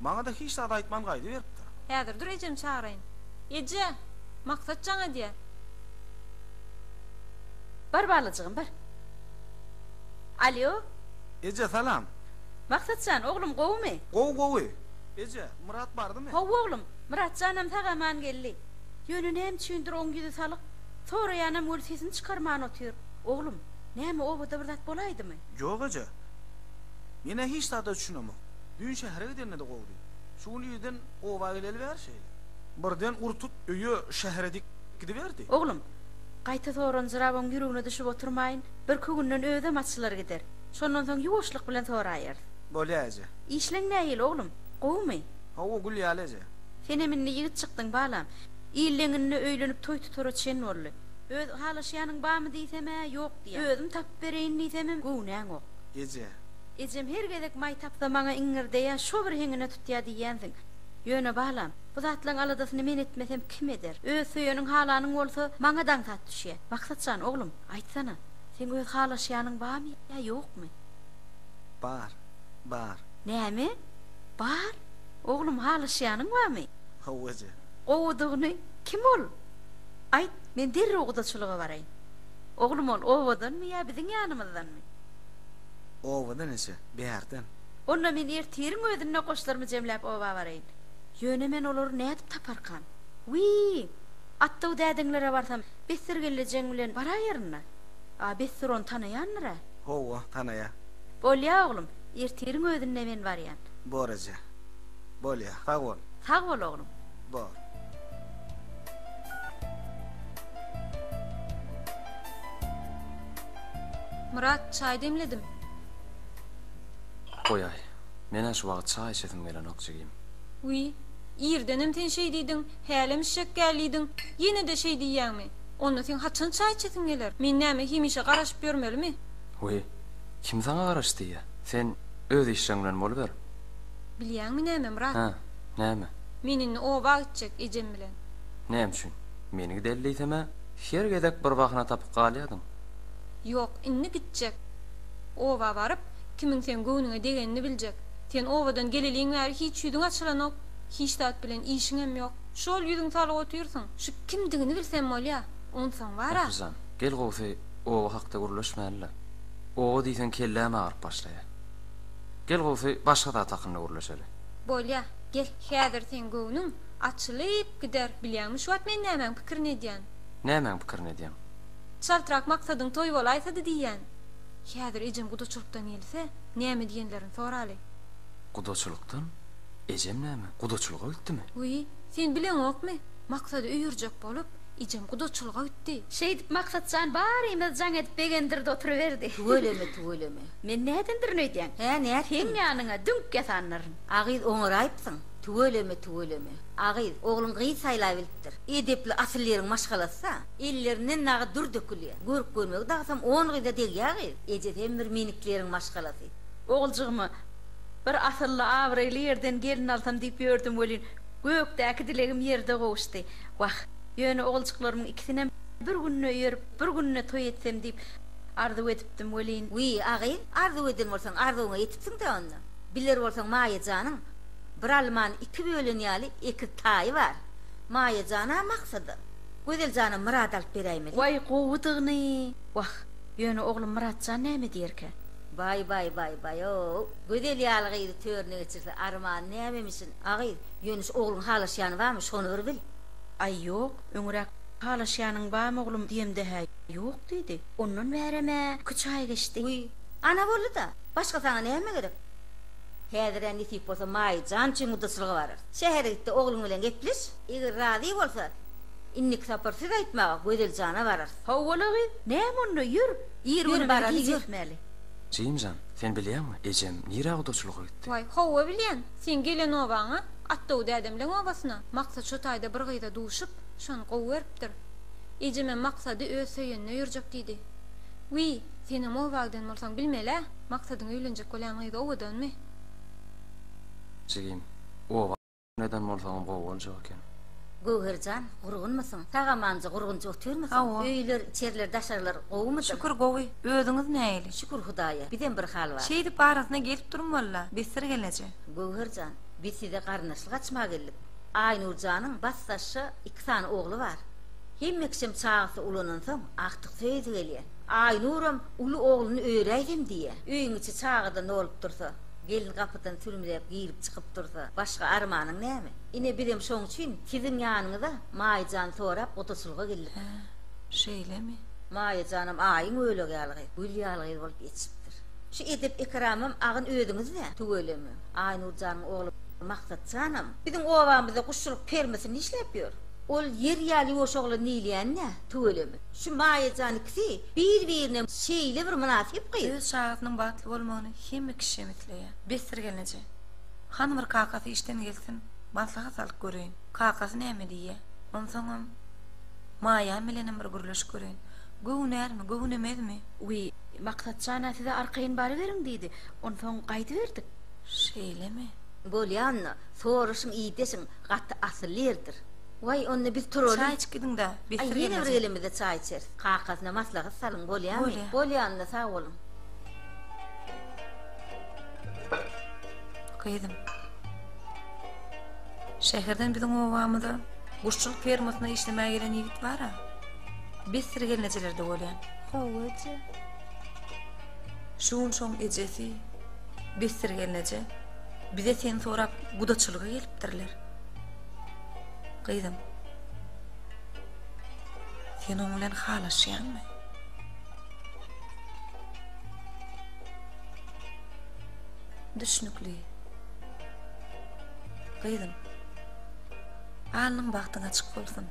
[SPEAKER 12] Maňa-da hiç zat aýtman gaýdyberipdir.
[SPEAKER 4] Häzir dur ejemi çagyraýyn. Eje! Maksat jaň edýär.
[SPEAKER 2] Bar balajygym, bar. Alýo.
[SPEAKER 12] Eje, salam.
[SPEAKER 2] Maksat jan, oglum gowumy?
[SPEAKER 12] Gowy, gowy. Eje, Myrat bardymy?
[SPEAKER 2] Hawa oglum, Myrat janam sag-aman geldi. Ýöne näme üçindir oň ýüzi salyk, soraýanam weli sesini çykarman otyr. Oglum, näme obada bir zat bolaýdymy?
[SPEAKER 12] Ýok eje. Men-ä hiç zada düşünemok. Düýn şähere gidende-de gowudy. Şu gün irden oba geleli bäri şeýle. Birden ur-tut öýe, şähere dik gidiberdi.
[SPEAKER 2] Oglum, gaýta soranjyrap oň ýüregine düşüp oturmaýyn, birki günden özem açylar gider. Şondan soň ýuwaşlyk bilen soraýarys.
[SPEAKER 12] Bolýa eje.
[SPEAKER 2] Işleň nähili, oglum? Gowumy?
[SPEAKER 12] Hawa, gül ýaly eje.
[SPEAKER 2] Senem indi ýigit çykdyň, balam. Illeňinde öýlenip toý tutara çen boldy. Öz halaşýanyň barmy diýsem-ä, ýok diýýäň. Özüm tapyp bereýin diýsemem, göwnäňok.
[SPEAKER 12] Eje.
[SPEAKER 2] Ejem her gezek maý tapsa maňa iňňirdeýär, şo bir heňine tutýar diýýänsiň. Ýöne, balam, bu zatlaň aladasyny men etmesem, kim eder? Öz söýeniň halanyň bolsa, maňa-da aňsat düşýär. Maksat jan, oglum, aýtsana.
[SPEAKER 6] Seň öz halaşýanyň barmy ýa ýokmy?
[SPEAKER 12] Bar, bar.
[SPEAKER 6] Näme? Bar? Oglum, halaşýanyň barmy?
[SPEAKER 12] Hawa, eje.
[SPEAKER 6] Gowudygyny, kim ol? Aýt, men derrew gudaçylyga baraýyn. Oglum, ol obadanmy ýa biziň ýanymyzdanmy?
[SPEAKER 12] Obadan, eje, bärden.
[SPEAKER 6] Onda men ertiriň özünde goşlarymy jemläp oba baraýyn. Ýöne men olary nädip taparkam? Wiý! Atdaw dädeňlere barsam, Bessir gelnejeň bilen baraýaryn-da. A Bessir ony tanaýandyr-a?
[SPEAKER 12] Hawa, tanaýa.
[SPEAKER 6] Bolýa, oglum, ertiriň özünde men barýan.
[SPEAKER 12] Bor, eje. Bolýa, sag bol.
[SPEAKER 6] Sag bol, oglum.
[SPEAKER 12] Bor.
[SPEAKER 4] Myrat, çaý demledim.
[SPEAKER 13] Goýaý, men-ä şu wagt çaý içesim gelenok, jigim.
[SPEAKER 4] Wiý, irdenem sen şeý diýdiň, hälem içjek gel diýdiň, ýene-de şeý diýýäňmi? Onda seň haçan çaý içesiň geler? Men näme, hemişe garaşyp ýörmelimi?
[SPEAKER 13] Wiý, kim saňa garaş diýýä? Sen öz işleň bilen boluber.
[SPEAKER 4] Bilýäňmi näme, Myrat?
[SPEAKER 13] Hä, näme?
[SPEAKER 4] Men indi oba gitjek, ejem bilen.
[SPEAKER 13] Näme üçin? Men gideli diýsem-ä, her gezek bir bahana tapyp galýadyň.
[SPEAKER 4] Ýok, indi gitjek. Oba baryp, kimiň seň göwnüňe degenini biljek. Sen obadan geleliň bäri hiç ýüzüň açylanok, hiç zat bilen işiňem ýok. Şol ýüzüň salyp otyrsyň. Şu kimdigini bilsem bolýa. Onsoň bar-a.
[SPEAKER 13] Mährijan, gel gowsy oba hakda gürleşmäli-le. Oba diýseň kelläm agyryp başlaýa. Gel gowsy başga zat hakynda gürleşeli.
[SPEAKER 4] Bolýa, gel. Häzir seň göwnüň açylyp gider. Bilýäňmi şu wagt men nämäň pikirini edýän?
[SPEAKER 13] Nämäň pikirini edýäň?
[SPEAKER 4] Çaltrak Maksadyň toýy bolaýsady diýýän. Häzir ejem gudaçylykdan gelse, näme diýenlerini soraly.
[SPEAKER 13] Gudaçylykdan? Ejem näme, gudaçylyga gitdimi?
[SPEAKER 4] Wiý, sen bileňokmy? Maksady öýerjek bolup, ejem gudaçylyga gitdi.
[SPEAKER 6] Şeýdip Maksat jan barymyzy jaň edip begendirdi oturyberdi.
[SPEAKER 19] Tüweleme, tüweleme.
[SPEAKER 6] Men nädendirin öýdýäň?
[SPEAKER 19] Hä, nätdiň?
[SPEAKER 6] Seň ýanyňa düňk ýasandyryn.
[SPEAKER 19] A gyz oňaraýypsyň. Tüweleme, tüweleme. A gyz, ogluň gyz saýlabilipdir. Edepli, asylly ýeriň maşgalasy-da. Ellerinden dagy dür dökülýär. Görk-görmegi dagysam on gyza degýär gyz. Ejesem bir menikleriň maşgalasy.
[SPEAKER 6] Oguljygyma bir asylly, abraýly ýerden gelin alsam diýip ýördüm welin, gökdäki dilegim ýerde gowuşdy. Wah, ýöne oguljyklarymyň ikisinem bir günde öýerip, bir günde toý etsem diýip arzuw edipdim welin.
[SPEAKER 19] Wiý, a gyz, arzuw eden bolsaň, arzuwyňa ýetipsiň-dä onda. Biler bolsaň, Maýa janyň bir almany iki bölen ýaly ekiz taýy bar. Maýa jana Maksada. Gözel jana Myrat alyp beräýmeli.
[SPEAKER 6] Waý gowudygyny. Wah, ýöne oglum Myratjan näme diýerkä?
[SPEAKER 19] Baý baý baý baý-ow. Gözel ýaly gyzy törüne geçirse armany nämemişin. A gyz, ýöne şu ogluň halaşýany barmy, şony bir bil.
[SPEAKER 6] Aý ýok, öňüräk halaşýanyň barmy oglum diýemde-hä ýok diýdi. Ondan bärem-ä küç aý geçdi.
[SPEAKER 19] Wiý, ana boldy-da. Başga saňa näme gerek? Häzir-ä nesip bolsa Maýa jan üçin gudaçylyga bararys. Şähere git-de ogluň bilen gepleş. Eger razy bolsa, indiki sapar söz aýtmaga Gözel jana bararys.
[SPEAKER 6] Hawa-la gyz, näme onda, ýör, ir
[SPEAKER 19] Ýör,
[SPEAKER 6] günümizi
[SPEAKER 19] baraly,
[SPEAKER 6] gije
[SPEAKER 19] ýör.
[SPEAKER 6] etmäli.
[SPEAKER 13] Jim jan, sen bilýäňmi, ejem nirä gudaçylyga gitdi?
[SPEAKER 4] Waý, hawa bilýän. Seň gelen obaňa, Atdaw dädemleň obasyna. Maksat şo taýda bir gyza duşup, şony gowy beripdir. Ejemem Maksady öz söýenine öýerjek diýdi. Wiý, senem oba giden bolsaň bilmel-ä, Maksadyň öýlenjek bolýan gyzy owadanmy?
[SPEAKER 13] Jigim, oba eden bolsaňam gowy boljak eken.
[SPEAKER 19] Göwher jan, gurgunmysyň? Sag-amanja gurgunja otyrmysyň?
[SPEAKER 2] Hawa.
[SPEAKER 19] Öýler, içeriler, daşarylar gowumydyr?
[SPEAKER 2] Şükür gowy. Özüňiz nähili?
[SPEAKER 19] Şükür Hudaýa, bizem bir hal bar.
[SPEAKER 2] Şeýdip arasyna gelip durmaly-la, besdir gelneje.
[SPEAKER 19] Göwher jan, biz size garyndaşlyk açmaga geldik. Aýnur janyň basdaşja iki sany ogly bar. Hemme kişem çagasy ulanansoň, agtyk söýesi gelýär. Aýnuram uly ogluny öýeräýsem diýýär. Öýüň içi çagadan dolup dursa. Gelin gapydan sürümläp girip-çykyp dursa, başga armanyň näme? Ine, bizem şoň üçin siziň ýanyňyza Maýa jany sorap gudaçylyga geldik.
[SPEAKER 2] Hä, şeýlemi?
[SPEAKER 19] Maýa janam aýyň bölegi ýaly gyz, gül ýaly gyz bolup ýetişipdir. Şu edep-ekramam agyn özüňizde, tüweleme. Aýnur janyň ogly Maksat janam biziň obamyzda guşçulyk fermasynda işläp ýör. Ol ýer ýaly ýuwaş oglan diýilýän-dä, tüweleme. Şu Maýa jan ikisi bir-birine şeýle bir mynasyp gyz.
[SPEAKER 2] Öz çagasynyň bagtly bolmagyny hemme kişem isleýär. Besdir gelneje. Hany bir kakasy işden gelsin, maslahat alyp göreýin. Kakasy näme diýýä. Onsoňam Maýam bilenem bir gürleşip göreýin. Göwnärmi, göwnemezmi?
[SPEAKER 6] Wiý, Maksat jan-a size arkaýyn baryberiň diýdi. Onsoň gaýdyberdik.
[SPEAKER 2] Şeýlemi?
[SPEAKER 19] Bolýa onda, soraşyň, ideşiň, gaty asylly ýerdir.
[SPEAKER 6] Waý, onda biz turaly.
[SPEAKER 2] Çaý içip gidiň-dä,
[SPEAKER 6] Aý,
[SPEAKER 2] besdir
[SPEAKER 6] ýene bir
[SPEAKER 2] gelneje.
[SPEAKER 6] gelemizde çaý içeris. Kakasyna maslahat salyň, bolýamy?
[SPEAKER 2] Bolýa.
[SPEAKER 6] Bolýa onda, sag boluň.
[SPEAKER 2] Gyzym. Şäherden biziň obamyza guşçulyk fermasyna işlemäge gelen ýigit bar-a. Besdir gelnejelerde bolýan.
[SPEAKER 1] Hawa, eje.
[SPEAKER 2] Şu gün şoň ejesi Besdir gelneje bize seni sorap gudaçylyga gelipdirler. Gyzym, sen oň bilen halaşýaňmy? Düşnükli. Gyzym, alnyň bagtyň açyk bolsun.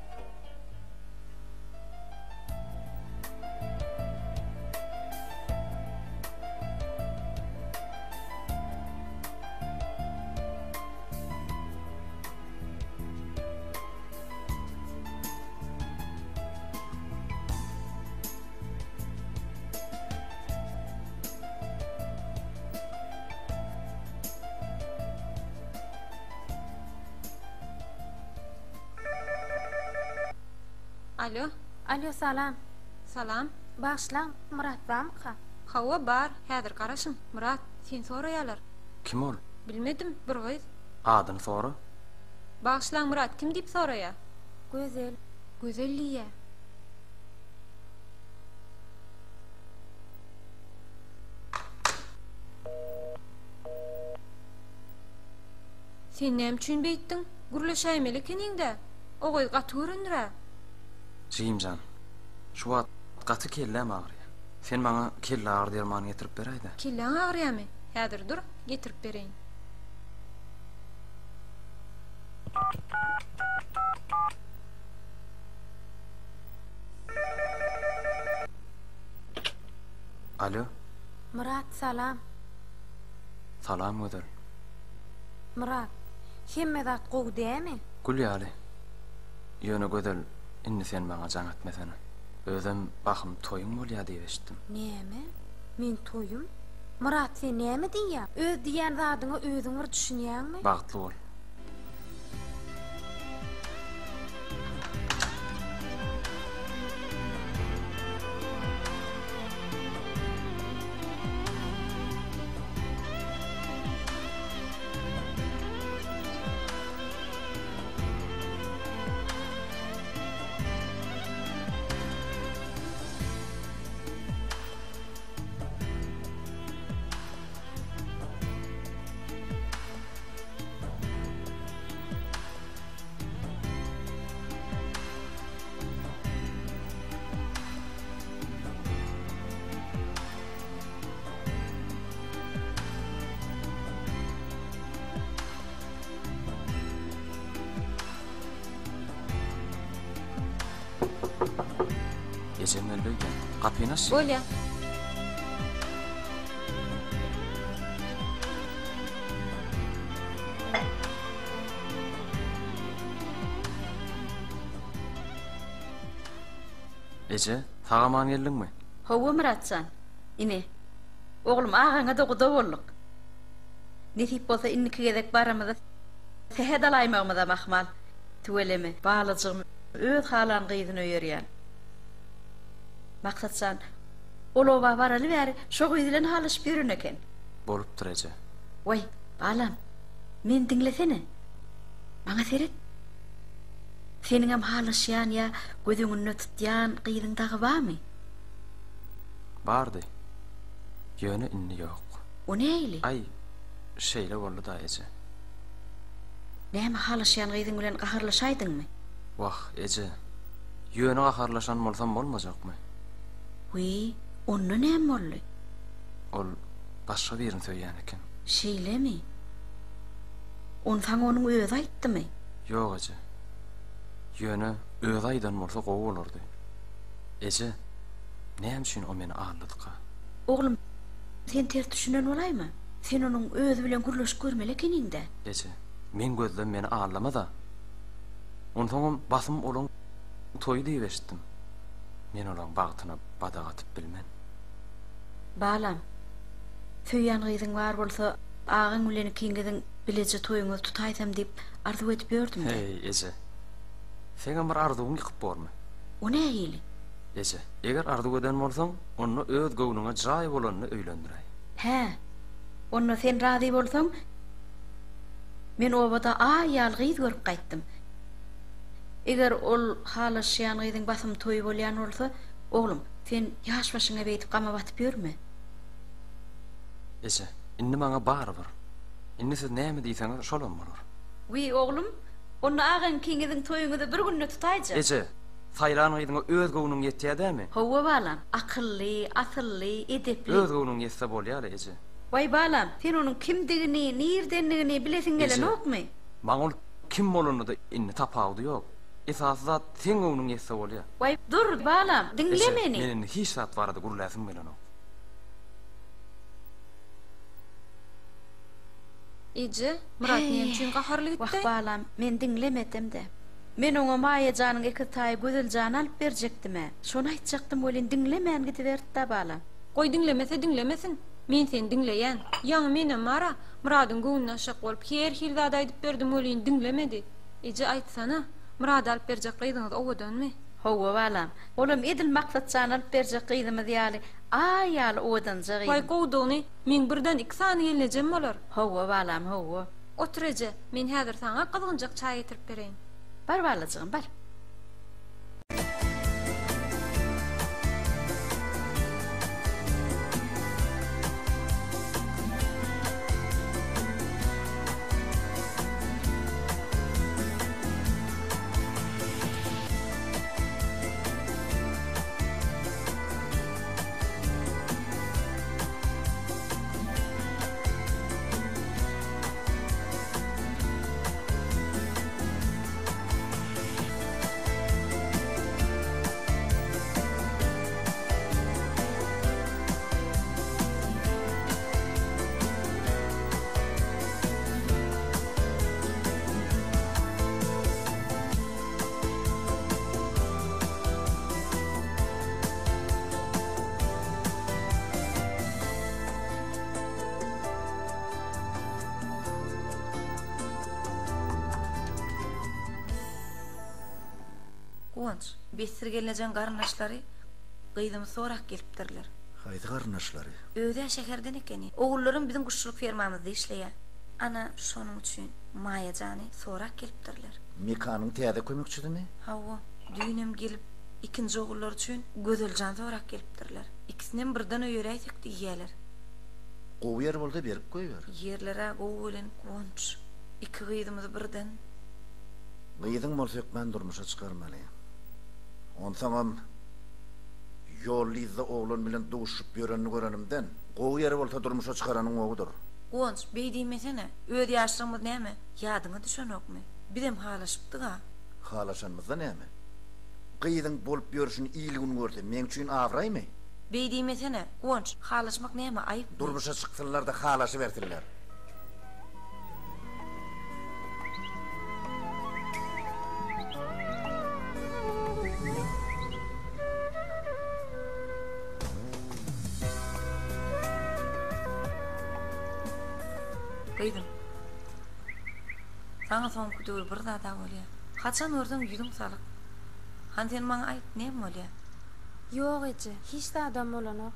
[SPEAKER 4] Alo.
[SPEAKER 1] Alo salam.
[SPEAKER 4] Salam.
[SPEAKER 1] Bagyşlaň Myrat bamyka?
[SPEAKER 4] Hawa bar, häzir garaşyň. Myrat, seni soraýalar.
[SPEAKER 13] Kim ol?
[SPEAKER 4] Bilmedim, bir gyz.
[SPEAKER 13] Adyny sora.
[SPEAKER 4] Bagyşlaň Myrat kim diýip soraýa?
[SPEAKER 1] Gözel.
[SPEAKER 4] Gözel diýýä. Sen näme üçin beýtdiň? Gürleşäýmeli ekeniň-dä. O gyz gaty görendir-ä.
[SPEAKER 13] Jigimjan, şu wagt gaty kelläm agyrýar. Sen maňa kelleagyry dermany getirip beräý-dä.
[SPEAKER 4] Kelläň agyrýamy? Häzir dur, getirip bereýin.
[SPEAKER 13] Alo.
[SPEAKER 1] Myrat, salam.
[SPEAKER 13] Salam Gözel.
[SPEAKER 1] Myrat, hemme zat gowy dämi?
[SPEAKER 13] Gül ýaly. Ýöne Gözel, indi sen maňa jaň etmesene. Özem bahym toýuň bolýa diýip eşitdim.
[SPEAKER 1] Näme? Meň toýum? Myrat sen näme diýýäň? Öz diýýän zadyňa özüň bir düşünýäňmi?
[SPEAKER 13] Bagtly bol. Ejem geldi öýdýän. Gapyny aç.
[SPEAKER 4] Bolýa.
[SPEAKER 13] Eje, sag-aman geldiňmi?
[SPEAKER 19] Hawa, Myrat jan. Ine, oglum agaňa-da guda bolduk. Nesip bolsa indiki gezek baramyzda sähet alaýmagymyzam ahmal. Tüweleme, balajygym öz halan gyzyny öýerýän. Maksat jan, ol oba baraly bäri şo gyz bilen halaşyp ýören eken.
[SPEAKER 13] Bolupdyr eje.
[SPEAKER 19] Waý, balam, meni diňlesene. Maňa seret. Seniňem halaşýan ýa göz öňünde tutýan gyzyň dagy barmy?
[SPEAKER 13] Bardy. Ýöne indi ýok.
[SPEAKER 19] O nähili?
[SPEAKER 13] Aý, şeýle boldy-da, eje.
[SPEAKER 19] Näme, halaşýan gyzyň bilen gaharlaşaýdyňmy?
[SPEAKER 13] Wah, eje, ýöne gaharlaşan bolsam bolmajakmy?
[SPEAKER 19] Wiý, onda näme boldy?
[SPEAKER 13] Ol başga birini söýýän eken.
[SPEAKER 19] Şeýlemi? Ony saňa onuň özi aýtdymy?
[SPEAKER 13] Ýok, eje. Ýöne özi aýdan bolsa gowy bolardy. Eje, näme üçin o meni aldadyka?
[SPEAKER 19] Oglum, sen ters düşünen bolaýma? Sen onuň özi bilen gürleşip görmeli ekeniň-dä.
[SPEAKER 13] Eje, meň gözlem meni aldamaz-a. Onsoňam basym olaň toýy diýip eşitdim. Men olaň bagtyna badak atyp bilmen.
[SPEAKER 19] Balam, söýýän gyzyň bar bolsa, agaň bilen ikiňiziň bileje toýuňyzy tutaýsam diýip arzuw edip ýördüm-dä.
[SPEAKER 13] Heý, eje. Seňem bir arzuwyňy ýykyp bormy?
[SPEAKER 6] O nähili?
[SPEAKER 13] Eje, eger arzuw eden bolsaň, onda öz göwnüňe jaý bolanyny öýlendiräý.
[SPEAKER 2] Hä, onda sen razy bolsaň, men obada Aý ýaly gyz görüp gaýtdym. Eger ol halaşýan gyzyň basym toýy bolýan bolsa, oglum, sen ýaş başyňa beýdip gama batyp ýörme.
[SPEAKER 13] Eje, indi maňa barybir. Indi siz näme diýseňiz, şolam bolar.
[SPEAKER 2] Wiý, oglum, onda agaňkyňyzyň toýuňyzy bir günde tutaýjak.
[SPEAKER 13] Eje, saýlan gyzyňa öz göwnüň ýetýä dämi?
[SPEAKER 2] Hawa, balam, akylly, asylly, edepli.
[SPEAKER 13] Öz göwnüň ýetse bolýa-la, eje.
[SPEAKER 2] Waý, balam, sen onuň kimdigini, nirdendigini bilesiň
[SPEAKER 13] Eje,
[SPEAKER 2] gelenokmy?
[SPEAKER 13] maňa ol kim bolanda-da indi tapawudy ýok. Esasy zat seň göwnüň ýetse bolýa.
[SPEAKER 2] Waý, dur, balam, diňle
[SPEAKER 13] Eje,
[SPEAKER 2] meni.
[SPEAKER 13] men indi hiç zat barada gürläsim gelenok.
[SPEAKER 4] Eje, Myrat näme üçin gaharly
[SPEAKER 2] Wah,
[SPEAKER 4] gitdi?
[SPEAKER 2] balam, men diňlemedem-de. Men oňa Maýa janyň ekiz taýy Gözel jany alyp berjekdim-ä. Şony aýtjakdym welin, diňlemän gidiberdi-dä, balam.
[SPEAKER 4] Goý diňlemese diňlemesin. Men seni diňleýän. Ýaňy menem bar-a, Myradyň göwnüni açjak bolup her hili zat aýdyp berdim welin diňlemedi. Eje aýtsana, Myrada alyp berjek gyzyňyz owadanmy?
[SPEAKER 2] Hawa, balam. Olam edil Maksat jana alyp berjek gyzymyz ýaly, aý ýaly owadanja gyz.
[SPEAKER 4] Waý gowudygyny, meň birden iki sany gelnejem bolar.
[SPEAKER 2] Hawa, balam, hawa.
[SPEAKER 4] Otur eje, men häzir saňa gyzgynjak çaý getirip bereýin.
[SPEAKER 2] Bar balajygym, bar. Guwanç, Bessir gelnejeň garyndaşlary gyzymy sorap gelipdirler.
[SPEAKER 18] Haýsy garyndaşlary?
[SPEAKER 2] Öz-ä şäherden ekeni. Ogullaram biziň guşçulyk fermamyzda işleýär. Ana, şonuň üçin Maýa jany sorap gelipdirler.
[SPEAKER 18] Mekanyň täze kömekçisimi?
[SPEAKER 2] Hawa, düýnem gelip, ikinji ogullary üçin Gözel jany sorap gelipdirler. Ikisinem birden öýeräýsek diýýäler.
[SPEAKER 18] Gowy ýer bolsa berip goýber.
[SPEAKER 2] Ýerler-ä gowy welin, Guwanç, iki gyzymyzy birden.
[SPEAKER 18] Gyzyň bolsa hökman durmuşa çykarmaly. Onsoňam ýollyzda oglan bilen duşuşyp ýörenini görenimden, gowy ýeri bolsa durmuşa çykaranyň gowudyr.
[SPEAKER 2] Guwanç, beý diýmesene. Öz ýaşlygymyz näme, ýadyňa düşenokmy? Bizem halaşypdyg-a.
[SPEAKER 18] Halaşanymyzda näme? Gyzyň bolup ýörşüni il-gün görse, meň üçin abraýmy?
[SPEAKER 2] Beý diýmesene, Guwanç, halaşmak näme, aýypmy?
[SPEAKER 18] Durmuşa çyksynlar-da halaşybersinler.
[SPEAKER 2] Gyzym, saňa soňky döwür bir zad-a bolýar. Haçan görseň ýüzüň salyk. Hany sen maňa aýt, näme bolýar?
[SPEAKER 7] Ýok eje, hiç zadam bolanok.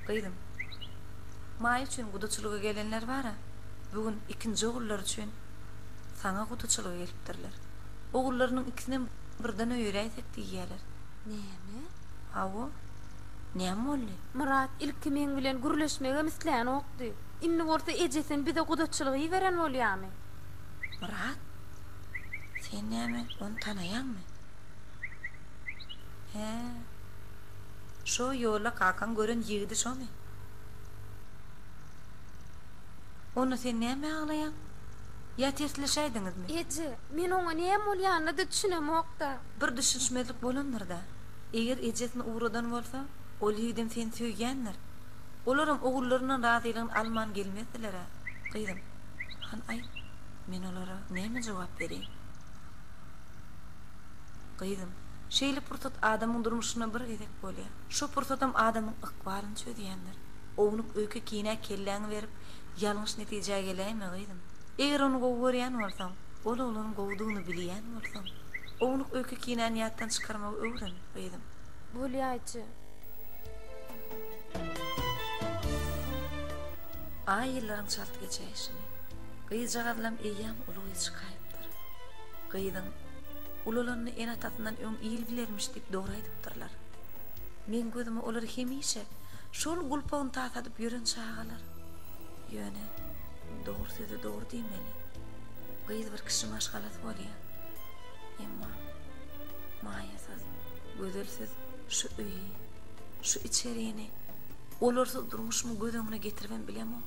[SPEAKER 2] Gyzym, Maýa üçin gudaçylyga gelenler bar-a, bu gün ikinji ogullary üçin saňa gudaçylyga gelipdirler. Ogullarynyň ikisinem birden öýeräýsek diýýäler.
[SPEAKER 7] Näme?
[SPEAKER 2] Hawa. Näme boldy?
[SPEAKER 7] Myrat ilki meň bilen gürleşmegem islänokdy. Indi bolsa ejesini bize gudaçylyga iberen bolýamy?
[SPEAKER 2] Myrat? Sen näme, ony tanaýaňmy? Hä. Şo ýolda kakaň gören ýigidi şomy? Onda sen nämä aglaýaň? Ýa tersleşäýdiňizmi?
[SPEAKER 7] Eje, men oňa näme bolýanyna-da düşünemok-da.
[SPEAKER 2] Bir düşünişmezlik bolandyr-da. Eger ejesini ugradan bolsa, ol ýigidem seni söýýändir. Olaram ogullaryndan razylygyny alman gelmezdiler-ä. Gyzym, hany aýt, men olara näme jogap bereýin? Gyzym, şeýle pursat adamyň durmuşynda bir gezek bolýar. Şo pursatam adamyň ykbalyny çözýändir. Ownuk öýke-kinä kelläňi berip, ýalňyş netijä geläýme, gyzym. Eger ony gowy görýän bolsaň, ol oglanyň gowudygyny bilýän bolsaň, ownuk öýke-kinäni ýatdan çykarmagy öwren, gyzym.
[SPEAKER 1] Bolýa eje.
[SPEAKER 2] Aý ýyllaryň çalt geçäýşini. Gyzjagazlam eýýäm uly gyz çykaýypdyr. Gyzyň ulalanyny ene-atasyndan öň il bilermiş diýip dogry aýdypdyrlar. Meň gözüme olar hemişe şol gulpagyny tasadyp ýören çagalar. Ýöne dogry söze dogry diýmeli. Gyz bir kişi maşgalasy bolýar. Emma Maýasyz, Gözelsiz şu öýi, şu içerini, olarsyz durmuşymy göz öňüne getiribem bilemok.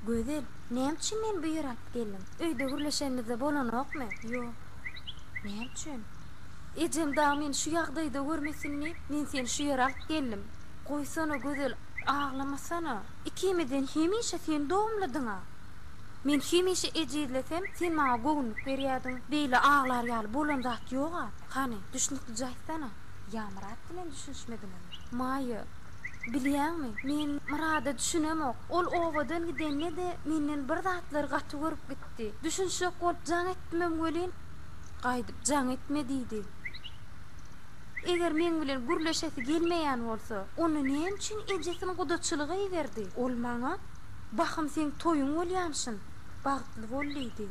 [SPEAKER 1] Gözel, näme üçin meni bu ýere alyp geldiň? Öýde gürleşenimizde bolanokmy? Ýok. Näme üçin? Ejem dagy meni şu ýagdaýda görmesin diýip, men seni şu ýere alyp geldim. Goýsana, Gözel, aglamasana. Ikimizden hemişe sen dogumlydyň-a. Men hemişe ejizlesem, sen maňa göwünlik berýärdiň. Beýle aglar ýaly bolan zat ýog-a. Hany, düşnüklije aýtsana. Ýa Myrat bilen düşünişmediňizmi? Maýa, bilýäňmi, men Myrada düşünemok. Ol obadan gidende-de menden bir zatlary gaty görüp gitdi. Düşünişjek bolup jaň etdimem welin, gaýdyp jaň etme diýdi. Eger meň bilen gürleşesi gelmeýän bolsa, onda näme üçin ejesini gudaçylyga iberdi? Ol maňa, Bahym seň toýuň bolýamyşyn, bagtly bol diýdi.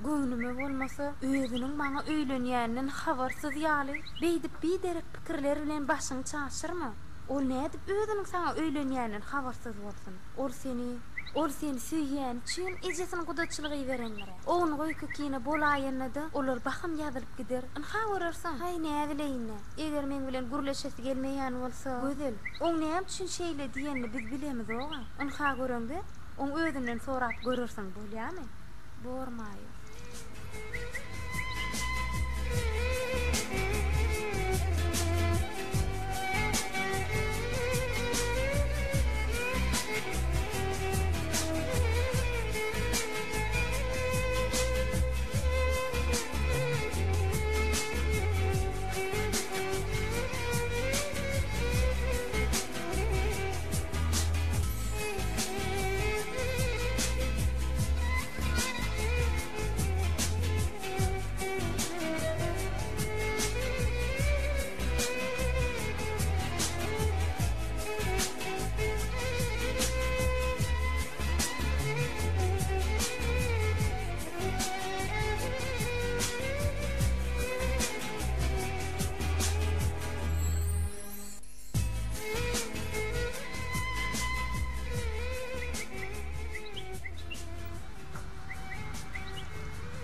[SPEAKER 1] Göwnüme bolmasa, özüniň maňa öýlenýäninden habarsyz ýaly, beýdip biderek pikirler bilen başyňy çaşyrma. Ol nädip özüniň saňa öýlenýäninden habarsyz bolsun? Ol seni, ol seni söýýäni üçin ejesini gudaçylyga iberendir-ä. Ownuk öýke-kine bolaýanda-da, olar bahym ýazylyp gider. Ynha görersiň. Haý, näbileýin-dä. Eger meň bilen gürleşesi gelmeýän bolsa. Gözel, oň näme üçin şeýle diýenini biz bilemizog-a. Ynha göreňde, oň özünden sorap görersiň, bolýamy? Bor, Maýa.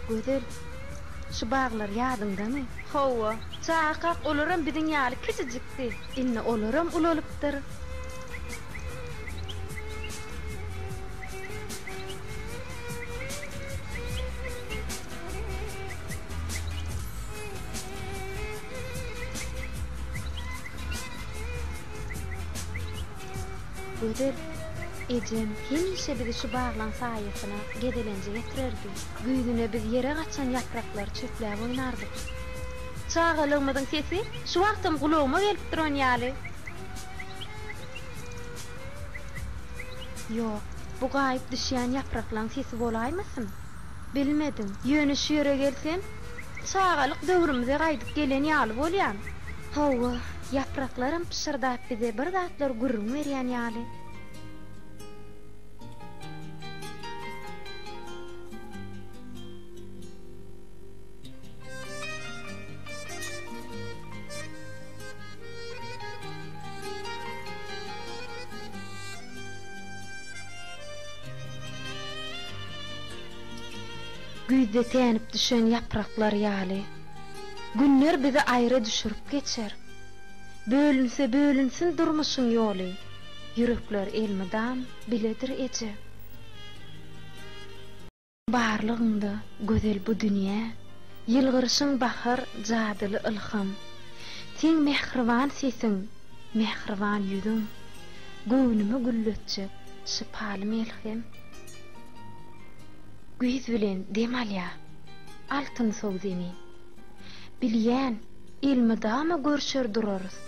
[SPEAKER 1] Gözel, şu baglar ýadyňdamy? Hawa, çagakak olaram biziň ýaly kiçijikdi. Indi olaram ulalypdyr. Gözel ejem hemişe bizi şu baglaň saýasyna gezelenje getirerdi. Güýzüne biz ýere gaçan ýapraklary çöpläp oýnardyk. Çagalygymyzyň sesi şu wagtam gulagyma gelip duran ýaly. Ýok, bu gaýyp düşýän ýapraklaň sesi bolaýmasyn? Bilmedim. Ýöne şu ýere gelsem, çagalyk döwrümize gaýdyp gelen ýaly bolýan. Hawa, ýapraklaram pyşyrdap bize bir zatlar gürrüň berýän ýaly. Güýzde tänip düşen ýapraklar ýaly, Günler bizi aýra düşürip geçer. Bölünse bölünsin durmuşyň ýoly, Ýürekler elmydam biledir eje. Barlygyňda gözel bu dünýä, Ýylgyryşyň bahar jadyly ylham. Seň mähriban sesiň, mähriban ýüzüň, Göwnümi gülletjek şypaly melhem. Güýz bilen dem alýar altynsow zemin. Bilýän, elmydama görşer durarys.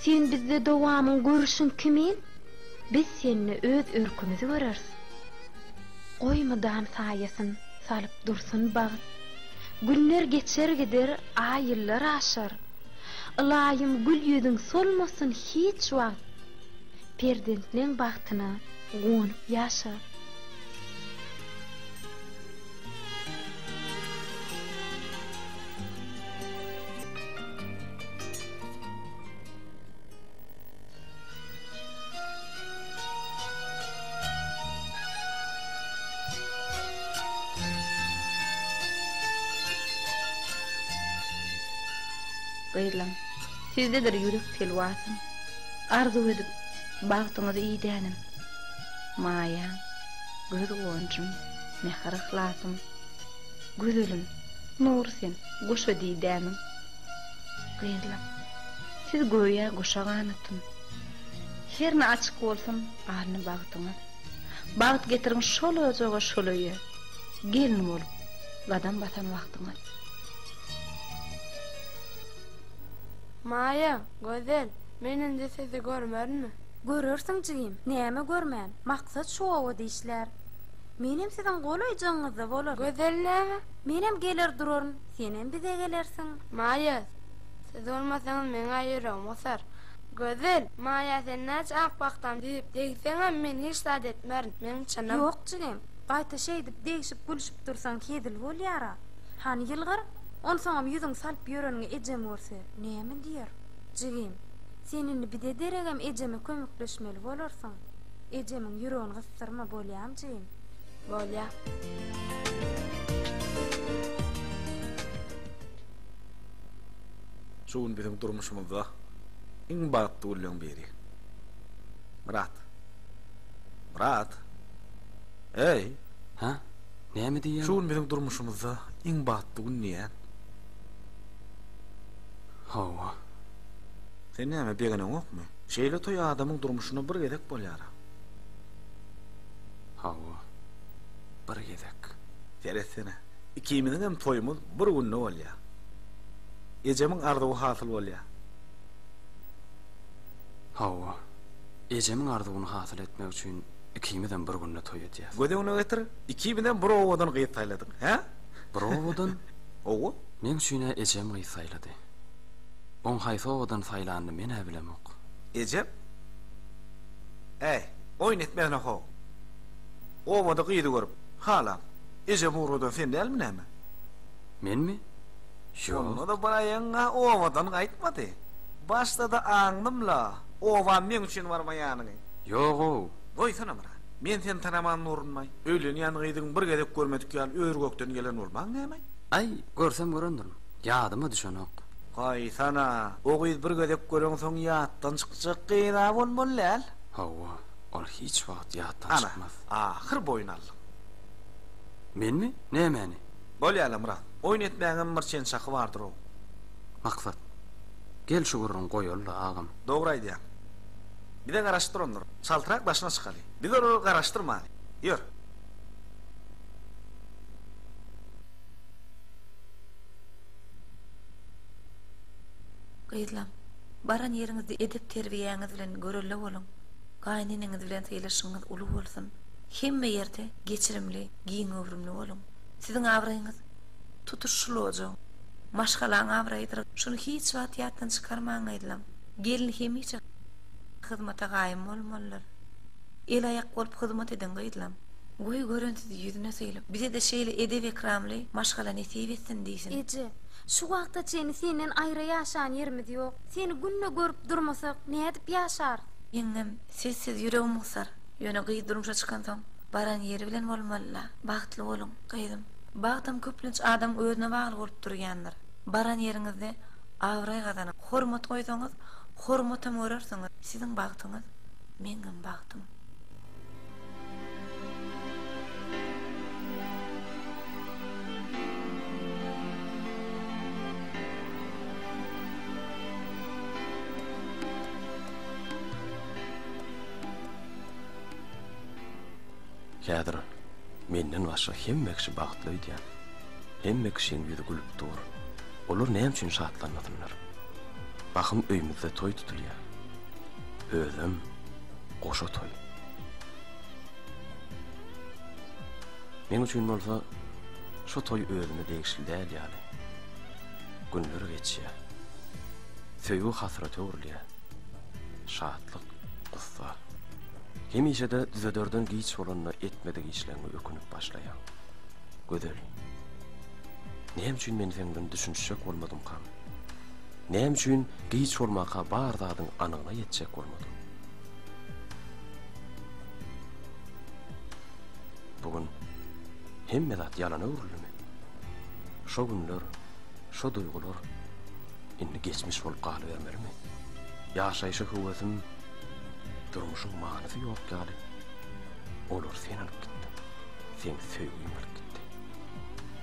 [SPEAKER 1] Sen bizde dowamyň görüşiň kimin, Biz sende öz örkümizi göreris.
[SPEAKER 7] Goý mydam saýasyn salyp dursun bagt. Günler geçer gider, aý-ýyllar aşar. Ylaýym gül ýüzüň solmasyn hiç wagt. Perzentleň bagtyna guwanyp ýaşa.
[SPEAKER 2] Gyzlam, sizdedir ýürek telwasym. Arzuw edip, bagtyňyzy idänim. Maýam, göz guwanjym, mähir-yhlasym. Gözelim, nur sen, goşa didämiň. Gyzlam, siz göýä goşa ganatym. Herne açyk bolsun alny bagtyňyz. Bagt getiriň şol ojaga, şol öýe. Gelin bolup, gadam basan wagtyňyz.
[SPEAKER 11] Maýa, Gözel, men indi sizi görmerinmi?
[SPEAKER 1] Görersiň jigim, näme görmän, Maksat şu obada işlär. Menem siziň golaýjygyňyzda bolaryn.
[SPEAKER 11] Gözel näme?
[SPEAKER 1] Menem geler duraryn, senem bize gelersiň.
[SPEAKER 11] Maýa, siz bolmasaňyz meň-ä ýüregim gysar. Gözel, Maýa sen näçe ak bagtam diýip degseňem men hiç zat etmerin, meň çynym.
[SPEAKER 1] Ýok jigim, gaýta şeýdip degşip-gülşüp dursaň hezil bolýar-a. Hany ýylgyr, onsoňam ýüzüň salyp ýöreniňi ejem görse, näme diýer? Jigim, sen indi bize deregem ejeme kömekleşmeli bolarsyň. Ejemiň ýüregini gysdyrma, bolýamy jigim?
[SPEAKER 11] Bolýa.
[SPEAKER 12] Şu gün biziň durmuşymyzda iň bagtly günleň biri. Myrat. Myrat. Eý!
[SPEAKER 13] Hä? Näme diýýäň?
[SPEAKER 12] Şu gün biziň durmuşymyzda iň bagtly gün diýýän.
[SPEAKER 13] Hawa.
[SPEAKER 12] Sen näme, begeneňokmy? Şeýle toý adamyň durmuşynda bir gezek bolýar-a.
[SPEAKER 13] Hawa. Bir gezek.
[SPEAKER 12] Seretsene, ikimiziňem toýumyz bir günde bolýar. Ejemiň arzuwy hasyl bolýar.
[SPEAKER 13] Hawa. Ejemiň arzuwyny hasyl etmek üçin ikimizem bir günde toý edýäs.
[SPEAKER 12] Göz öňüne getir, ikimizem bir obadan gyz saýladyk, hä?
[SPEAKER 13] Bir obadan?
[SPEAKER 12] Hawa.
[SPEAKER 13] Meň üçin-ä ejem gyz saýlady. Oň haýsy obadan saýlanyny men-ä bilemok.
[SPEAKER 12] Ejem? Äý, oýun etmesene how. Obada gyzy görüp, halap, ejem ugradan sen dälmi näme?
[SPEAKER 13] Menmi? Ýok.
[SPEAKER 12] Onda-da bir aýagyň-a obadan gaýtmady. Başda-da aňdym-la, oba meň üçin barmaýanyňy.
[SPEAKER 13] Ýog-ow.
[SPEAKER 12] Goýsana, Myrat. Men seni tanaman durunmaý. Öýlenýän gyzyňy bir gezek görmedik ýaly ör-gökden gelen bolmaň näme?
[SPEAKER 13] Aý, görsem görendirin. Ýadyma düşenok.
[SPEAKER 12] Goýsana, o gyz bir gezek göreňsoň ýatdan çykjak gyz-a bolmaly däl.
[SPEAKER 13] Hawa, ol hiç wagt ýatdan
[SPEAKER 12] Ana,
[SPEAKER 13] çykmaz.
[SPEAKER 12] ahyr boýun aldyň.
[SPEAKER 13] Menmi? Nämäni?
[SPEAKER 12] Bolýa-la, Myrat. Oýun etmäňem bir çen-çaky bardyr-ow.
[SPEAKER 13] Maksat, gel şu gürrüňi goýaly-la, agam.
[SPEAKER 12] Dogry aýdýaň. Bize garaşyp durandyr. Çaltrak daşyna çykaly. Biz olary garaşdyrmaly. Ýör.
[SPEAKER 2] Gyzlam, baran ýeriňizde edep-terbiýäňiz bilen görelde boluň. Gaýyneneňiz bilen sylaşygyňyz uly bolsun. Hemme ýerde geçirimli, giňgöwrümli boluň. Siziň abraýyňyz tutuş şul ojagyň, maşgalaň abraýydyr. Şuny hiç wagt ýatdan çykarmaň gyzlam. Gelin hemişe hyzmata gaýym bolmalydyr. El-aýak bolup hyzmat ediň gyzlam. Goý gören sizi ýüzüne sylyp, bize-de şeýle edep-ekramly maşgala nesip etsin diýsin.
[SPEAKER 1] Eje, şu wagta çenli senden aýra ýaşan ýerimiz ýok. Seni günde görüp durmasak, nädip ýaşarys?
[SPEAKER 2] Ýeňňem, sizsiz ýüregim gysar. Ýöne gyz durmuşa çykansoň, baran ýeri bilen bolmaly-la. Bagtly boluň, gyzym. Bagtam köplenç adamyň özüne bagly bolup durýandyr. Baran ýeriňizde abraý gazanyň. Hormat goýsaňyz, hormatam görersiňiz. Siziň bagtyňyz, meňňem bagtym.
[SPEAKER 14] Häzir menden başga hemme kişi bagtly öýdýän. Hemme kişiň ýüzi gülüp dur. Olar näme üçin şatlanmasynlar? Bahym öýümizde toý tutulýar. Özem goşa toý. Meň üçin bolsa şo toý özüme degişli däl ýaly. Günler geçýär. Söýgi hasrata öwrülýär. Şatlyk, gussa. Hemişe-de düzederden giç bolanda etmedik işleriňe ökünip başlaýaň. Gözel. Näme üçin men seň bilen düşünişjek bolmadymkam? Näme üçin giç bolmaka bar zadyň anygyna ýetjek bolmadym? Bu gün hemme zat ýalana öwrüldimi? Şo günler, şo duýgular indi geçmiş bolup galybermelimi? Ýaşaýşa höwesim, durmuşyň manysy ýok ýaly, olary sen alyp gitdiň, seň söýgiň alyp gitdi.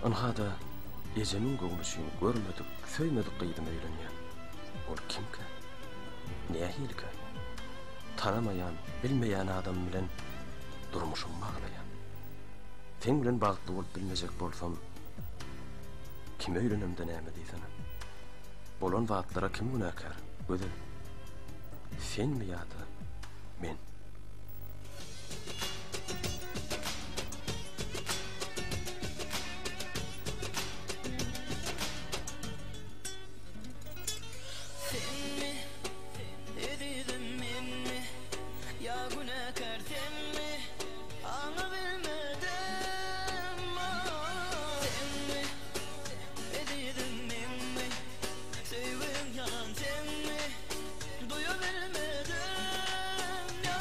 [SPEAKER 14] Ynha-da, ejemiň göwni üçin görmedik, söýmedik gyzym öýlenýär. Ol kimkä? Nähilikä? Tanamaýan, bilmeýän adamym bilen durmuşymy baglaýan. Seň bilen bagtly bolup bilmejek bolsam, kime öýlenemde näme diýsene. Bolan zatlara kim günäkär, Gözel? Senmi ýa-da men?
[SPEAKER 5] Senmi, ezizim menmi, ýa günäkär senmi, aňabilmedim ah. Senmi, ezizim menmi, söýgiň ýalan senmi, duýabilmedim ýa.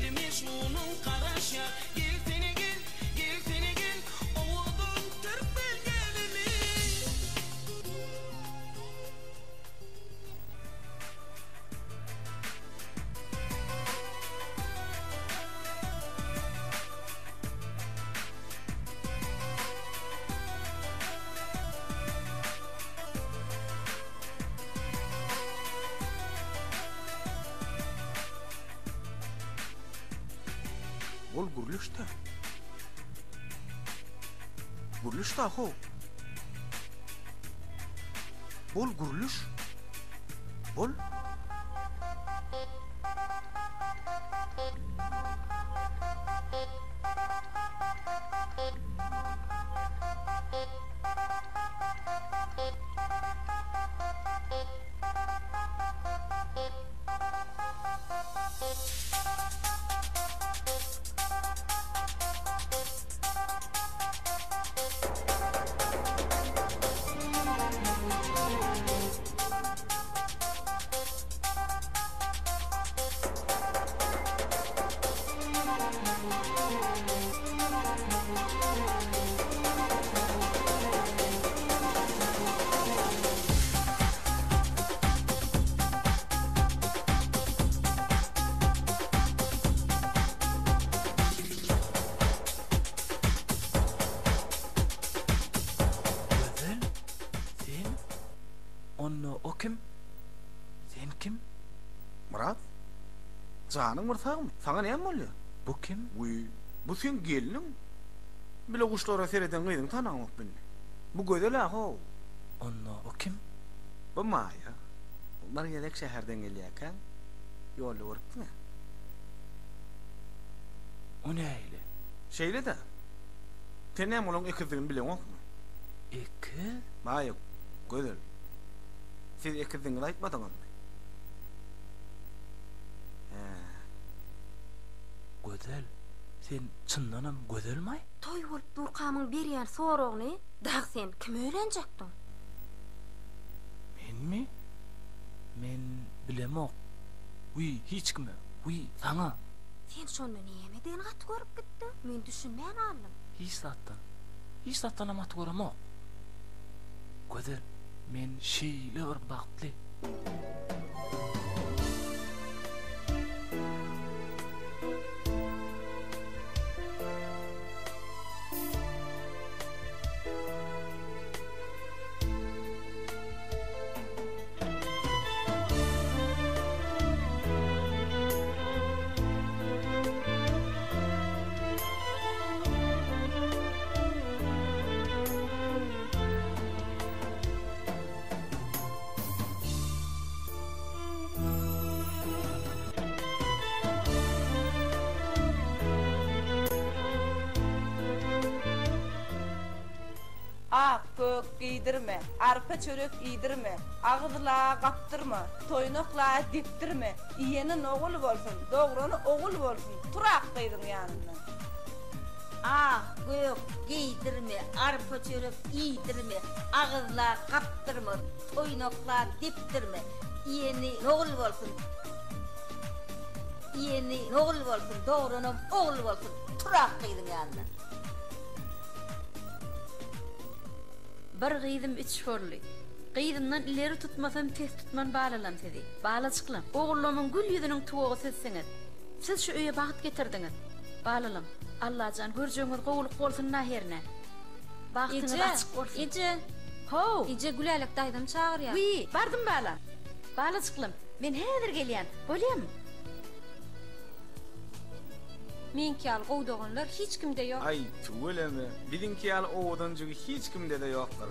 [SPEAKER 5] Biri Mejnunyň garaşýar. Gelsene gel, gelsene gel, owadan türkmen gelini.
[SPEAKER 12] Bol gürleş-dä. Gürleş-dä how. Bol gürleş. Bol. Gözel, sen? Onda o kim? Sen kim? Myrat, janyň bir sagmy? Saňa näme bolýar? Bu kim? Wiý, bu seň gelniň. Bile guşlara sereden gyzyňy tanaňok indi. Bu Gözel-ä how. Onda o kim? Bu Maýa. Bir gezek şäherden gelýärkäň, ýolda görüpdiň-ä. O nähili? Şeýle-dä. Sen näme olaň ekizdigini bileňokmy? Ekiz? Maýa, Gözel. Siz ekizdigiňizi aýtmadyňyzmy? Hä. Gözel, sen çyndanam Gözelmaý?
[SPEAKER 8] Toý bolup durkamyň berýän soragyny dagy sen kime öýlenjekdiň?
[SPEAKER 12] Menmi? Men bilemok. Wiý, hiç kime. Wiý, saňa.
[SPEAKER 8] Sen şonda nämeden gaty görüp gitdiň? Men düşünmän galdym.
[SPEAKER 12] Hiç zatdan. Hiç zatdanam gaty göremok. Gözel, men şeýle bir bagtly.
[SPEAKER 2] Ak, gök geýdirme, arpa çörek iýdirme, agyz-la gapdyrma, toýnak-la depdirme, iýeni nogul bolsun, dograny ogul bolsun, tur ak gyzyň ýanyndan.
[SPEAKER 6] Ak, gök geýdirme, arpa çörek iýdirme, agyz-la gapdyrma, toýnak-la depdirme, iýeni nogul bolsun, iýeni nogul bolsun, dogranam ogul bolsun, tur ak gyzyň ýanyndan.
[SPEAKER 2] Bir gyzym üç boldy. Gyzymdan ileri tutmasam pes tutman balalam sizi. Balajyklam, ogullamyň gül ýüzüniň tuwagy sizsiňiz. Siz şu öýe bagt getirdiňiz. Balalam, Allajan görjegiňiz gowulyk bolsun-da hernä. Bagtyňyz
[SPEAKER 4] Eje,
[SPEAKER 2] açyk bolsun.
[SPEAKER 4] eje.
[SPEAKER 2] How!
[SPEAKER 4] Eje, Gülälek daýzam çagyrýar.
[SPEAKER 2] Wiý, bardym balam. Balajyklam, men häzir gelýän, bolýamy?
[SPEAKER 4] Meňki ýaly gowy doganlar hiç kimde ýok.
[SPEAKER 12] Aý, tüweleme, biziňki ýaly owadan jügi hiç kimde-de ýokdur.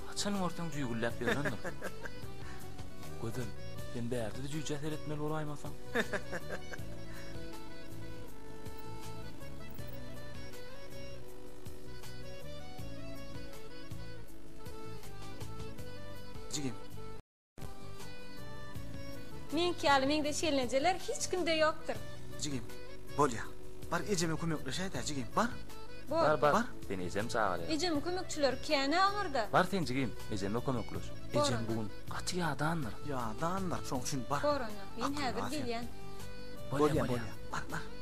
[SPEAKER 12] Haçan görseň jüýgülläp ýörendir. Gözel, sen bärde-de jüýjä seretmeli bolaýmasaň. Jigim.
[SPEAKER 4] Meňki ýaly meňzeş gelnejeler hiç kimde ýokdur.
[SPEAKER 12] Jigim, bolýa. Bar ejeme kömekleşäý-dä, jigim, bar.
[SPEAKER 4] Bor.
[SPEAKER 13] Bar, bar. Seni ejem çagyrýar.
[SPEAKER 4] Ejemiň kömekçileri kän-ä aňyrda.
[SPEAKER 13] Bar sen jigim, ejeme kömekleş.
[SPEAKER 4] Bor
[SPEAKER 13] Ejem
[SPEAKER 4] onda.
[SPEAKER 13] bu gün gaty ýadandyr.
[SPEAKER 12] Ýadandyr, şoň üçin bar.
[SPEAKER 4] Bor onda. Men
[SPEAKER 12] Akylly
[SPEAKER 4] häzir
[SPEAKER 12] sen.
[SPEAKER 4] gelýän.
[SPEAKER 12] Bolýa, bolýa. Bar, bar.